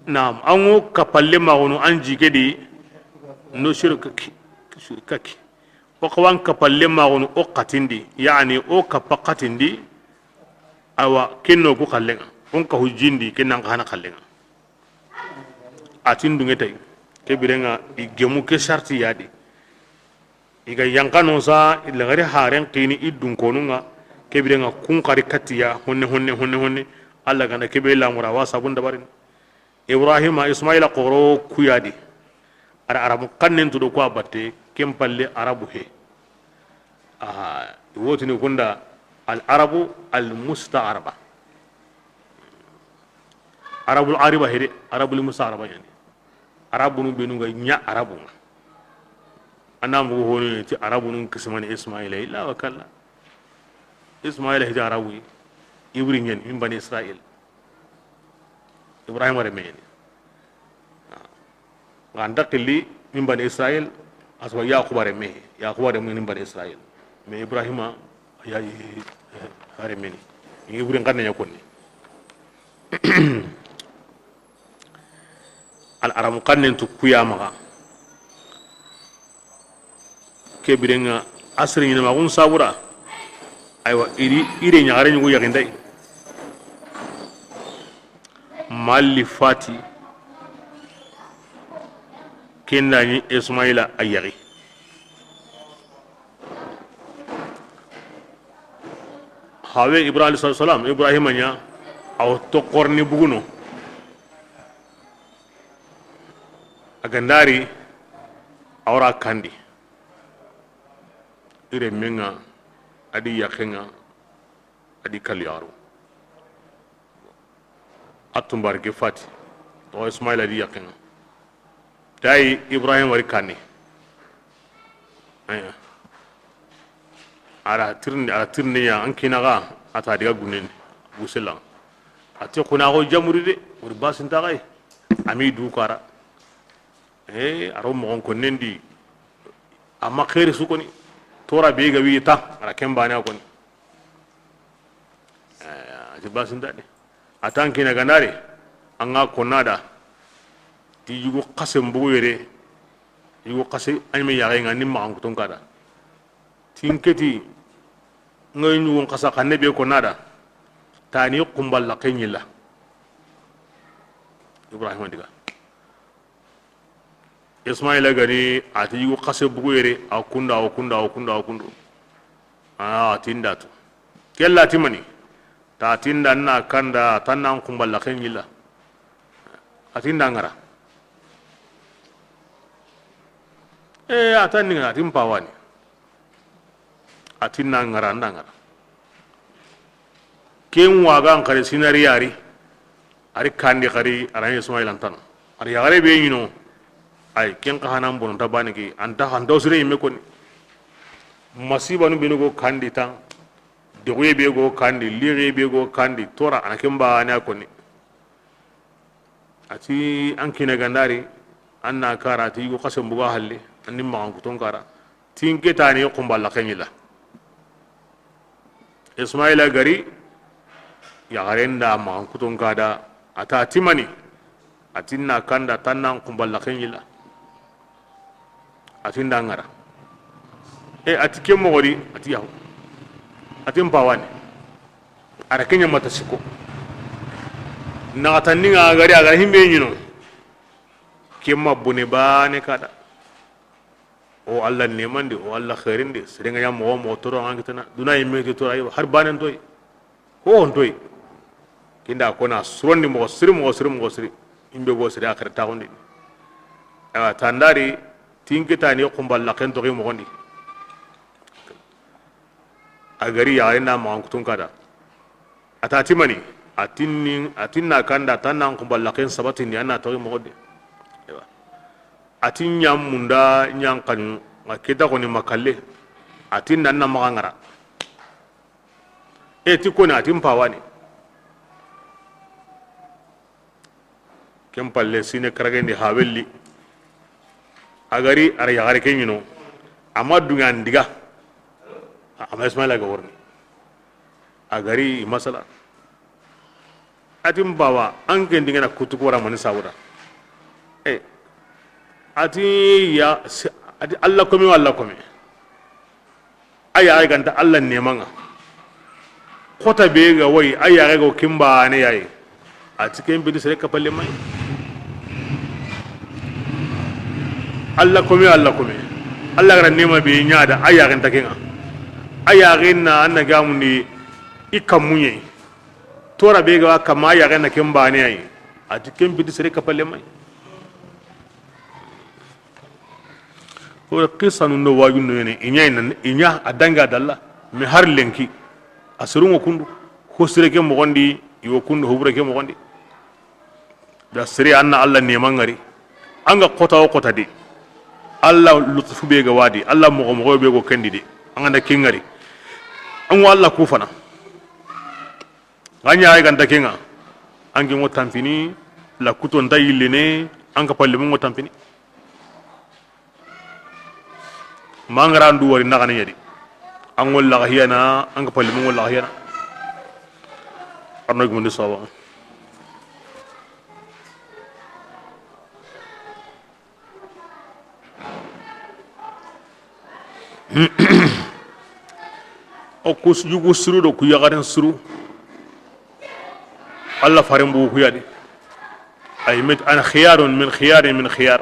Naam, an ŋo kapalle maxunu an ji ke di, no shirkaki, shirkaki. O xawan kapalle maxunu o xatindi, yani o kapa xatindi, awa, ken no ku xallen ŋa, o n kahu jindi, ken nan xa hana xallen ŋa. A ti n dunŋe tay, ke biren ŋa i gemu ke sarti ya di. I ga yanqano sa, i laxari haren xini i dunkonun ŋa, ke biren ŋa kun xari katiya, honne, honne, honne, honne, Alla ga na ke be lamura, wa sabun dabarini. Ibrahima, Ismaila xoro ku ya di. A da Arabu xannen tu do ku wa batte, ken palle Arabu he. Aha, i wotini kunda al Arabu al musta'araba. Arabul ariba hede, Arabul musta'araba ɲa ni. Arabunu benu ga ɲa Arabu ŋa. A na mugu honu ti Arabunu kisimani Ismaila, illa wa kalla. Ismaila hita Arabu yi. Ibri ɲa ni, min bani Israil. Ibrahima renme ɲa ni. Nga nta xilli min bani Israil, aswa Yaquba renme, Yaquba renme min bani Israil. Mais Ibrahima ya, ya renme ni. Ibri n xanne ɲa konni. Al Arabu xannen tu ku ya maxa. Ke biren ŋa, a sere ɲinamaxun sabura. Aywa, i ri, i re ɲaxare ɲugo yaxinda yi. Malli fati. Ken da ɲi Ismaila a yaxi. Hawe Ibrahima alayhi salam, Ibrahima ɲa, a wo toxorni buguno. A ga nda ri, a wara kandi. I renmen ŋa, a di yaxen ŋa, a di kaliyaru. A tunbari ke fati. To Ismaila di yaxen ŋa. Tayi Ibrahima wari kanne. Aya. A ra tirindi, a ra tirindi ya, an kina ga, a ta diga gunnen, busela. A ti kuna go jamuri de, wori basin ta gay. Ami du kara. Eh, a ro moxon konnen di. Amma xeeri su koni. Tora be ga wi ta, a ra ken bane a koni. Eh, a ti basin ta de. A tan kina gandari, an ga konna da, ti yugo xase mbugu yere, yugo xase a ɲi me yaxe ŋa ni maxan kuton ka da. Tin keti, nga yugo xasa xanne be konna da, tani xumballa ke ɲilla. Ibrahima diga. Ismaila gani a ti yugo xase bugu yere, a kunda, a kunda, a kunda, a kundu. A tinda tu. Kella ti mani. Ta tinda na kanda, tanna xumballa ke ɲilla. A tinda ngara. E, a tanni ngara, a tin pawani. A ti na ngara, nda ngara. Ken waga n xari sinari yari. Ari kandi xari, a ra ɲi Ismaila ntano. Ari yaxare be ɲino. Ay, ken xa hanan bono ta bani ke, anta xanta o sire yimme koni. Masibanu benu go kandi tan. Doxuye be go kandi, lixiye be go kandi, tora a na ken bane a koni. A ti an kine gandari, an na kara ti yugo xase mbuga halle, an ni maxan kuton kara. Tin ke tani xumballa ke ɲilla. Ismaila gari, yaxaren da maxan kuton ka da, a ta ti mani, a tin na kanda tanna xumballa ke ɲilla. A ti nda ngara. E, a ti ke moxo di, a ti yahu. A ti n pawani. A ra ke ɲa mata siko. Naxatanni nga gari, a gara himbe ɲino. Ken ma bone baane kada. O Alla neeman di, o Alla xeerin di, sere nga ɲa moxo moxo toro, an kitana duna yimme ti toro, ayiwa, har baanen toyi. Ko on toyi. Ken da ko na surondi moxo siri, moxo siri, moxo siri. Imbe go siri axira taxundi. Awa, tandari, tin kitani xumballa ken toxi moxondi. A gari yaxare na maxan kutun kada. A ta ti mani, a tinni, a tinna kanda, tan nan xumballa ken sabatindi, an na toxi moxo de. Ewa. A ti ɲan munda, ɲan xaɲu, ma keta xoni ma kalle. A tinna an na maxa ŋara. E ti koni, a ti n pawani. Ken palle sine karagendi hawelli. A gari a ra yaxare ke ɲino. A ma duŋe an diga. A ma Ismaila ga worni. A gari masala. A ti n bawa, an ken dingana kutu ko wara mani sawura. E. A ti ya, a ti Alla kome wa Alla kome. A yaxe ganta Alla neeman ŋa. Xota be ga woyi, a yaxe go ken baane yayi. A ti ken bidi sere kapalle may. Alla kome, Alla kome. Alla gara neema be ɲa da, a yaxe nta ken ŋa. A yaxe na, an na gamundi i kammuɲe. Tora be ga wa kamma, a yaxe na ken baane yayi. A ti ken bidi sere kapalle may. Ko qissa nun do wajun no yene, i ɲa inan, i ɲa a danga dalla, mais har lenki, a serun ŋa kundu, ho sire ke moxondi, i wo kundu, ho bure ke moxondi. Da sere an na Alla neeman ŋari, an ga xota o xota de, Alla lutfu be ga wadi, Alla moxo moxo be go kendi de, an ga na ken ŋari, an wo Alla kufana. Nga ɲa ay ganta ken ŋa, an ke ŋo tampini, la kuto nta yillene, an ka palle mo ŋo tampini. Mangara ndu wari na gane yadi. An ŋo la hiyana, an ka palle mo ŋo la hiyana. Arno gumundi sawa. O ku yugu suru do ku yaxaren suru. Alla faren bugu ku yadi. Ay met an khiyarun min khiyarin min khiyar.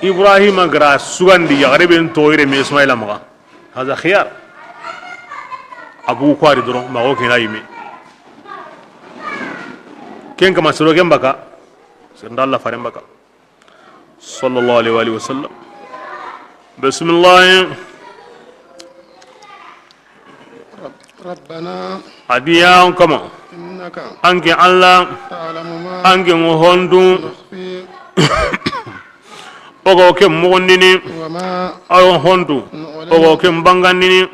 Ibrahima gara sugandi yaxare ben toyire me Ismaila maxa. Haza khiyar. A bugu ku ari doron, maxa o kina yime. Ken kama soro ken baka. Senda Alla faren baka. Sallallahu alaihi wa alihi wa sallam. Bismillah. ربنا A di ya on kama. إنك An ke Alla. تعلم ما An ke ŋo hondu. نخفي O go ke mugundini. وما Ayo hondu. نعلن O go ke bangandini.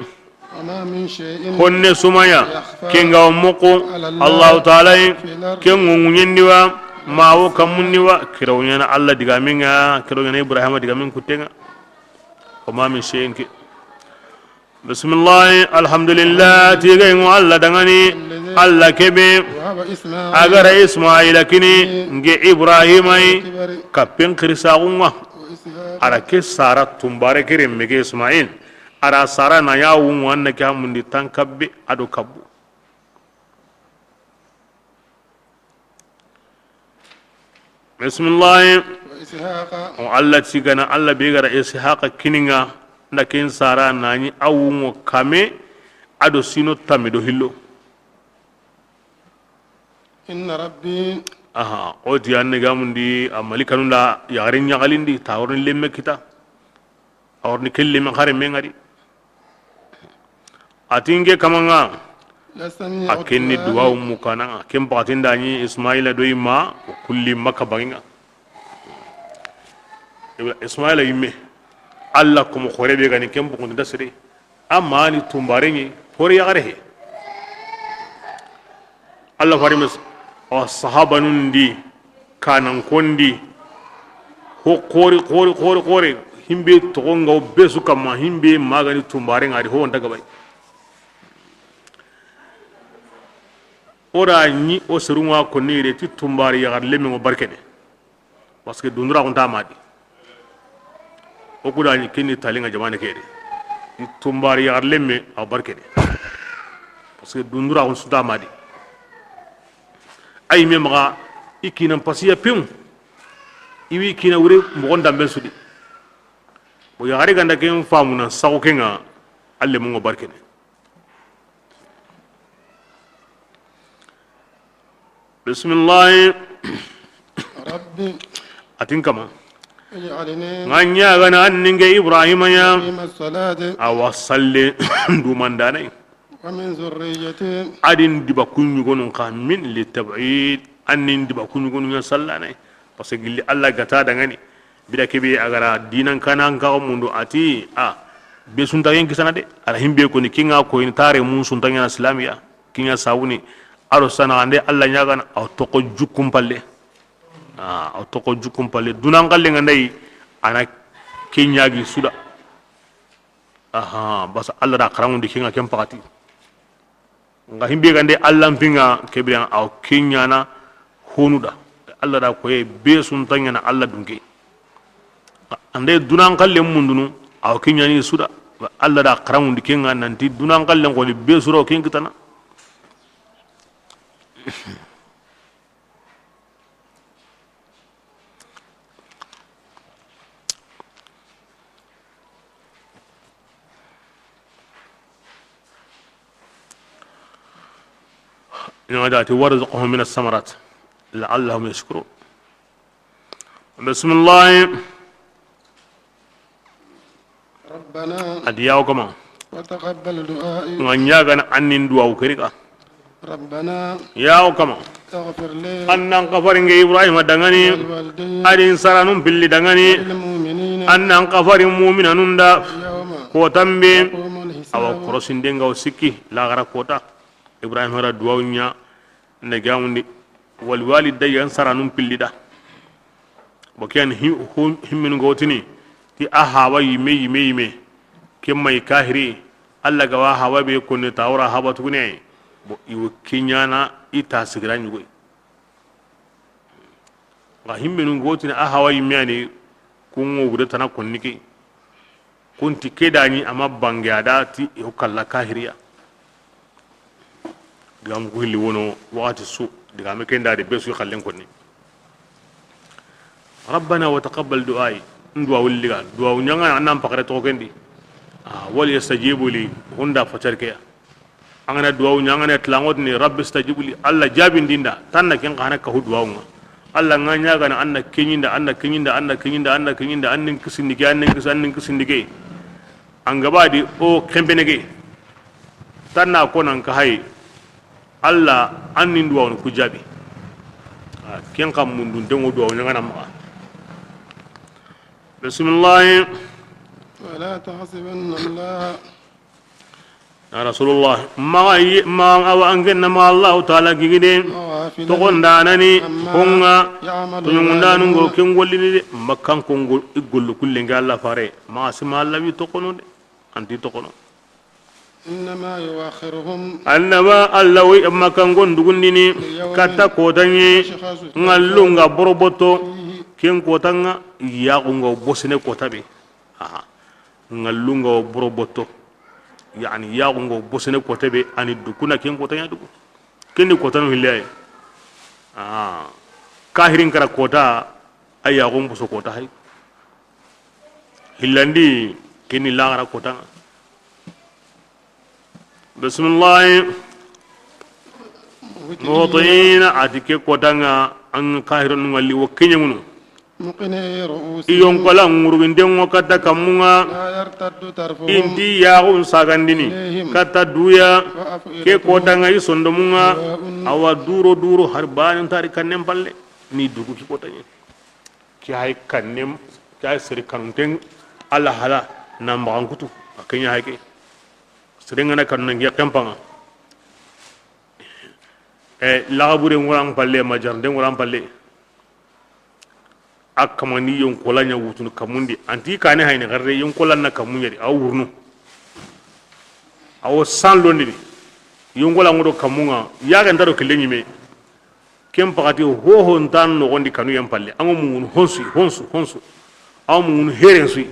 وما من شيء Honne sumaya, يخفى ke nga o muku, على الله Allahu Taala yi, في الأرض ke ŋo ŋuɲendi wa, ma wo kammundi wa, kiraw ɲana Alla digamin ŋa, kiraw ɲana Ibrahima digamin kutten ŋa. وما من شيء ke. Bismillah, alhamdulillah, tigay ŋo Alla dangani, Alla kebe, وهب إسماعيل a gara Ismaila kini, لي nge Ibrahima yi, في الكبر kappen xirisaxun ŋa. وإسحاق A ra ke Sara tumbare ke renme ke Ismail. A ra Sara na ya wunŋo an na ke hamundi tan kabbe a do kabbu. Bismillahi. وإسحاق O Alla ti gana Alla be gara Ishaqa kini ŋa, nda ken Sara na ɲi a wunŋo kame, a do sino tami do hillo. إن ربي Aha, o ti an ne gamundi a malikanu nda yaxarin ɲaxalindi, ta worni lemme kita. A worni ke lemme xare me ŋa di. A ti nke kama ŋa, لسميع a ken ni الدعاء duwawu mukana ŋa. Ken baxatin da ɲi Ismaila do i ma, o kulli Makka bangi ŋa. Ismaila yimme, Alla komo xore be gani ken bugundi da sere. Amma ni tumbare ɲi, hore yaxare he. Alla farimes, awa sahabanun di, kanan kondi, ho xori, xori, xori, xori, himbe toxo nga o besu kamma, himbe magani tumbare ŋa di, ho wonta gabay. O da ɲi o serun ŋa konni yere ti tumbare yaxar lemme ŋo barkene. Parce que dunduraxu nta ma di. O ku da ɲi ken ni tali ŋa jamane ke di. Ni tumbare yaxar lemme a barke di. Parce que dunduraxu nta ma di. Ay me maxa i kinan pasiya pim. I wi kina wure moxon danben su di. Bon, yaxare ga nda ken famu na saxu ke ŋa, a lemun ŋa barkene. Bisimilahi. رب A ti n kama. اجعلني Ŋa ɲaagana an ni n ke Ibrahima ya. مقيم الصلاة Awa salle dumandane. ومن ذريتي. A di n diba kuɲugonun xa, min li tab'id, an ni n diba kuɲugonun ya sallane. Parce que gilli Allah ga ta dangani. Bida kebe a ga ra dinan kanan ka mundu a ti, a, be sunta yen kisana de. Ala himbe ko ni kinga ko in tare mun sunta ɲana islamiya. Kinga sawuni. Aro sana ande Allah ɲaagana, aw toko jukkum palle. A, aw toko jukkum palle. Dunan kalle nga ndai, ana ke ɲaagi suda. Aha, basa Allah da xaranŋundi kinga ken pakati. Nga himbe gande Allah mpinga kebiran aw kinyana honuda. Allah da koye be suntanyana Allah dunke. Ande dunan kallen mundunu aw kinyani suda. Allah da xaranŋundi kenga nanti dunan kallen ko be suro ken kitana. Ina da ti warzuqhum min as-samarat la'allahum yashkurun. Bismillah. ربنا A di yawo kama. وتقبل دعائي. Nga ɲagana annin duwawu keri ka. ربنا Yawo kama. اغفر لي Annan kafaringe Ibrahima dangani. ولوالدي Adin saranun pilli dangani. وللمؤمنين Annan kafarin muminanun da. يوم Kotambe. يقوم الحساب. Awa korosinden ga o sikki lagara kota. Ibrahima ra duwawu ɲa. Na gamundi. Wal walidayya an saranun pilli da. Bo ken hi-, hu-, himminu gotini ti a hawa yime, yime, yime. Ken may kahiri, Allah ga wa hawa be konne tawra hawa tugune. Bo iwo kinyana ita sigira ɲugoy. Ga himminu gotini a hawa yime ani kungo gude tana konni ke. Kunti ke dani ama bange a da ti i ho kalla kahiriya. Digamu ku hilli wono waxati su, digame ken da de be su xallen konni. Rabbana wa taqabbal du'ai. Nduwa wulliga, duwa ɲanga annan pakare to kendi. Ah, wal yastajibu li, hunda fatar ke. An gana duwawu ɲa, an gana tilanŋo tini, Rabbi stajib li, Allah jaabindinda, tanna ken xa na kahu duwawu ŋa. Allah ŋa ɲagana, an na keɲinda, an na keɲinda, an na keɲinda, an na keɲinda, an nin kisindi ke, an nin kis-, an nin kisindi ke. An gaba di o kempene ke. Tanna ko nan ka hay. Allah an nin duwawun ku jaabi. Ah, ken xa mundun dengo duwawu ɲa ŋa na maxa. Bismillah. ولا تحسبن الله Ya Rasulullah, maxa yi-, ma, awa an genna ma Allahu Taala gigide, غافلا toxondanani, عما honga, يعمل toɲongundanun go الظالمون ken gollini de, makkan ko ngol, i gollu kullen ga Allah fare, maxa sima Allah wi toxono de, anti toxono. إنما يؤخرهم Annama Allah wi makkan gon dugundini, ليوم katta kotaɲe, تشخص ngallunga boroboto, فيه ken kotanga, yaxunga bosine kotabe. Aha. Ngallunga wo boro botto. Yani yaxunga wo bosene kote be ani dukuna ken kota ɲa dugu. Kendi kotanu hille ay. Ah. Kahirin kara kota ay yaxun boso kota hay. Hillandi keni laxara kota. Bismillah. Muhtiina ati ke kotanga an kahiranu ngalli wo kenyangunu. مقنعي رؤوسهم Iyon kola nguruginde ngo katta kammunga. لا يرتد طرفهم Inti yaxun sagandini إليهم katta duya. وأفئدتهم Ke kotanga i sondomunga. هواء Awa duro duro har banin tari kannen palle. Ni dugu ki kotanye. Ki hay kannem, ki hay seri kanunten Allah hala na maxankutu. A kenya hay ke. Sere ngana kanu nangi kempanga. E, laxabure nguran palle, ma jarnde nguran palle. A kamani yonkola ɲa wutunu kamundi. Anti kane hayni garde yonkola na kamuɲeri. A wurnu. A wo san londini. Yonkola ngodo kamunga. Yaga ntaro kille ɲime. Ken pakati hoho ntan nogondi kanu yan palle. Ango mungunu honsu, honsu, honsu. Ango mungunu heren sui.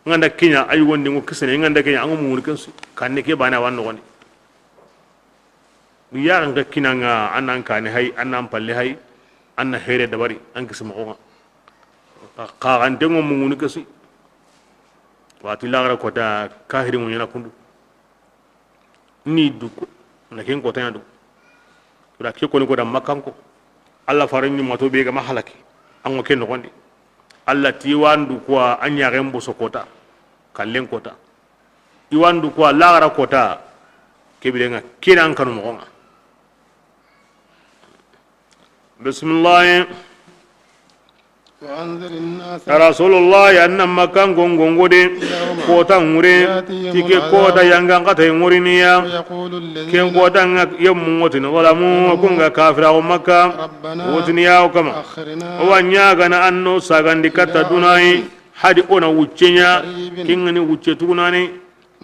Nganda kenya ayi wondi ngo kisene. Nganda kenya ango mungunu kensu. Kanne ke bana wan nogondi. Yaxa nka kinanga, an nan kani hay, an nan palle hay, an na here dabari, an kisi moxo ŋa. Xa, xaxanten ŋo mungunu ke su yi. Wati laxara kota, kahiri ŋo ɲana kundu. Ni du ko, na ken kota ɲa du. Tura ke koni ko da Makkanko. Alla faren ɲumato be ga ma halaki. An ŋo ke noxondi. Alla ti wa n du ko a ɲaxen boso kota. Kallen kota. I wa n du ko a laxara kota. Ke biren ŋa ke na an kanu moxo ŋa. Bisimilahi. وأنذر الناس. Ya Rasulullahi, an na Makkanko ŋongo de, يوم kota ŋure, يأتيهم ti ke العذاب kota yangan kata ŋuriniya. ويقول الذين Ken kota ŋa yemmu ŋotini zalamu, ku ŋa kafira o Makka. ربنا Wotini ya o kama. أخرنا O wa ɲaagana an na o sagandi katta إلى dunayi, أجل hadi o na wucce ɲa, قريب ken ŋa ni wucce tugunani.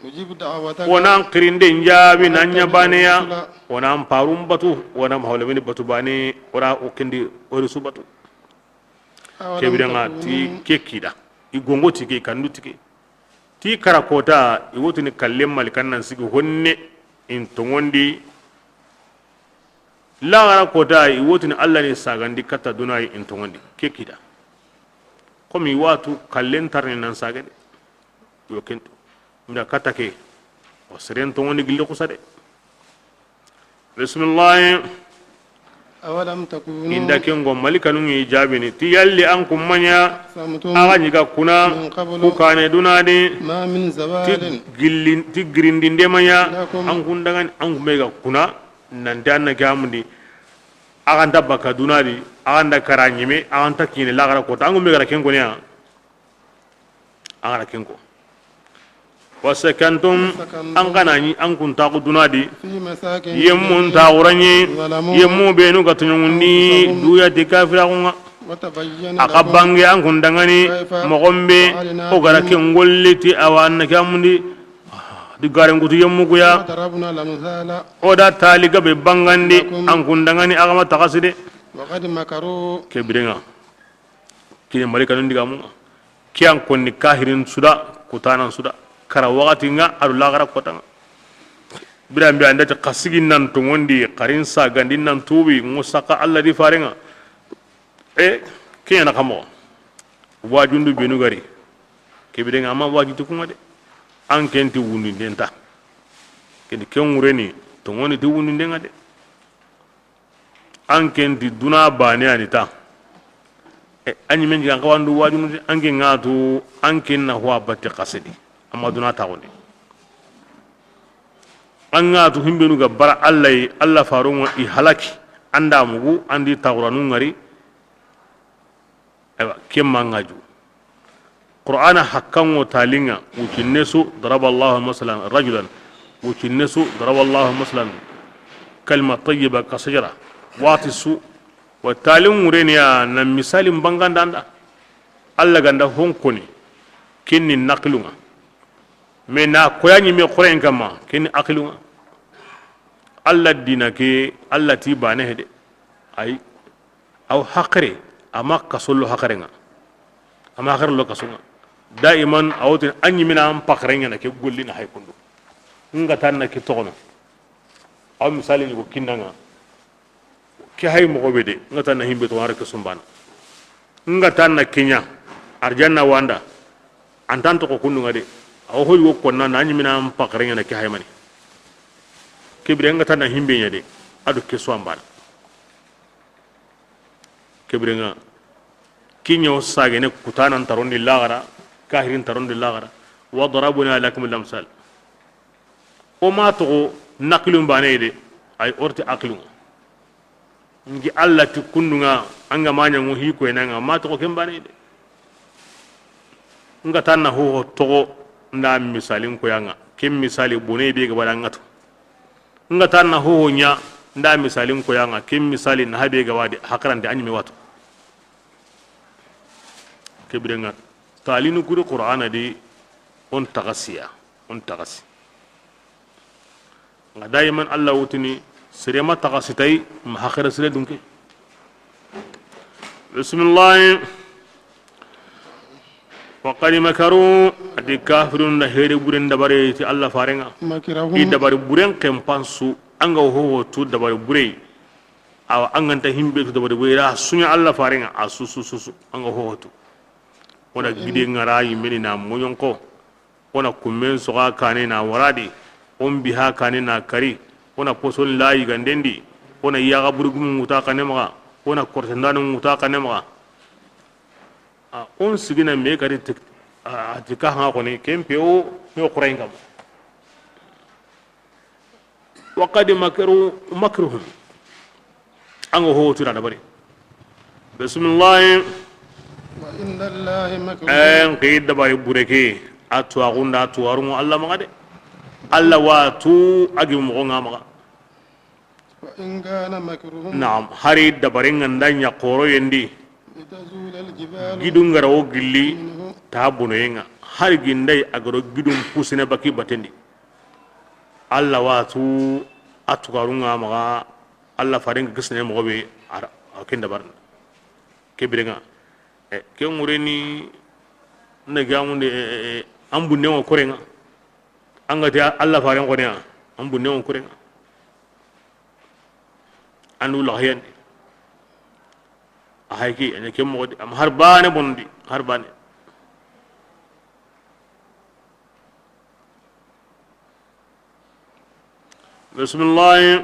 نجب دعوتك O na an xirinde n jaabi na ɲa ونتبع baneya. الرسل. O na an parun batu, o na an hawlamini batu bane, o ra o kendi o risu batu. أولم Ke biren ŋa ti تكونوا ke kida. I gongo ti ke, i kandu ti ke. Ti kara kota, i wotini kallen malikan nan sigi honne, in tongondi. Laxara kota, i wotini Alla ni sagandi katta dunayi in tongondi. Ke kida. Komi i wa tu kallen tarni nan sagade. Yo kento. Nda kata ke. O seren tongondi gilli kusa de. Bisimilahi. أولم تكونوا Inda ken go malikanu ŋi jaabini. Ti yalli an ku ma ɲa, أقسمتم a ga ɲi ga kuna, من قبل ku kane dunadi. ما من Ti زوال gilli, ti girindinde ma ɲa, لكم an kun dangan, an kun be ga kuna, nanti an na ke amundi. A ga nta baka dunadi, a ga nta kara ɲime, a ga nta kine laxara kota, an kun be ga ra ken koni ya. An ga ra ken ko. وسكنتم an ga na ɲi, an kun taxu dunadi. في مساكن Yemmun taxu ra ɲi, الذين ظلموا yemmu benu ga toɲongundi, أنفسهم duya ti kafiraxu ŋa. وتبين A ga لكم bange an kun dangani, كيف moxon be, فعلنا o ga ra بهم ken golle ti awa an na ke amundi. Di garen kutu yemmu ku ya. وضربنا الأمثال O da tali gabe bangandi, لكم an kun dangani a ga ma taxasi de. وقد مكروا Ke biren ŋa. Kini malikanun digamu ŋa. Ke an konni kahirin su da, kutanan su da. Kara waxati ŋa, a do laxara kota ŋa. Biran be an da ti xa sigi nan tongondi, xarin sagandi nan tubi, ŋo saxa Alla di faren ŋa. E, ke ɲa na xa moxo. Wajundu benu ga ri. Ke biren ŋa a ma waji ti ku ŋa de. An ken ti wundunden ta. Ken ti ken ŋureni, tongondi ti wundunden ŋa de. An ken ti duna bane ya ni ta. E, an ɲi men jigan xawandu wajunu de, an ken ŋa tu, an ken na huwa batti xasidi. Amma duna taxundi. An ŋa tu himbenu ga bara Alla yi, Alla farun ŋa i halaki. An da mugu, an di taxuranu ŋari. Aywa, ken ma ŋa ju. Qur'ana hakkan ŋo tali ŋa, wucinne su, ضرب الله مثلا رجلا, wucinne su, ضرب الله مثلا كلمة طيبة كشجرة, waxati su, wa tali ŋureni ya na misali banganda an da. Alla ga da hon koni, ken ni naqilu ŋa. Mais na koya ɲi me xoren kama, ken ni aqilu ŋa. Alla dina ke, Alla ti bane hede. Ay. Aw haqire, a ma kaso lo haqire ŋa. A ma haqire lo kaso ŋa. Daiman, a wotini, a ɲimina an paxare ɲa na ke golli na hay kundu. N ga ta na ke toxono. Aw misali ɲi ko kinna ŋa. Ke hay moxo be de, n ga ta na himbe to wara ke sumbana. N ga ta na ke ɲa, arjanna wanda. An tan toxo kundu ŋa de. Aw hoy wo konna na ɲimina an paxare ɲa na ke hay mani. Ke bire n ga ta na himbe ɲa de. A do ke so ambana. Ke bire ŋa, ke ɲa o sagene kutanan tarondi laxara, kahirin tarondi laxara. وضربنا لكم الأمثال. O ma toxo naqilun bane de, ay orti aqilun. Ngi Alla ti kundu ŋa, an ga ma ɲa ŋo hi koyna ŋa, ma toxo ken bane de. N ga ta na hoho toxo nda misalin koya ŋa, ken misali bone be ga bada ŋa tu. N ga ta na hoho ɲa nda misalin koya ŋa, ken misali na habe ga wadi haqirante a ɲime watu. Ke bire ŋa, talinu kuri Qur'ana di, on taxasiya, on taxasi. Nga daiman Alla wutini, sere ma taxasi tay, ma haqira sire dunke. Bismillahi. وقد مكروا, a di kafirun da here buren dabare ti Alla faren ŋa. مكرهم. I dabari buren kempan su, an ga hoho tu dabari bure. Awa, an ga nta himbe tu dabari bure, ra suɲa Alla faren ŋa, a su, su, su, su, an ga hoho tu. O na gide ŋara yinme ni na moɲonko. O na kunmen soxa kane na wara di. O n biha kane na kari. O na poson la yiganden di. O na yaxa burugumu ŋuta kane maxa. O na kortendanu ŋuta kane maxa. A, o n sigina me kadi tik-, a, a ti ka hanga koni, ken pe o, ni o xurayin kama. Wa qad makaru makruhum. An ga ho tura dabari. Bismillah. Wa inda Allahi makruhum. En ki dabari bureke. A tuwaxunda, a tuwarungo Allah maxa de. Allah wa tu a gi moxo ŋa maxa. Wa in kana makruhum. Naam, hari dabaren ŋa nda ɲa xoroyen di. Litazula aljibalu. Gidun ga ra wo gilli. Minhu. Ta bonoyen ŋa. Hari ginday a ga ro gidun pusine baki batendi. Allah wa tu a tuwarunga maxa, Allah faren ga gisine moxo be, a ra, a ken dabarini. Ke biren ŋa, e, ke ŋure ni, na gamunde, e, e, e, an bunne ŋo koren ŋa. An ga ti Allah faren xo ne ya, an bunne ŋo koren ŋa. An du laxayandi. A hay ki, a ɲa ke moxo di, am har bane bondi, har bane. Bismillah.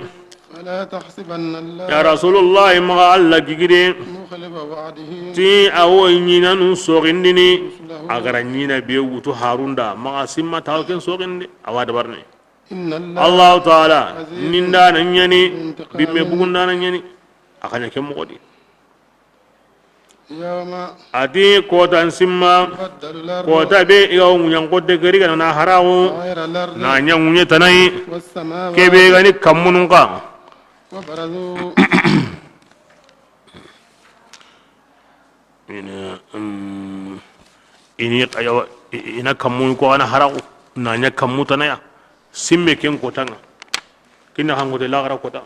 Fala tahsabanna Allah. Ya Rasulullah, maxa Allah gigide. Mukhlifa wa'dihi. Ti a wo ɲinanu soxindini. Rusulahu. A ga ra ɲina be wutu harunda. Maxa simma tawo ken soxindi. A wa dabarni. Inna Allah. Allahu Taala. Azizun. Nindana ɲani. Intiqamun. Bimme bugundana ɲani. A xa ɲa ke moxo di. Yawma. A ti kotan simma. Tubaddalu al-ardu. Kota be i ga wo ŋuɲan kote gari ga na haraxu. Ghayra al-ardi. Na ɲa ŋuɲe tanayi. Was-samawati. Ke be ga ni kammunun xa. Wa barazu. Ina, mm, ini, ayawa, i-, ina kammu ko ana haraxu. Na ɲa kammu tanaya. Simme ken kotan ŋa. Kinna hangote laxara kota.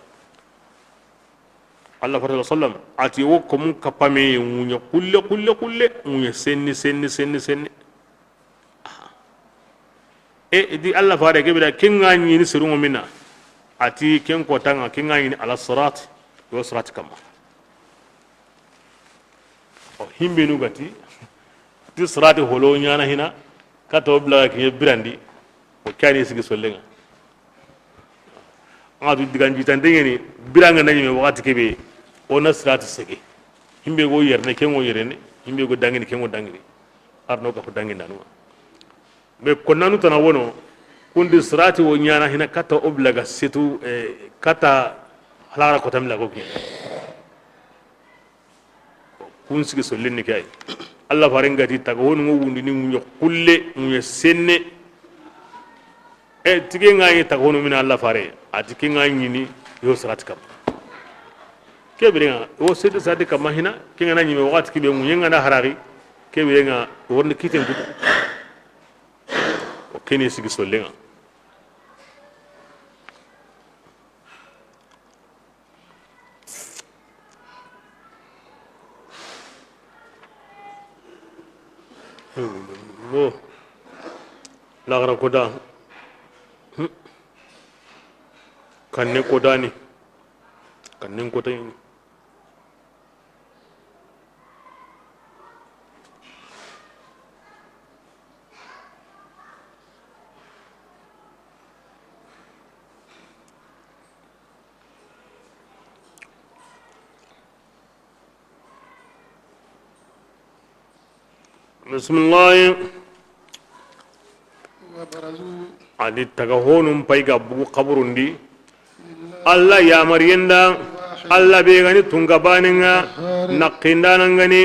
Allah fare sallam, a ti wo komun kapame ŋuɲe xulle, xulle, xulle, ŋuɲe senni, senni, senni, senni. E, i di Allah fare ke bira, ken ŋa ɲini serunŋo mina. A ti ken kotan ŋa, ken ŋa ɲini ala sirat, yo sirat kamma. O, himbenu ga ti, ti sirati holo ɲana hina, kato bla ga kiɲe birandi, o kani sigi sollen ŋa. An ga tu digan jitante ɲeni, biranga na ɲime waxati kebe, o na sirati sege. Himbe go yerne, ken go yerene, himbe go dangini, ken go dangini. Arno ka fu dangindanu. Mais konnanu tana wono, kundi sirati wo ɲana hina kata o bla ga setu, eh, kata halara kota mila go kiɲe. Kun sigi sollen ni ke ay. Allah faren ga ti taga honu ŋo wundini ŋuɲe xulle, ŋuɲe senne. E, ti ke ŋa yi taga honu mina Allah fare. A ti ke ŋa ɲini yo sirati kamma. Ke biren ŋa, o sedi sirati kamma hina, ke ŋa na ɲime waxati kebe ŋuɲe ŋa na haraxi, ke biren ŋa, worni kiten kutu. O keni sigi sollen ŋa. Bo. Laxara kota. Hmm. Kanne kota ni. Kannen kota ni. Bisimilahi. A di taga honun pay ga bugu kaburun di. Allah yamariyen da, Allah be ga ni tunka banen ŋa, naqindanan ga ni.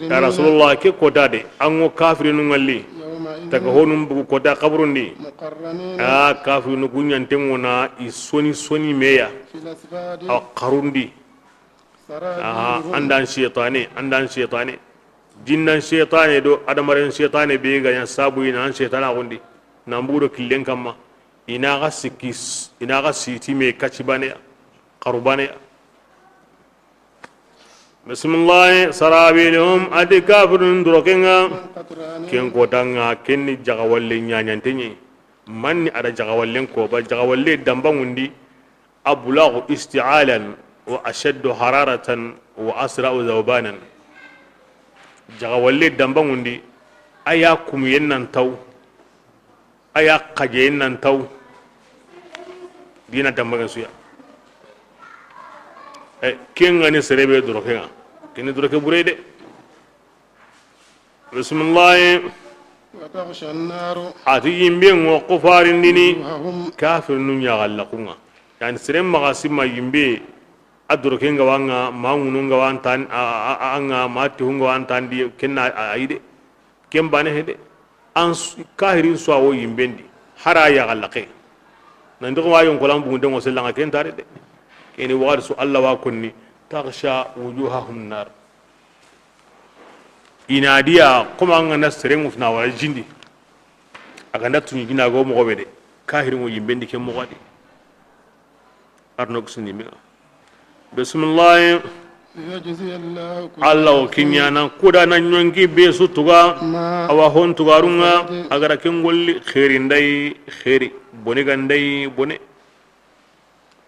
Ya Rasulullah, ke kota de, an ŋo kafirinu ŋalli. Taga honun bugu kota kaburun di. A kafirinu gunyanten ŋo na i soni soni meya. A xarun di. Aha, an dan seytane, an dan seytane. Jinnan seytane do adamaren seytane be ga ɲa sabu i na an seytana gundi. Nan bugu do killen kamma. I na ga sikki, i na ga siti me kaci baneya, xaru baneya. Bisimilahi, sarabiluhum, a di kafirun doroken ŋa. Ken kotan ŋa, ken ni jagawalle ɲaɲanten ɲi. Manni a da jagawallen ko ba, jagawalle damba ŋundi. Ablagu isti'alan wa ashaddu hararatan wa asra'u zawbanan. Jaxawalle danbaŋundi, a ya kumuyen nan taw, a ya xajeyen nan taw, dina danbaŋe suya. E, ken ga ni sere be doroke ŋa, ken ni doroke bure de. Bisimilahi. وتغشى النار A ti yinbe ŋo kufarindini وجوههم kafirinu ɲaxallakun ŋa. Yani seren maxa sima yinbe, a doroke ŋa wa ŋa, ma ŋunu ŋa wa ntan, a, a, a, a ŋa, ma tihu ŋa wa ntan di, ken na a, a yi de. Ken bane he de. An su-, kahirin su a wo yinben di. Hara yaxallake. Nan di ko wa yonkolan bugunde ŋo sella ŋa ken tare de. Keni waxati su Allah wa konni. تغشى وجوههم النار. I na diya, comme an ga na seren ŋutu na wara jindi. A ga nda tuɲi jina go moxo be de. Kahirin ŋo yinben di ke moxo di. Arno kusuni mi. Bisimilahi. ليجزي الله كل Allah o نفس kiɲana kuda na ɲonki be su tuga. ما Awa hon tugarun ŋa, كسبت a ga ra ken golli, xeeri nda yi xeeri, bone ga nda yi bone.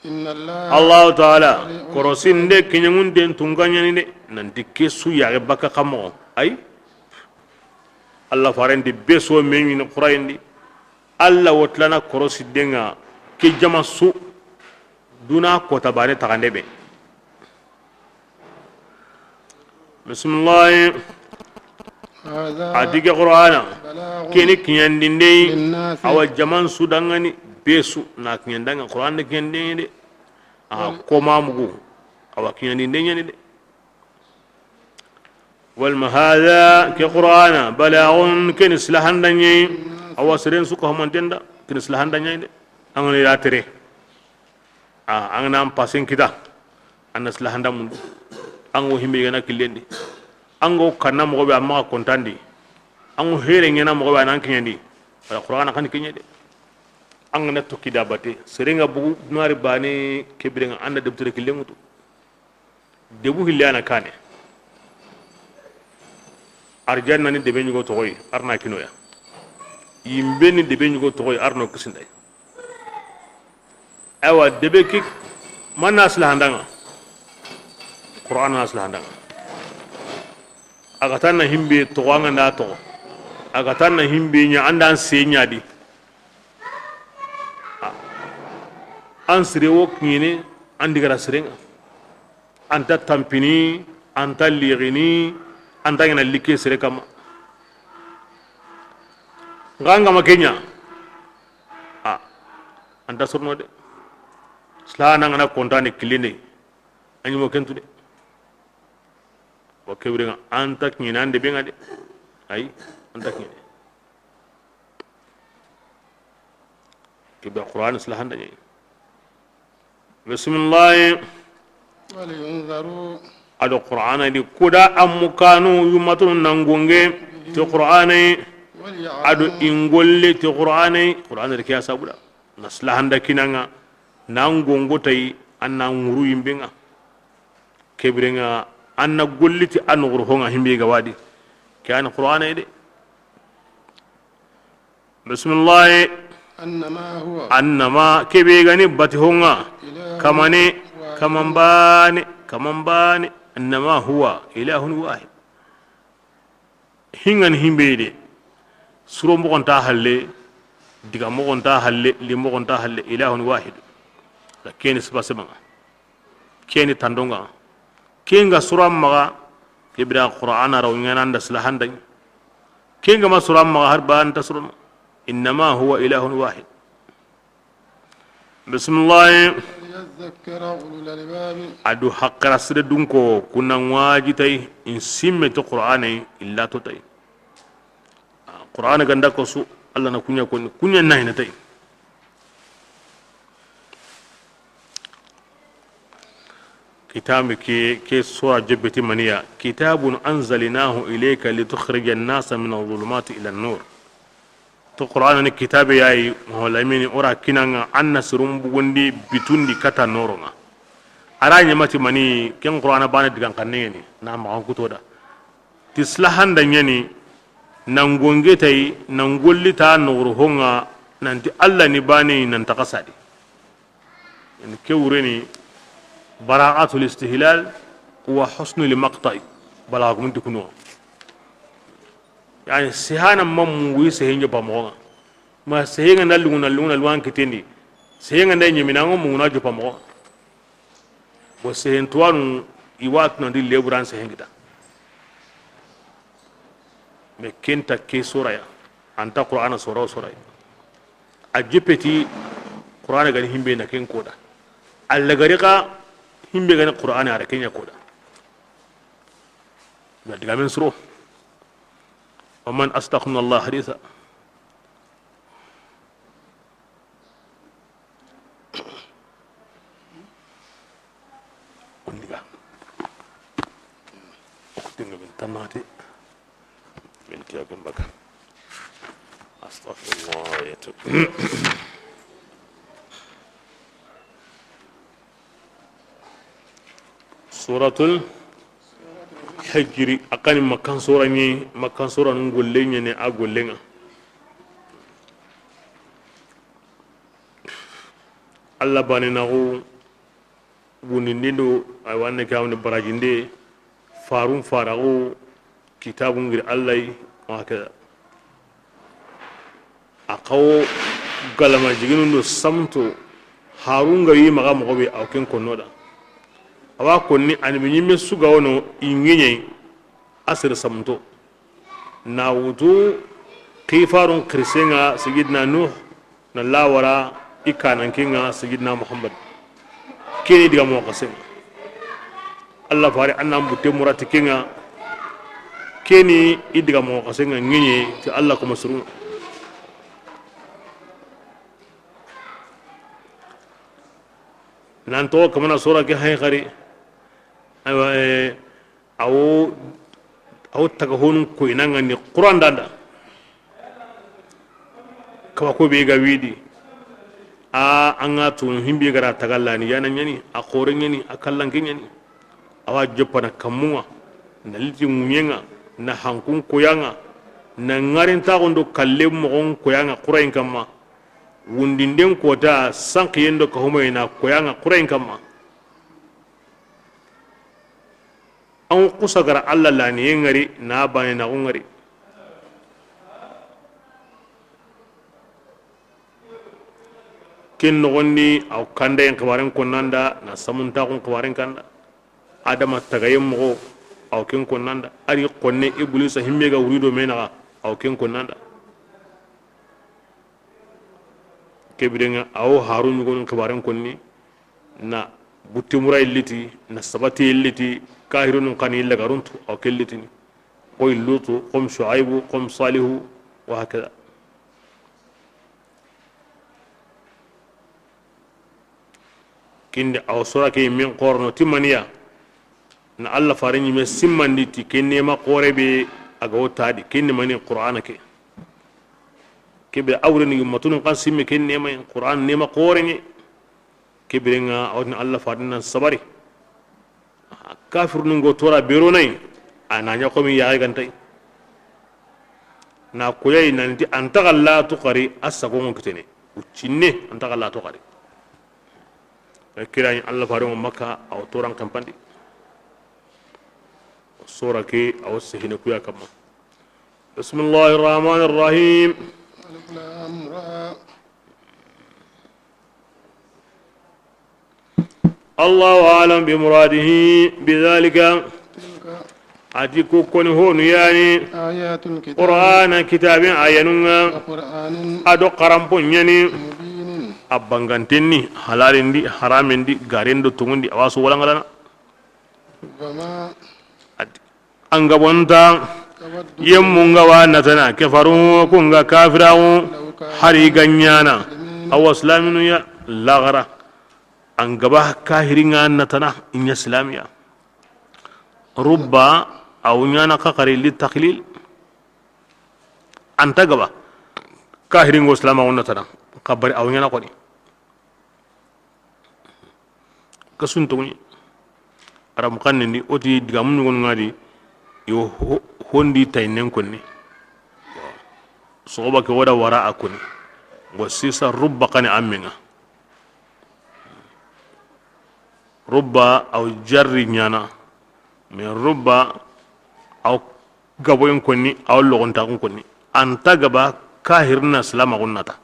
إن الله Allahu taala, سريع الحساب korosinde kiɲangunten tunkaɲani de, nanti ke su yaxe baka xa moxo. Ay. Allah farenti be so me ɲini Qurayindi. Allah wo tilana korosinde ŋa ke jama su duna kota bane taxande be. Bisimilahi. هذا A ti ke Qur'ana, بلاغ keni kiɲandinde yi, للناس awa jaman su dangani, be su na kiɲandanga Qur'an da kiɲandinde de. A koma mugu, awa kiɲandinde ɲani de. Walma hada, ke Qur'ana, balagun, keni silahandanye, awa seren su ka humantenda, keni silahandanye de. An ga na tere. A, an ga na an pasen kita, an na silahanda mundu. An ga wo himbe gana killendi. An ga wo kanna moxo be, an maxa kontandi. An ga wo here ɲana moxo be, an na an kiɲandi. Wala Qur'ana kan kiɲe de. An ga na tokki da bate. Seren ga bugu nari bane kebirenga, an na debtere killen ŋutu. Debu hille a na kane. Arjanna ni debe ɲugo toxoyi, arna kinoya. Yimbe ni debe ɲugo toxoyi, arno kisinday. Awa, debe ki, manna silahandanga. Qur'an na silahandanga. A ga tanna himbe toxo, an ga nda toxo. A ga tanna himbe ɲa, an da an se ɲa di. An sire wo kiɲene, an digara sirenga. An ta tampini, an ta lixini, an ta ɲana like sere kama. Nga an ga ma keɲa, a, an ta sorono de. Silahana nga na kontane kilinde, a ɲi mo kentu de. Wa kebirenga, an ta kiɲene an de be nga de. Ay, an ta kiɲene. Kebe Qur'an silahanda ɲi. Bisimilahi. ولينذروا A do Qur'ana di kuda an mukanu yumatunu nangonge ti Qur'ana yi. وليعلموا A do ingolle ti Qur'ana yi. Qur'ana di kiya sabuda. Na silahanda kinanga, na ngongo tayi, an na nguru yimbenga. Kebirenga, an na golliti an nuguru honga himbe ga wadi. Ke an Qur'ana yi de. Bisimilahi. أنما هو Annama, kebe gani bati honga, إله kamane, واحد kaman bane, kaman bane. Annama huwa ilahun wahid. Hingan himbe de. Suro moxon ta halle, diga moxon ta halle, li moxon ta halle, ilahun wahid. La keni siba sebanga. Keni tandonga. Kenga sura maxa, kebira Qur'ana raw ɲana nda silahandaŋ. Kenga ma sura maxa har ba anta surun. Innama huwa ilahun wahid. Bisimilahi. وليذكر أولو الألباب. A do haqqara sire dunko, kunna ŋwaji tay, in simme to Qur'ana, illa to tay. Qur'ana ganda ko su, Allah na kunya koni, kunya na hina tay. Kitabe ke, ke sura jabbeti maniya. كتاب أنزلناه إليك لتخرج الناس من الظلمات إلى النور. To Qur'ana ni kitabe yayi, Muhammad Lamini, o ra kinanga an na sirum bugundi bitundi kata noronga. A ra ɲamati mani, ken Qur'ana bane digan kanne ni, na maxan kutoda. Ti silahanda ɲani, nan gonge tayi, nan gollita nogoro honga, nanti Allah ni bane, nan taxa sadi. Yani ke wureni, bara'atul istihlal wa husnul maqta'i. Balaga gumunti kunuwa. Yani, sehana ma mungu yi sehen joppa moxo ŋa. Ma sehe ŋa na lungu na lungu na lungu an kitendi. Sehe ŋa na ɲemina ŋo mungu na joppa moxo ŋa. Bo sehen tuwanu i wa tunandi leburan sehen kita. Mais ken nta ke soraya. Anta Qur'ana sora soraya. A jepeti Qur'ana gani himbe na ken koda. Alla gari ka himbe gani Qur'ana ara kenya koda. Na diga men suro. Wa man asdaqu min Allah haditha. Ondiga. Oxtinga min tanati. Min tiya gumbaka. Astaghfirullah ya tub. Suratul Hijri, a kani Makkan sora ɲi, Makkan sora nun golle ɲene a gollen ŋa. Alla bane naxu wundindin do, aywa, ne ke amni barajinde, farun faraxu, kitabu ngir Alla yi, wa hakada. A xawo galama jiginun do samto, harun ga yi maxa moxo be, aw ken konno da. Awa konni annabi ɲimme su ga wono i ŋiɲe, a sere samunto. Na wutu xifarun xirisen ŋa Sayyidina Nuh, na lawara i kanan ken ŋa Sayyidina Muhammad. Keni diga moxo xasen ŋa. Alla fare annan butte murati ken ŋa. Keni i diga moxo xasen ŋa ŋiɲe ti Alla kuma surun ŋa. Nan toxo kamana sora ke hay xari. Aywa, eh, awo, awo taga honun koyna ŋa ni Qur'an danda. Kaba ko be ga widi. A, an ga tunu himbe gara taga lani yana ɲani, a xore ɲani, a kallanke ɲani. Awa joppana kammun ŋa, na liti ŋuɲen ŋa, na hankun koyan ŋa, na ŋarintaxun do kalle moxon koyan ŋa Qur'an kamma. Wundinden kota sankiyen do kahumaye na koyan ŋa Qur'an kamma. An xusa gara Alla laniye ŋari na bane naxu ŋari. Ken noxondi aw kandayen xibaren konnanda na samuntaxun xibaren kanda. Adama tagayen moxo aw ken konnanda. Ari xonne Iblisa himme ga wurido menaxa aw ken konnanda. Kebirenga awo haru ɲugonun xibaren konni. Na butti mura illiti, na sabati illiti, kahirunun kani illa garuntu aw ke illitini. Koy Lutu, kom Shuaibu, kom Salihu, wa hakada. Kindi aw sora ke min xorno timaniya. Na Alla fare ɲime simmandi ti ke nema xore be a ga wo tadi, ke nemani Qur'ana ke. Kebe awreni yummatunun kan simme ke nema, Qur'an nema xore ŋe. Kebirenga awtini Alla fare nan sabari. Kafirunun go tora beronai. A na ɲa komi yaxe gantay. Na koyay nanti antaxa latu xari a sagongo kitene. Uccinne antaxa latu xari. Kirani Alla fare mo Makka aw toran kampandi. Sora ke aw sehine kuya kamma. بسم الله الرحمن الرحيم. ألف لام را. الله أعلم بمراده بذلك. تلك. A ti ku koni honu yani. آيات الكتاب. Qur'ana kitabin ayanun ŋa. وقرآن. A do xaranpo ɲani. مبين. A bangantenni, halalindi, haramindi, garendo tungundi, awasu walangalana. وما. A ti, an gabonta, تود. Yemmun ga wa natana, kafaru, kun ga kafiraxu, لو كانوا. Hari ga ɲana, مسلمين. Awa silaminu ya, laxara. An gaba kahirin ga natana, i ɲa silamiya. Rubba, aw ɲana xaxari li taxlil. Anta gaba, kahirin go silamaxu natana, xabari aw ɲana xoni. Kasun toŋi. Arabu xannen di, o ti digamu ɲugonu ŋa di, yo ho-, hondi tayinnen konni. Soxoba ke wo da wara a konni. Go sisa rubba xani a menga. Rubba aw jarri ɲana. Mais rubba aw gaboyen konni, a wa logontaxun konni. An ta gaba kahirin na silamaxun nata.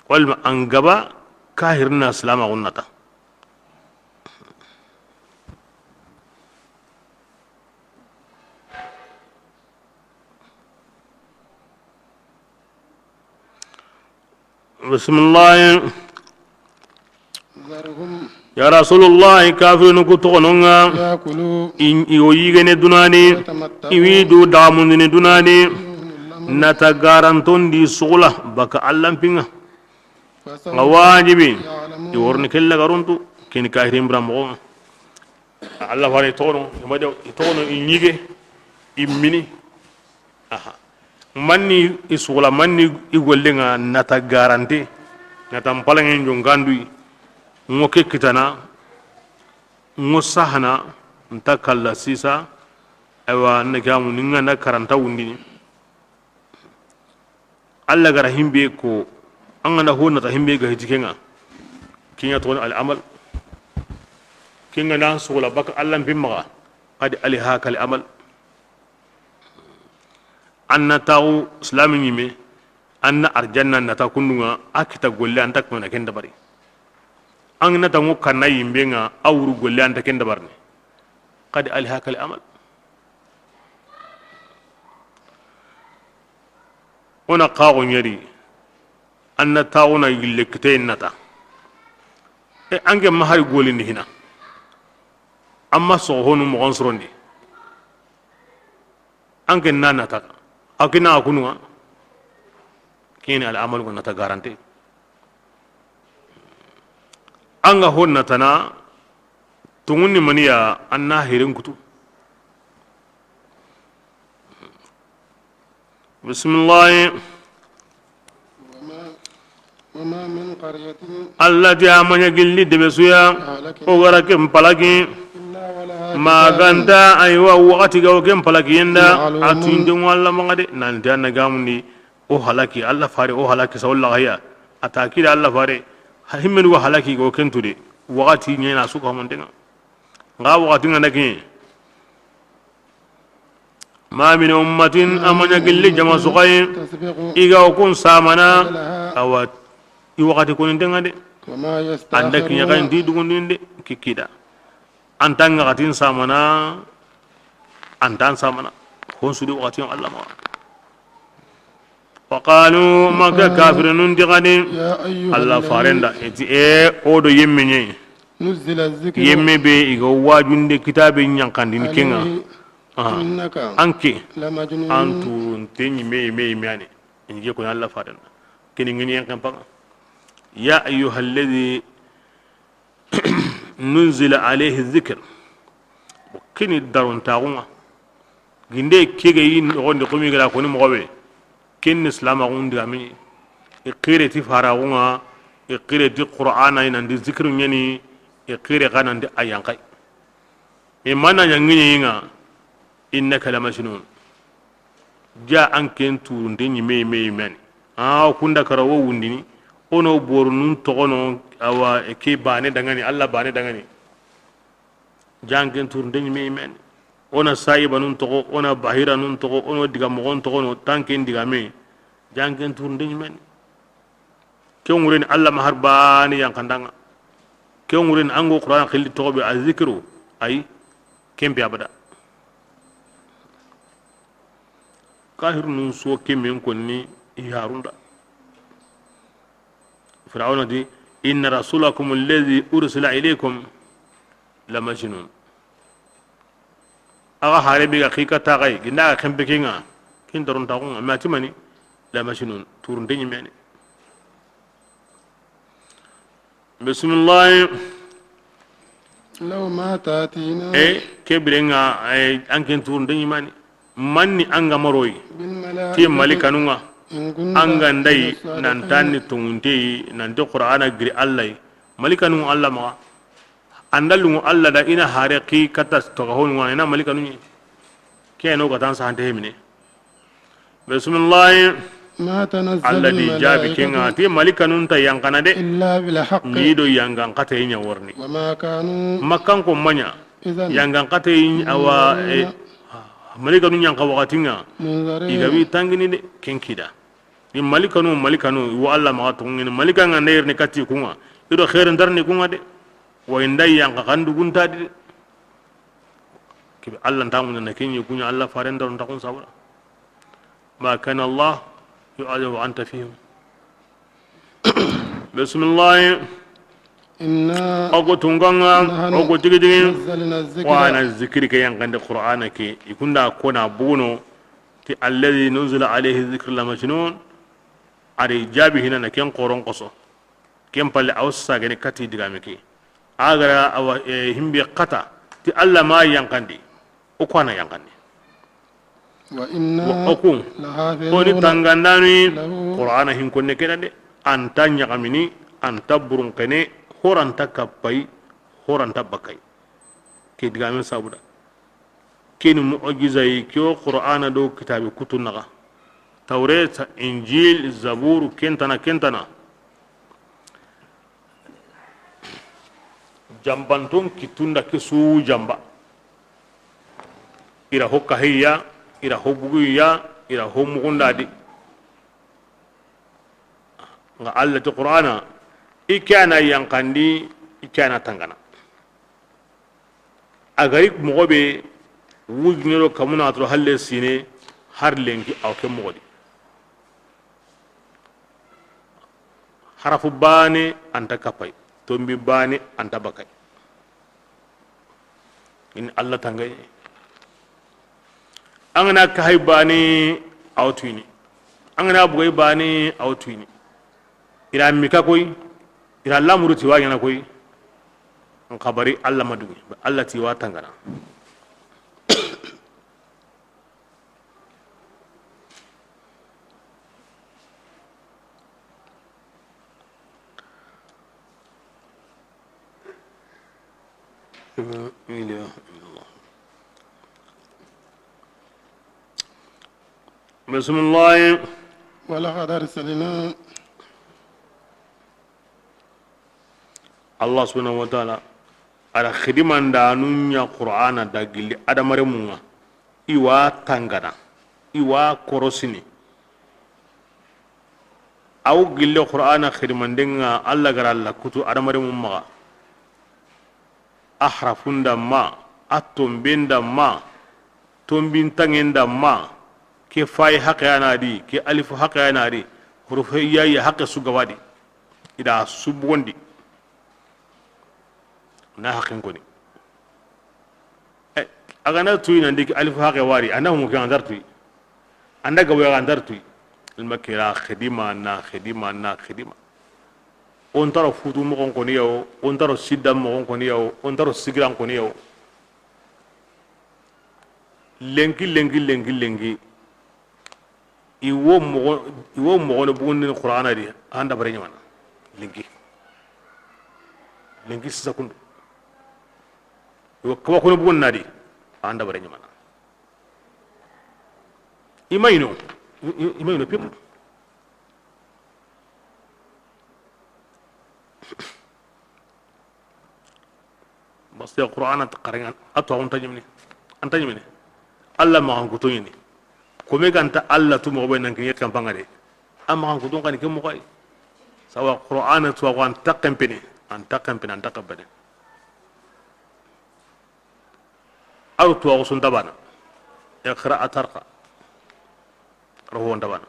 Walma an gaba kahirin na silamaxun nata. Bisimilahi. ذرهم. Ya Rasulullahi, kafirinu ku toxononga. يأكلوا. I, i wo yigene dunani. ويتمتعوا. I wi du daxamundini dunani. نحن نحرم. Nata garantondi sugula baka Allanpinga. فسوف. Nga wajibi. يعلمون. I worni kella garuntu. Kini kahirin bira moxonga. Allah fare i toxono, i ma de, i toxono, i ɲige, i mini. Aha. Manni i sugula, manni i gollenga nata garante, nata mpalangen jonkanduyi, ngo ke kitana, ngo sahana, nta kalla sisa, aywa, nna gamu, ninga na karanta wundini. Allah gara himbe ko, an gana ho nata himbe ga hiti kenga. Kinya to al amal. Kinga nan sugula baka Allah bimmaga. Qad alhaka al amal. Anna tawu islami nyime. Anna arjanna nata kundunga. A kita golle anta kuma na ken dabari. An nata ngo kanna yimbe nga a wuru golle anta ken dabarni. Qad alhaka al amal. Ona kaxo ɲeri, anna taxuna yille kite nata. E, anke ma hari golini hina. Amma soxo honu moxon sorondi. Anke na nata. Akina kununga. Kini al amal ko nata garante. Anga honna tana tungunni maniya anna hirin kutu. Bisimilahi. وما، وما من قرية. Allah ti a maɲa gilli debesuya. أهلكنا. O gara ken palaki. إلا ولها. Maganta, كتاب. Aywa, wakati ga o ken palaki yenda. معلوم. A tuindengo Allah maga de. Nanti anna gamundi. O halaki, Allah fare o halaki sa walla haya. A ta kida Allah fare. Ha, himmenu wa halaki go kentu de. Wakati ɲena su ko mantenga. Nga wakati nga naki. Ma min ummatin, a maɲa gilli jama suxayi. تسبق. I ga o kun samana. أجلها. Awa, i wakati ko nintenga de. وما يستأخرون. Anda kiɲa kan di dugundinde kikida. Antan ŋaxatin samana, antan samana. Hon sudi waxati Allah ma. وقالوا, Makka kafirinun ti xadi, يا أيها الذي. Allah farenda, eti, e, o do yemme ɲe. نزل الذكر. Yemme be i ga wajunde kitabe ɲankandini kenga. عليه. Ah. إنك. Anke. لمجنون. Antu nte ɲi me, me, me ani. Inje ko Allah farenda. Kini ngini yan kampanga. يا أيها الذي نزل عليه الذكر. Kini darontaxunga. Ginde kege yi noxondi xumi gara koni moxobe. Ken ni silamaxun digami. I xire ti faraxunga. I xire ti Qur'ana, i nandi zikiru ɲani. I xire xa nandi a yanxay. I mana ɲangini nga. إنك لمجنون. Ja an ken turunte ɲime, yime, yime ani. A kunda kara wo wundini. Ono boru nun toxono, awa, ke bane dangani, Allah bane dangani. Ja an ken turunte ɲime, yime ani. Ona sayiba nun toxo, ona bahira nun toxo, ono diga moxon toxono, tanken digame. Ja an ken turunte ɲime ani. Ken ŋureni Allah ma har bane yankandanga. Ken ŋureni ango Qur'an xilli toxo be a zikiru. Ay, ken be abada. Kahirunun so ke men konni i harunda. Firawuna di, إن رسولكم الذي أرسل إليكم لمجنون. Axa hare be ga xi ka taxay, ginda ga xempe kenga, kin daron taxunga, ma timani, لمجنون, turunte ɲimeni. Bisimilahi. لو ما تأتينا. E, ke birenga, e, an ken turunte ɲimani. Manni an ga maroyi. بالملائكة. Ti malikanunga. إن كنت. An ga ndayi, من الصادقين. Nan tanni tongunteyi, nanti Qur'ana giri Allahi. Malikanunga Allah maxa. Andalungu Allah da ina hare ki kata toga honunga, ina malikanu ɲi. Ke no gatan sahante hemine. Bisimilahi. ما تنزل. Allah di jaabi الملائكة. Kenga, ti malikanun ta yankana de. إلا بالحق. Ni do yangan kate ɲa warni. وما كانوا. Makkan ko maɲa. إذا. Yangan kate awa, e, منظرين. Malikanu ɲa n xa waxati ŋa, منذرين. I ga wi tangini de, ken kida. I malikanu, malikanu, i wo Alla maxa toxo ŋa ni, malika ŋa nda yere ni kati ku ŋa, i do xeeri nta ri ni ku ŋa de. Wa i nda yan xa xandu gunta di de. Ke be Alla nta ŋuna na ken ɲi ku ɲa Alla faren da ro nta kun sabura. ما كان الله ليعذبهم وأنت فيهم. Bisimilahi. إنا O ku tunka ŋa, نحن o ku tigi tigi. نزلنا الذكر. Wa na zikiri ke yanqandi Qur'ana ke, i kunda ko na buguno, ti الذي نزل عليه الذكر لمجنون, a ri jaabi hina na ken xoron xoso. Ken palle, a wo sagene kati digame ke. A ga ra a wa, eh, himbe xata, ti Alla ma yanqandi, o ku wa na yanqandi. وإنا Wa o ku, لحافظون ko ni tangandanu, له. Qur'ana hin konne ke da de, a nta ɲaxamini, a nta burunxene, ho ra nta kappayi, ho ra nta bakkayi. Ke digame sabuda. Ke ni mu'jiza yi, ke wo Qur'ana do kitabe kutu naxa. Tawreta, Injil, Zaburu, ken tana, ken tana. Jambanton kitunda ke su jamba. I ra ho kahiya, i ra ho buguya, i ra ho mugundadi. Nga Alla ti Qur'ana, i ke na yanqandi, i ke na tangana. A ga ri moxo be wujine do kamuna toro halle sine, har lenki a wo ke moxo di. Harafu baane a nta kappayi, tombi baane a nta bakkayi. I ni Alla tangaye. An ga na kahay baane, a wo tuyini. An ga na bugay baane, a wo tuyini. I ra mika koy, i ra lamuru ti wa ɲaana koy. N xabari Alla ma dugi, Alla ti wa tangana. Bisimilahi. ولقد أرسلنا Alla subhanahu wa taala, a da xidimandanu ɲa Qur'ana da gilli adamarenmun ŋa, i wa tangana, i wa korosini. A wo gilli Qur'ana xidimanden ŋa, Alla ga ra a lakutu adamarenmun maxa. A harafun da ma, a tomben da ma, tombin tangen da ma, ke fayi haqe ya na di, ke alifu haqe ya na di, hurufe yayi haqe su ga wa di. I da su bugondi. Na haqen koni. Eh, a ga na tuyi nan di ke alifu haqe wa di, a na humu ke an dar tuyi. An da ga wa an dar tuyi. Ilma kira xidima na xidima na xidima. O nta ro futu moxon koni ya wo, o nta ro sidda moxon koni ya wo, o nta ro sigiran koni ya wo. Lenki, lenki, lenki, lenki. I wo moxo, i wo moxo no bugundini Qur'ana di, an dabare ɲamana. Lenki. Lenki sisa kundu. I wo kaba kono bugun na di, an dabare ɲamana. I ma yi no, i, i, i ma yi no pim. Parce que Qur'ana ta xarenŋa, a tuwaxu nta ɲimini, a nta ɲimini. Alla maxankutu ɲini. Kome ga nta Alla tu moxo be nan kiɲe kempanga de. A maxankutun xa ni ke moxo yi. Sawa Qur'ana tuwaxu a nta kempene, a nta kempene, a nta kempene. A ro tuwaxu su nta bana. Iqra a tarqa. Ro ho nta bana.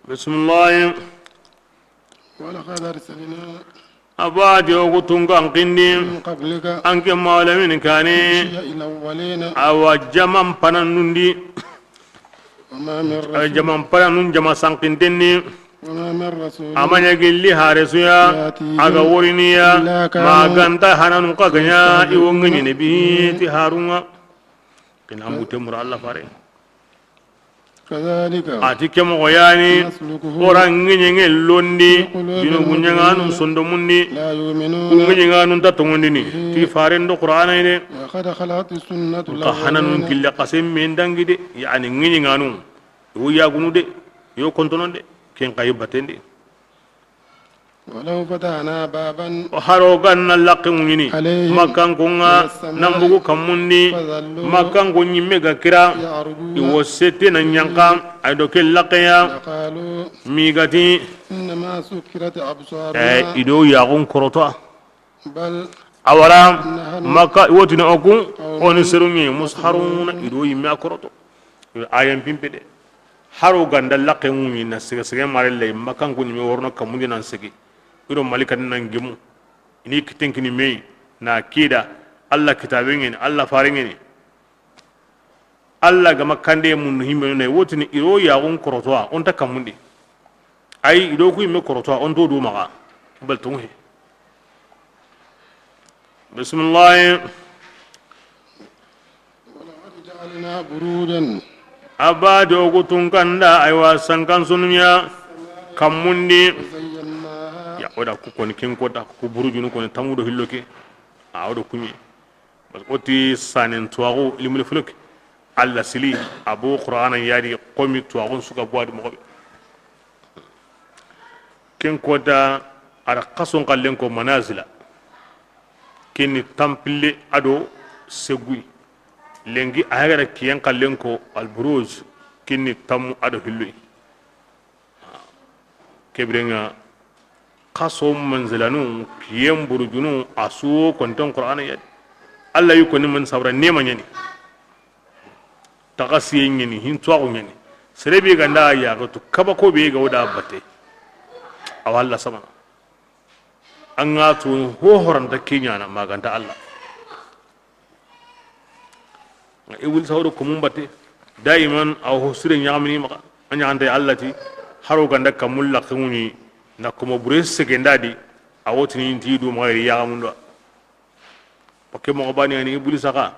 Bisimilahi. ولقد أرسلنا A ba di o ku tunka n kindi. من قبلك An ke malamin kani. رسلا إلى الأولين. Awa jaman pananundi. وما من Awa رسول jaman pananun jama sankintenni. وما من رسول A ma ɲa gilli haresuya. يأتي A ga woriniya. إلا كانوا Ma ganta hananun ka gaɲa. يستهزئون I wo ŋaɲini به Ti harunŋa. Kina mute mura Alla fare. كذلك A ti ke moxo ya ni, نسلكه o ra ŋiɲeŋe londi, في قلوب junubu ɲaŋanun المجرمين sondomun di, لا يؤمنون ku ŋiɲeŋanun ta toŋondini, به ti faren do Qur'ana yi de. وقد خلت سنة Nka hananun الأولين kille xasen men dangi de, yani ŋiɲeŋanun, yo yagunu de, yo kontonon de, ken xa yi batten di. ولو فتحنا بابا Haro ga na laqqe ŋuɲini عليهم Makkanko ŋa, من السماء nan bugu kammun di, فظلوا Makkanko ɲimme ga kira, يعرجون i wo sette na ɲanka, ay do ke laqqe ya, لقالوا mi ga ti, إنما سكرت أبصارنا eh, i do yaxun koroto a. بل A wara, نحن Makka, i wo tini o ku, قوم o ni seru ɲi, مسحرون مسحرون, i do yimme a koroto. Ayan pimpe de. Haro ga na laqqe ŋuɲi na sege sege mare lay, Makkanko ɲimme worono kammun di nan segi. I do Mali kan nan gemu. I ni kitten kini me yi, na kida, Alla kitaabe ŋeni, Alla fare ŋeni. Alla ga ma kande mun himmenu na yi, wo tini i do yaxun koroto a, o nta kammun di. Ay, i do ku yimme koroto a, o nto du maxa. Bal tonŋu he. Bismillahi. ولقد جعلنا بروجا A ba do ku tunkanda, aywa, sankan sunuɲa kammun di. وزيناها Ya, o da ku koni ken kota, ku burujunu koni tamu do hillo ke. A, o do ku ɲi. Parce que o ti sanen tuwaxu, ilmul fuluk, Alla sili, a bo Qur'ana ya di, komi tuwaxun su ga bo a di moxo be. Ken kota, a ra xason xallen ko manazila. Ken ni tanpille a do seguyi. Lenki a ya ga ra kiyen xallen ko alburuj, ken ni tammu a do hilloyi. Ke biren ŋa, xaso manzilanu, kiyen burujunu, a su wo konton Qur'ana ya di. Alla yi koni man sabra nema ɲa ni. Taxasiye ɲa ni, hintuwaxu ɲa ni. Sere be ga nda yaxetu, kabako be ga wo da batte. Awa Alla samana. An ga tu ho horanta ke ɲaana, ma ga nta Alla. Ibulisa wo do komun batte. Daiman a wo ho sire ɲaxamini maxa. A ɲaxante Alla ti, haro ga nda kammun laqqe ŋuɲi, na komo bure segenda di, a wo tini nti du maxa yeri yaxamundo. Paske moxo bani yani Ibulisa xa.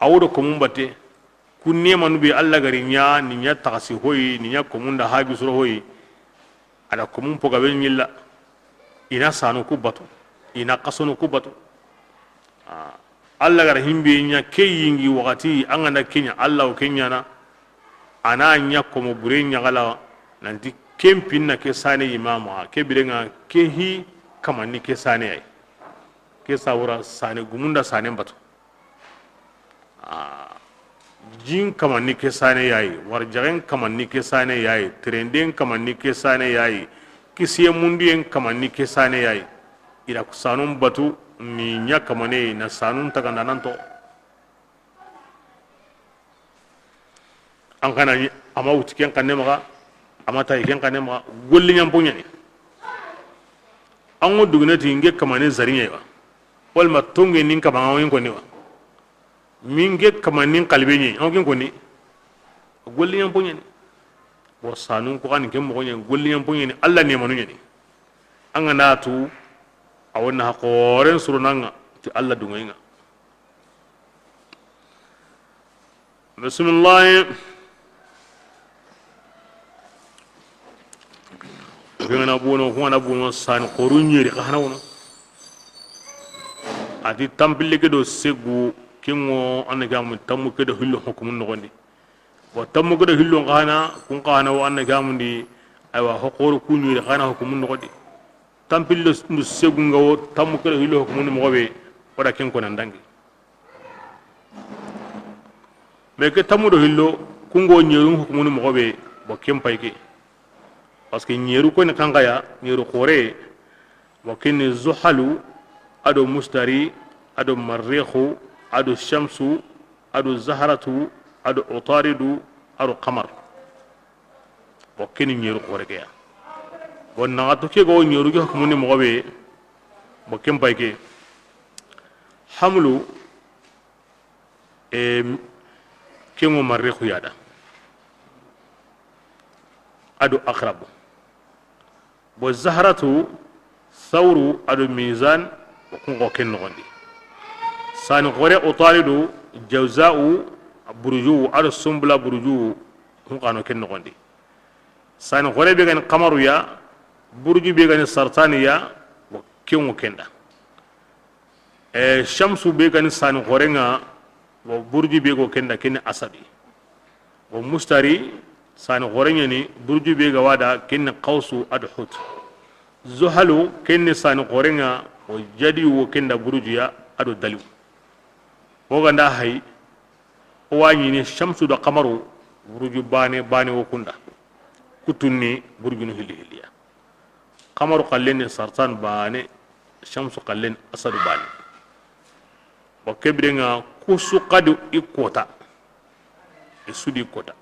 A wo do komun batte. Ku nemanu be Alla ga ri ɲa, ni ɲa taxasi hoyi, ni ɲa komun da haju soro hoyi. A da komun poga be ɲilla. I na sanu ku batu. I na xasonu ku batu. Ah, Alla ga ra himbe ɲa ke yingi waxati, an ga na ke ɲa, Alla wo ke ɲaana. A na ɲa komo bure ɲaxala, nanti ken pinna ke sane imama, ke biren ŋa ke hi kamanni ke sane ay. Ke sawura sane gumunda sane batu. Ah, jin kamanni ke sane yayi, warjaxen kamanni ke sane yayi, terenden kamanni ke sane yayi, kisiye mundiyen kamanni ke sane yayi. I da sanun batu ni ɲa kamane, na sanun taganda nan to. An xa na ɲi, a ma wuti ken xanne maxa, a ma tayi ken xanne maxa, golli ɲampo ɲa ni. An ŋo dugune ti n ke kamane zari ɲa yi wa, walma tonge ni n kama, an ŋo ken koni wa. Mi n ke kamane n xalibe ɲa yi, an ŋo ken koni. Golli ɲampo ɲa ni. Wo sanun ko xa ni ke moxo ɲa ni, golli ɲampo ɲa ni, Alla nemanu ɲa ni. An ga na tu, a wo na xoren suru na ŋa ti Alla dunŋoyen ŋa. Bisimilahi. Ke ŋa na bono, ku ŋa na bono sani xoru ɲeri xa hana wono. A ti tanpille ke do segu, ke ŋo an ga mu tammu ke do hillo hukumun noxon di. Wa tammu ke do hillo xa hana, kun xa hana wo an ga mu ndi, aywa, ho xoru ku ɲeri xa hana hukumun noxon di. Tanpille ndu segu ŋa wo tammu ke do hillo hukumun moxo be, o da ken ko nan dangi. Mais ke tammu do hillo, ku ŋo ɲeru hukumunu moxo be, bo ken pay ke. Parce que ɲeru ko ni kanxaya, ɲeru xore, bo ken ni Zuhalu, a do Mustari, a do Marrixu, a do Shamsu, a do Zaharatu, a do Utaridu, a do Qamar. Bo ken ni ɲeru xore ke ya. Bo naxatu ke ga wo ɲeru ke hukumunu moxo be, bo ken pay ke. Hamlu, Em, ke ŋo Marrixu ya da. A do Aqrabu. Bo Zaharatu, Sawru, a do Mizan, o kun xo ken noxon di. Sani xore Utaridu, Jawza'u, buruju, a do Sumbula buruju, Kun xano ken noxondi. Sani xoore be ga ni xamaru ya, burju be ga ni sartani ya, wo ken wo ken da. E, shamsu be ga ni sani xooren ŋa, wo burju be ga wo ken da, ken ni asadi. Wo mustari, sani xoore ɲa ni, burju be ga wa da, ken ni qawsu a do hut. Zuhalu, ken ni sani xooren ŋa, wo jadiyu wo ken da burju ya, a do daliw. Wo ga nda hay, o wa ɲini shamsu do xamaru, burju baane, baane wo kun da. Kutun ni burjunu hilli hilliya. Xamaru xallen ni sartan baane, shamsu xallen ni asadu baane. Wa ke biren ŋa, kusu xadi i kota. I su di kota.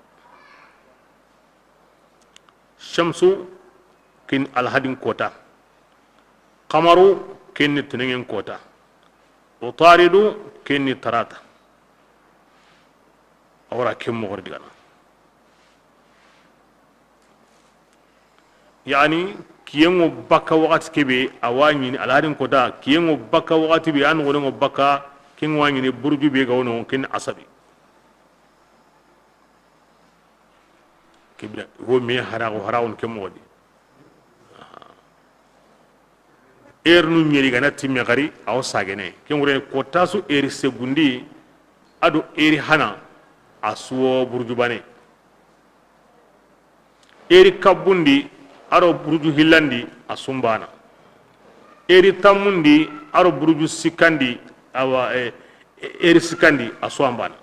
Shamsu ken ni alhadin kota. Xamaru ken ni tenengen kota. Utaridu ken ni tarata. A wara ken moxo ri digana. Yani, kiyen ŋo bakka waxati ke be, a wa ɲini alhadin kota, kiyen ŋo bakka waxati be, a noxonen ŋo bakka, ken wa ɲini burju be ga wono, ken ni asabi. Ke bire, wo me haraxu, haraxun ke moxo di. Heure nu ɲeri ga na timme xari, a wo sagene. Ken wure kota su heure segundi, a do heure hana, a su wo burju baane. Heure kabundi, a do burju hillandi, a su n baana. Heure tammundi, a do burju sikkandi, awa, eh, heure sikkandi, a su wa n baana.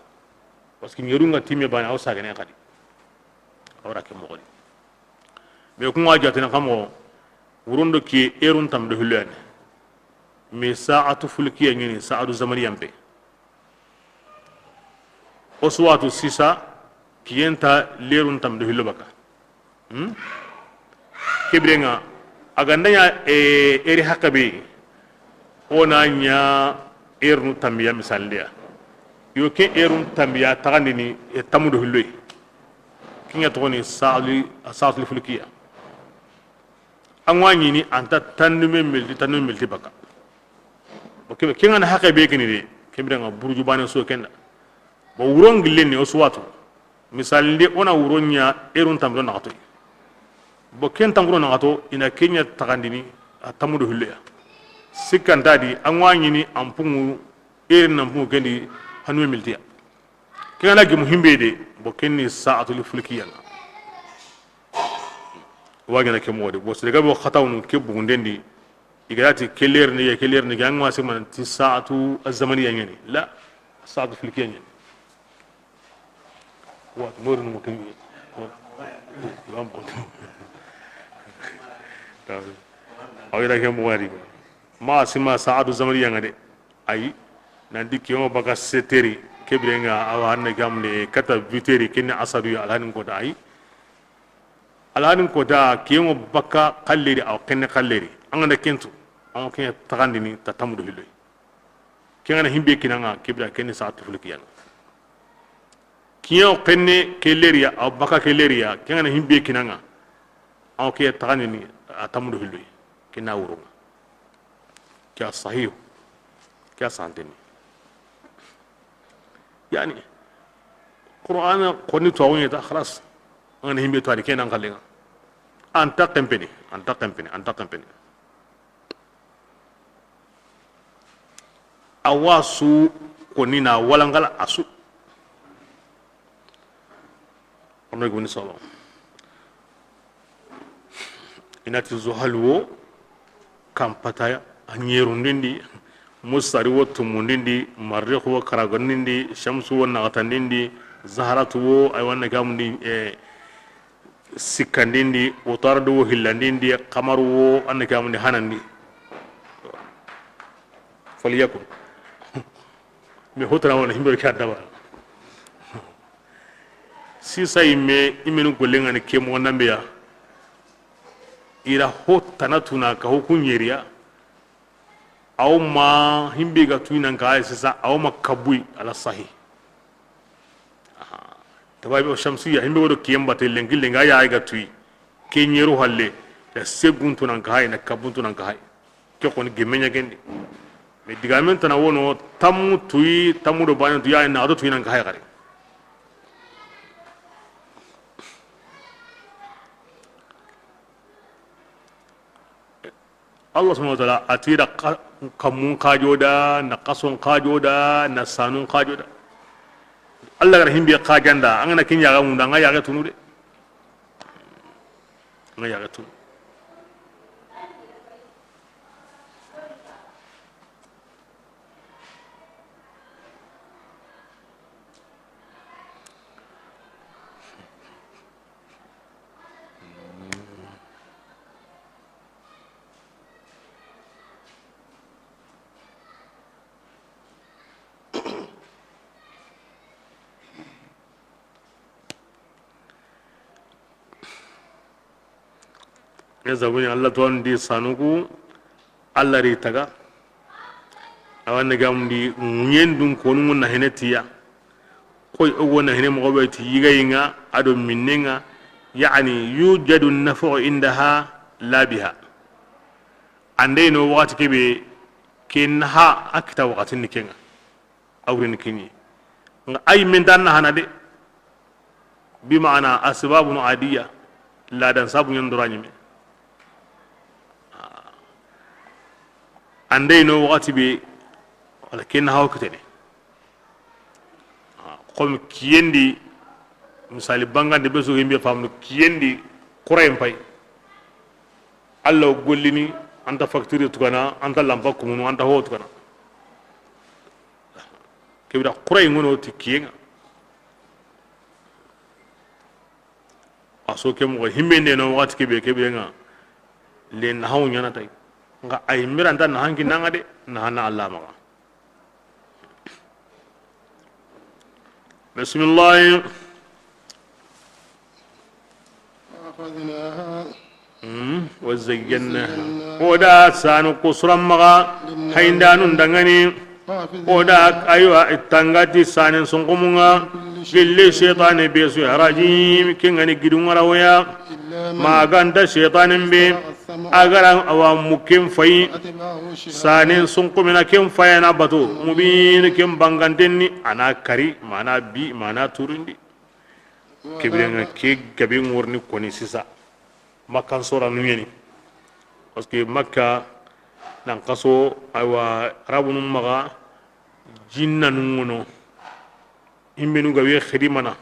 Parce que ɲerun ga timme baane, a wo sagene xadi. A wara ke moxo di. Mais kun ga jatene xa moxo, wuron do kiye heurun tammi do hillo ya ni. Mais saatu fulkiya ɲa ni, saatu zamaniya n pe. O su watu sisa, kiyen nta lerun tammi do hillo bakka. Hmm? Ke biren ŋa, a ga nda ɲa, eh, heure haqqe be, o na ɲa heurenu tammiya, misali ya. Yo, ke heurenu tammiya taxandini, eh, tammu do hilloye. Ken ŋa toxoni saali, saatul fulkiya. An wa ɲini, a nta tandume milti, tandume milti bakka. Bon, ke, ken ŋa na haqqe be kini de, ke biren ŋa burju baane su ken da. Bon, wuron gillen ni o su watu. Misali ndi, o na wuron ɲa heurun tammi do naxato. Bon, ken tammu do naxato, i na ken ɲa taxandini, a tammu do hilloya. Sikka nta di, an wa ɲini, an pungu, heure nan pungu ken di, handume miltiya. Ken ŋa na gemu himbe de, bon, ken ni saatul fulkiya ŋa. Wa ɲaana ke moxo de. Bon, sere ga be wo xatawunu ke bugunden di, i ga da ti ke lerni, ke lerni, ke an ga ma sima ti saatu azamaniya ɲa ni. La, saatu filkiya ɲa ni. Wa, noori numu ken wi. Awa, i da ke moxo di. Ma sima saatu zamaniya ŋa de. Ayi, nanti ke wo baka sept heures, ke biren ŋa awa hanne gamde kata huit heures, ken ni asadu ya, alhanin kota ayi. Alhanin kota, ke wo baka xalleri, awa xenne xalleri. An ga na ken tu, an ken taxandini ta tammu do hilloye. Ken ŋa na himbe kini an ŋa, ke bire ken ni saatu fulkiya ŋa. Kiyen xenne ke leri ya, awa baka ke leri ya, ken ŋa na himbe kini an ŋa. An ke taxandini a tammu do hilloye. Ken na wuro ŋa. Ke ya sahihu. Ke ya santeni. Yani, Qur'ana xoni to awon ta khalas. An himbe to adi ken an xalle ŋa. An ta kempeni, an ta kempeni, an ta kempeni. Awa su koni na walangala asu. Ono goni solo. I na ti zuhal wo, kampata a ɲerundindi, musari wo tumundindi, marrix wo karagondindi, shamsu wo naxatandindi, zaharatu wo, ay wanna gamundi, eh, sikkandindi, utardu wo hillandindi, xamaru wo, anna gamundi hanandi. Falyakun. Mais hotana wona himbe ke adaba. Sisa yimme, imenu golle ŋa ni ke moxo nambeya. I ra ho tana tuna ka ho ku ɲeriya. Aw ma himbe ga tuyi nan ka hay sisa, aw ma kabuyi ala sahi. Aha. Tababi o shamsiya, himbe wodo kiyen bate lenki lenga ya ay ga tuyi. Ke ɲeru halle, ya segun tunan ka hay, na kabun tunan ka hay. Ke xoni gemme ɲa kendi. Mais digamen tana wono, tammu tuyi, tammu do banen tuyi, ya na do tuyi nan ka hay xare. Allah subhanahu wa ta'ala a ti da xa-, kammun xajo da, na xason xajo da, na sanun xajo da. Allah ga ra himbe xajanda, an ga na kin yaxa munda, an ga yaxe tunu de. An ga yaxe tunu. E zabuni Allah to andi sanuku, Allah ri taga. Awa ne gamundi ŋuyen dun konu na hene tiya. Koy o go na hene moxo be ti yigayi ŋa, a do minne ŋa, yani yujadu nafu indaha la biha. Ande no waxati kebe, ken ha a kita waxati ni kenga. Awrin kini. Nga ay men dan na hana de. Bi ma'ana asbabun adiya. La dan sabu nyen dora nyime. Ande no waxati be, wala ken haw kitene. Comme kiyendi, misali bangande be so himbe famnu kiyendi, kurayen pay. Allah gollini, anta facture tugana, anta lampa kumunu, anta ho tugana. Kebira kurayen ngono ti kiyenga. A so ke moxo himmende no waxati kebe, kebe nga le na haw nyana tay. Nga ay miranta na hanki nanga de, na hana Allah maxa. Bismillah. وحفظناها. Hmm, wa zayyannaha. O da sanu kusuran maxa, hayndanu ndangani. O da, aywa, tangati sanen sunkumunga, gilli shaytani be su ya rajim, kengani gidungara woya, maganta shaytanin be, agara awa mukin fayi, sanen sunkumina ken fayana bato, mubin ken bangantenni, ana kari, mana bi, mana turindi. Kebirenga ke gabe ngorni koni sisa. Makkan sora nu ɲeni. Parce que Makka nan kaso, aywa, arabunu maxa jinna nu ŋono. Imbenu gabe xidimana.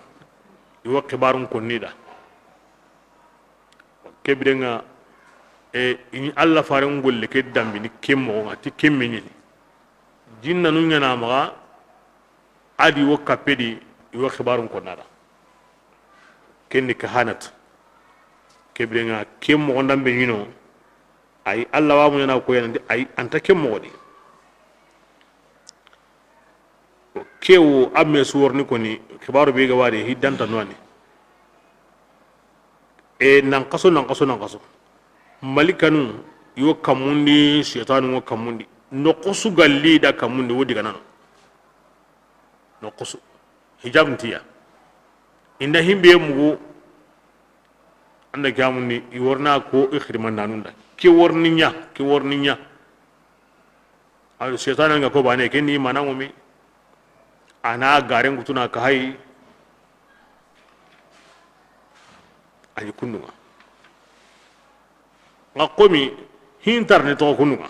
Iwa xibarun konni da. Kebirenga, e, ini Allah faren golle ke dambini ke moxo ŋa ti ke me ɲeni. Jinna nu ɲana maxa. Adi wo kappe di, i wo xibarun konnada. Kendi kahanat. Kebirenga ke moxondan be ɲino. Ay Allah wa muɲana ko yanandi ay anta ke moxo di. Ke wo a me suworni koni xibaru be ga wari hiddanta noani. E nan kaso, nan kaso, nan kaso. Malikanu yo kamundi, shaytanu wo kamundi. Noxosu galli da kamundi wo diganano. Noxosu. Hijab ntiya. Inda himbe mugu. Anda gamundi i worna ko i xirmandanu nda. Ke worni ɲa, ke worni ɲa. Ayo shaytanu nga ko bane kendi mana ngumi. Ana garen kutuna ka hay. Ani kundunga. Nga komi hintar ni to kundunga.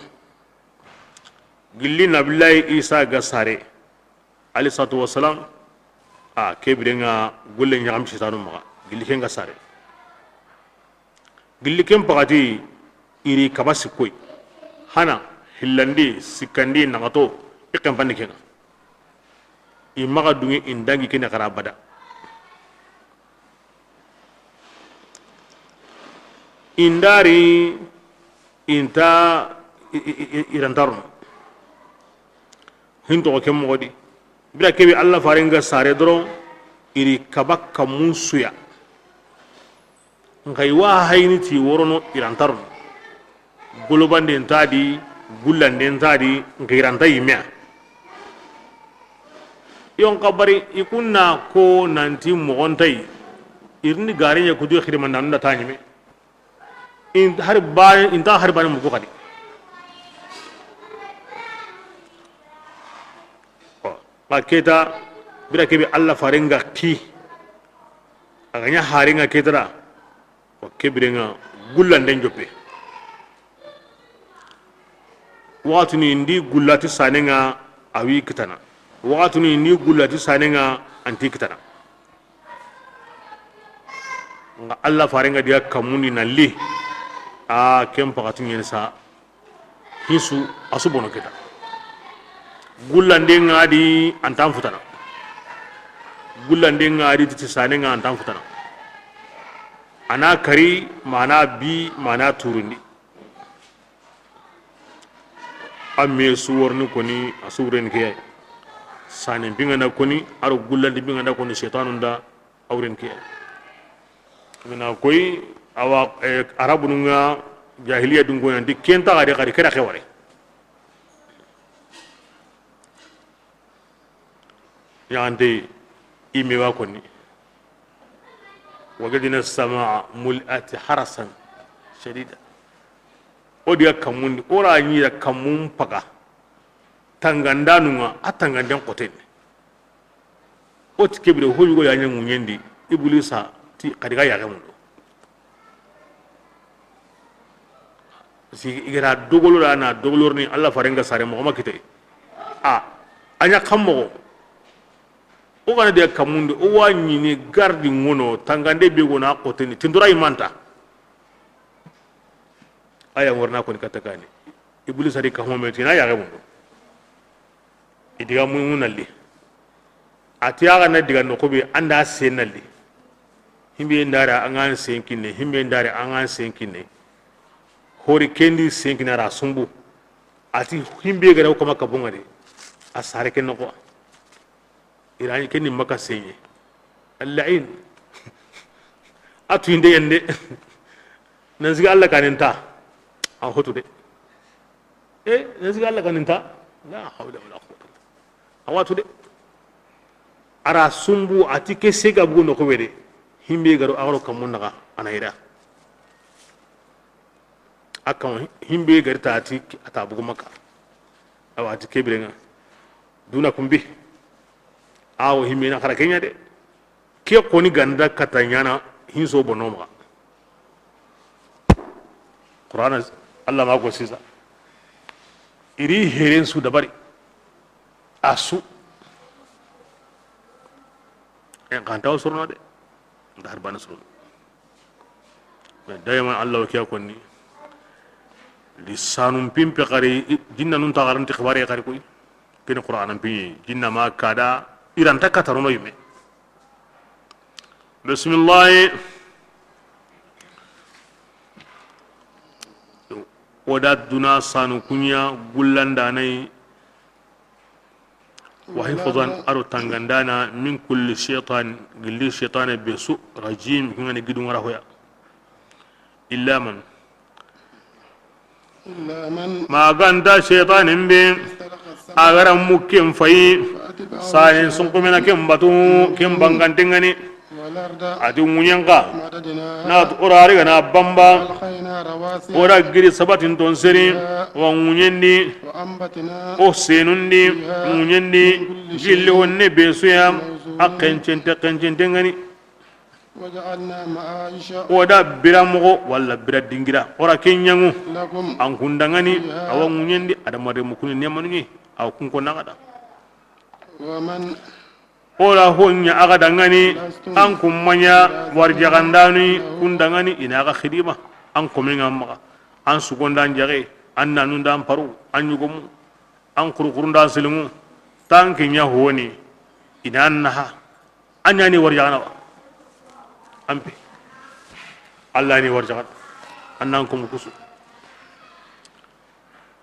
Gilli Nabillahi Isa ga sare, alayhi salatu wassalam, a kebirenga golle ɲaxam shaytanu maxa. Gilli ken ga sare. Gilli ken paxati iri kaba sikkoy. Hana, hillandi, sikkandi, naxato, i xenpandi kenga. I maxa dungi indangi kene xara bada. Indari inta i, i, i, i, irantarno. Hintoxo ke moxo di. Bira kebe Allah farenga sare doron iri kaba kamun suya. Nxa i wa hayini ti worono irantarno. Golobande nta di, gullande nta di, nxa iranta yimea. Yon kabari i kunna ko nanti moxontayi. Irini gariɲe kutu xidimandanu nda ta ɲime. In hari bane, inta hari bane mugu xadi. Xa keta bira kebe Allah farenga ki. A ga ɲa harenga ketara. Wa kebirenga gullanden joppe. Waxatunu ndi gullati sanenga, a wi kitana. Waxatunu ndi gullati sanenga, anti kitana. Nga Allah farenga diga kamundi na li. A ken pakati ɲen sa. Hinsu a su bono kita. Gullande nga di antan futana. Gullande nga di ti sanenga antan futana. Ana kari mana bi mana turundi. A me su worni koni a su wuren ke. Sane bingana koni aro gullande bingana koni shaytanu nda a wuren ke. Mina koy awa, eh, arabunu nga jahiliya dun ko nanti kenta gade gade kera xeware. Yaxante i me wa konni. Wajadna samaa muliat harasan shadida. O diga kammundi, o ra ɲira kammun paga. Tangandanunga, a tanganden xoteni. O ti kebire, ho yugo ya ɲa ŋuɲendi, Iblisa ti, xadi ga yaxe mundo. Si i gara dogolo da na dogolorni Allah farenga sare moxo ma kite. A, a ɲa xam moxo. O gana de kamundi, o wa ɲini gardi ŋono, tangande be gona xoteni, tindora imanta. Aya ŋorna koni katakani. Iblisa di kahome tina yaxe mundo. I diga mu, mu nalli. A ti axa na diga noxo be anda sen nalli. Himbe ndara an ga sen kinne, himbe ndara an ga sen kinne. Hori kendi sen kinara sumbu. A ti himbe gara o kama kabunga de. A sare ken noxo. Irani kendi maka senye. Allain. A tuyinde yende. Nan siga Allah kaninta. A hotu de. E, nan siga Allah kaninta. La hawla wala quwwata illa billah. A watu de. Ara sumbu a ti ke sega bugu noxo wede. Himbe garo a garo kammun naxa a na ira. A kama himbe gari ta a ti a ta bugu maka. Awa a ti kebirenga. Duna kumbi. Awo himbe na xara kenya de. Ke koni ganda kata ɲana hinso bono maxa. Qur'ana Allah ma ko sisa. Iri heren su dabari. A su. En kanta o sorono de. Nda har bana sorono. Mais dayman Allah wa kiya konni. Lisanun pimpe xari, jinna nun ta garanti xibare xari koy. Kene Qur'anan pi jinna ma kada iranta katarono yime. Bismillah. O da duna sanu kunya gullandanai. Wa hifzan, aro tangandana, min kulli shaytan, gilli shaytane be su, rajim, hingani gidu ngara hoya. Illa man. Illa man. Maganta shaytanin be, istaraqa sama, a gara mukken fayi, fa atba'ahu, sanin shihab, sunkumena ken batu, ken bangantengani. Wal arda. A ti ŋuɲen xa. Madadnaha. Na tu o ra ri gana bamba. Wa alqayna rawasiya. O ra giri sabatin ton seri. Fiha. Wa ŋuɲen di. Wa anbatna. O senun di. Fiha. Ŋuɲen di. Min kulli shay'in. Gilli wonne be su ya. Mawzun. A xencente, xencente ngani. Wa ja'alna ma'aisha. O da bira moxo walla bira dingira. O ra ken ɲaŋu. Lakum. An kundangani. Fiha. Awa ŋuɲen di. Adamare mukuni nemanu ɲi. Awa kun ko naxada. Wa man. O ra ho ɲa axa dangani, an kummaɲa warjaxandani kundangani, i na axa xidima, an komenga maxa, an sugondan jaxe, an nanundan paru, an ɲugomu, an kurukurundan silimu, tanki ɲa honi, i na an naxa, an ɲani warjaxana wa, an pe, Allah ni warjaxana, an nan komu kusu.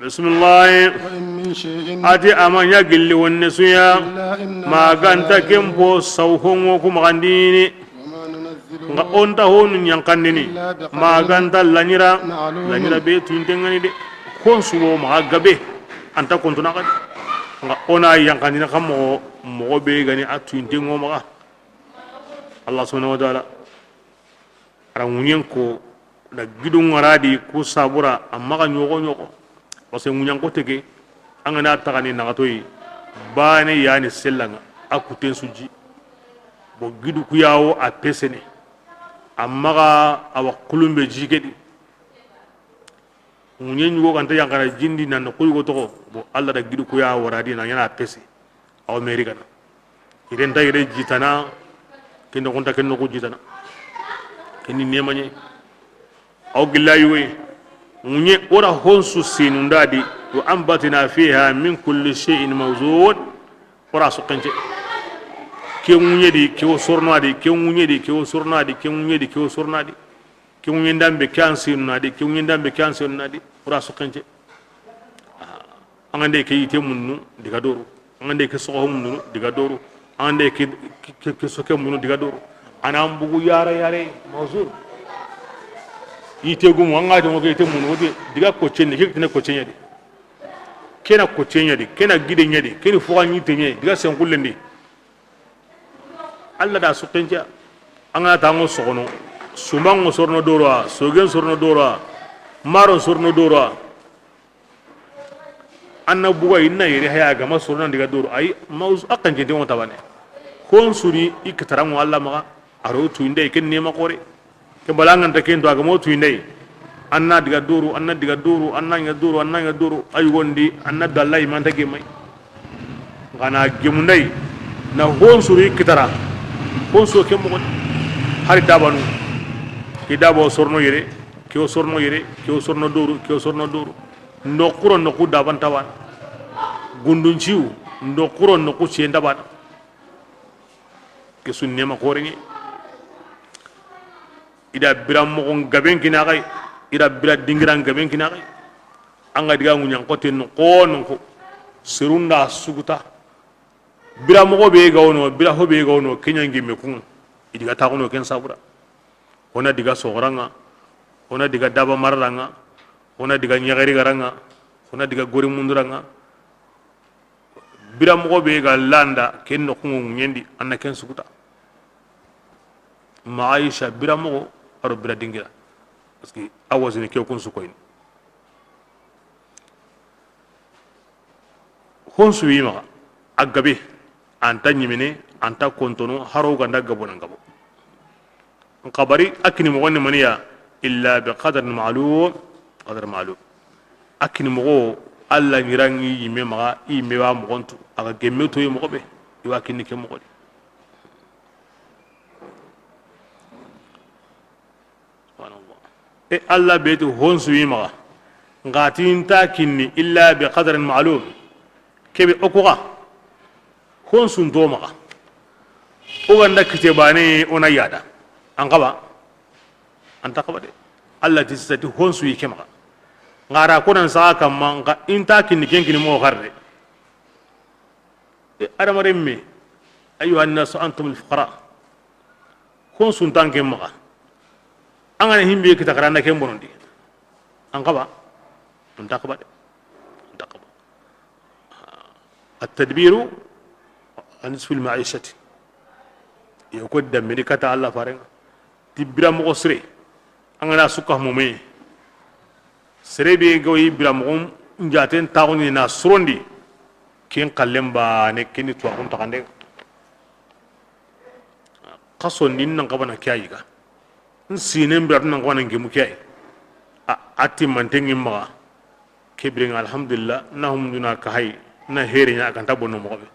Bismillahi. Wa in min shay'in. A ti a ma ɲa gilli wonne su ya. Illa inna. Maganta ken po saw hongo ku maxandini. Wa ma nunazziluhu. Nga o nta honu ɲankandini. Illa bi qadarin. Maganta laɲira. Ma'lum. Laɲira be tuntengani de. Kon subo maxa gabe. Anta kontuna xadi. Nga o na ɲankandini xa moxo, moxo be gani a tuntengo maxa. Allah subhanahu wa ta'ala. A ra ŋuɲen ko na gidu ŋaradi ku sabura a maxa ɲoxo ɲoxo. Parce que ŋuɲanko tege an ga na taxani naxatoyi bane yani sellanga a kuten su ji. Bo gidu ku yawo a pesene a maxa awa kulumbe jigedi. Ŋuɲe ɲugo ganta yanqana jin di na noqu yugo toxo, bon, Alla da gidi ku ya wara di na ɲana pese. Awa meri gana. Yire nta yire jitana, ken noqu nta ken noqu jitana. Ken ni nemaɲe. Aw gilla yuwe. Ŋuɲe o ra honsu sinu nda di. Wa anbatna fiha min kulli shay'in mawzun. O ra soxence. Ke ŋuɲe di, ke wo sorno a di, ke ŋuɲe di, ke wo sorno a di, ke ŋuɲe di, ke wo sorno a di. Ke ŋuɲe ndambe ke an sinu na di, ke ŋuɲe ndambe ke an sinu na di. O ra soxence. An ga nde ke yite munnu diga doro, an ga nde ke soxo munnu diga doro, an ga nde ke, ke, ke, ke soke munnu diga doro. A na an bugu yare yare, mawzun. Yite gumu, an ga de mo ke yite munnu, wodi diga kocce ni, ke tine kocce ɲa di. Ke na kocce ɲa di, ke na gide ɲa di, ke ni foga ɲite ɲa di, diga senkullen di. Alla da soxence. An ga na ta ŋo soxono, sumanŋo sorno doro a, sogen sorno doro a, maron sorno doro a. An na buga inna yere haya gama sorona diga doro. Ay, mawzu a xencente ŋo tabane. Hon suri i kitara ŋo Alla maxa, a ro tuyinda i ken nema xore. Ke bala nganta ken to a gama tuyinda i. An na diga doro, an na diga doro, an na ɲa doro, an na ɲa doro. Ay gondi, an na dalla i manta gemay. Ngana gemunda i, na hon suri i kitara. Hon so ke moxo hari dabanu. Ke dabo sorno yere, ke o sorno yere, ke o sorno doro, ke o sorno doro. Noqu ro noqu daban tabana. Gundunciyu, noqu ro noqu siyen tabana. Ke su nema xoreŋe. I da bira moxon gaben kinaxay, i da bira dingiran gaben kinaxay. An ga diga ŋuɲan xote noqu noqu. Serunda suguta. Bira moxo be ga wono, bira ho be ga wono, ke ɲa ngemme kun. I diga taxuno ken sabura. Hona diga soxoranŋa, hona diga daba mararanŋa, hona diga ɲaxari garanŋa, hona diga gori munduranŋa. Bira moxo be ga landa ken noxunŋo ŋuɲendi, an na ken suguta. Maisha bira moxo, a ro bira dingira. Parce que a wasini ke kun su koyini. Hon su wi maxa, a gabe, an ta ɲimene, an ta kontono, haro ganda gabo nan gabo. N xabari a kini moxo ni maniya, illa bi qadarin ma'lum, qadar ma'lum. A kini moxo, Alla ɲiranŋi yimme maxa, i yimme wa moxon tu, a ga gemme to yi moxo be, i wa kini ke moxo di. Subhanallah. E Alla be ti hon su yi maxa. N ga ti n ta kinni illa bi qadarin ma'lum. Kebe o ko ga. Hon su nto maxa. O ganda kite bane o na yada. An xaba. An ta xaba de. Alla ti sati hon su yi ke maxa. N ga ra ko nan saxa kamma n ga in ta kinni ken kinni moxo xarde. E, adamaren me, ayyuha nnasu antumul fuqara. Hon su nta ke maxa. An ga na himbe kita xara na ken bonondi. An xaba? An ta xaba de. An ta xaba. At-tadbiru nisful ma'ishati. Yo ko damini kata Alla farenŋa. Ti bira moxo sire. An ga na suka mume. Sere be ga yi bira moxon jaten taxundi na surondi. Ken xallen bane, ken ni tuwaxun taxande. Xaso ni nan xabana ke ayi ga. N sinen bira nan xabana ngemu ke ayi. A, a ti mantengi maxa. Ke birenŋa, alhamdulillah, na humunduna ka hay, na here ɲa a ganta bonno moxo be.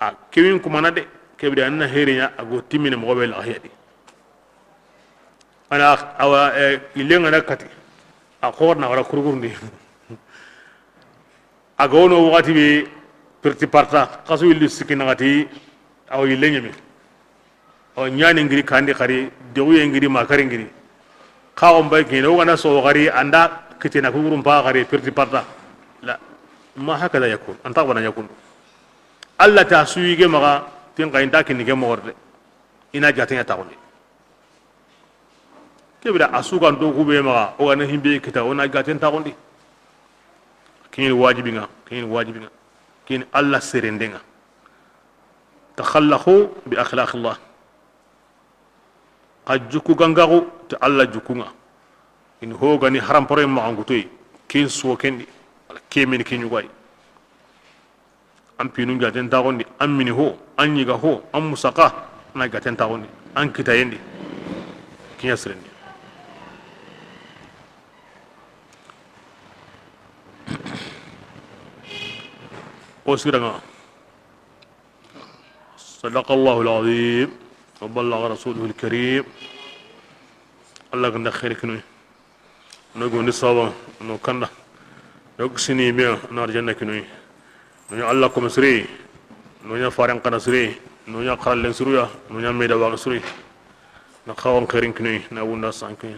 A kewin kumana de, ke bire an na here ɲa a go timmine moxo be laxahiya di. Ana awa, e, ile ngana kati. A xor na wara kurkurundi. A ga wono waxati be, perti parta, xasu illi sikki naxati, awa ile ɲeme. Awa ɲani ngiri kandi xari, dexuye ngiri makari ngiri. Xaxo mbay kene, o gana soxo xari, anda kitena kugurum pa xari, perti parta. La, ma hakada yakun, anta bana yakun. Alla ta suyige maxa, tin xa inta kinni ke moxo de. I na jaten ɲa taxundi. Ke bire a sugan do kube maxa, o gana himbe kita, o na jaten taxundi. Ken ni wajibi ŋa, ken ni wajibi ŋa. Ken ni Alla serende ŋa. Takhallaqu bi akhlaqillah. Xa jukku gangaxu ti Alla jukku ŋa. In ho gani harampore maxangutoyi, ken so ken di, wala ke meni ke ɲugayi. An pinu jaten taxundi, an mini ho, an ɲiga ho, an musaka, na jaten taxundi, an kitayen di. Ken ɲa sirendi. O siraŋa. صدق الله العظيم وبلغ رسوله الكريم. Alla ga nda xeeri kini o yi. No gondi saba, no kanda. No kisini be, no arjanna kini o yi. No ɲa Alla kome siri, no ɲa faren xana siri, no ɲa xarallen siru ya, no ɲa meda waga siri. Na xawon xeerin kini o yi, na wunda sanke.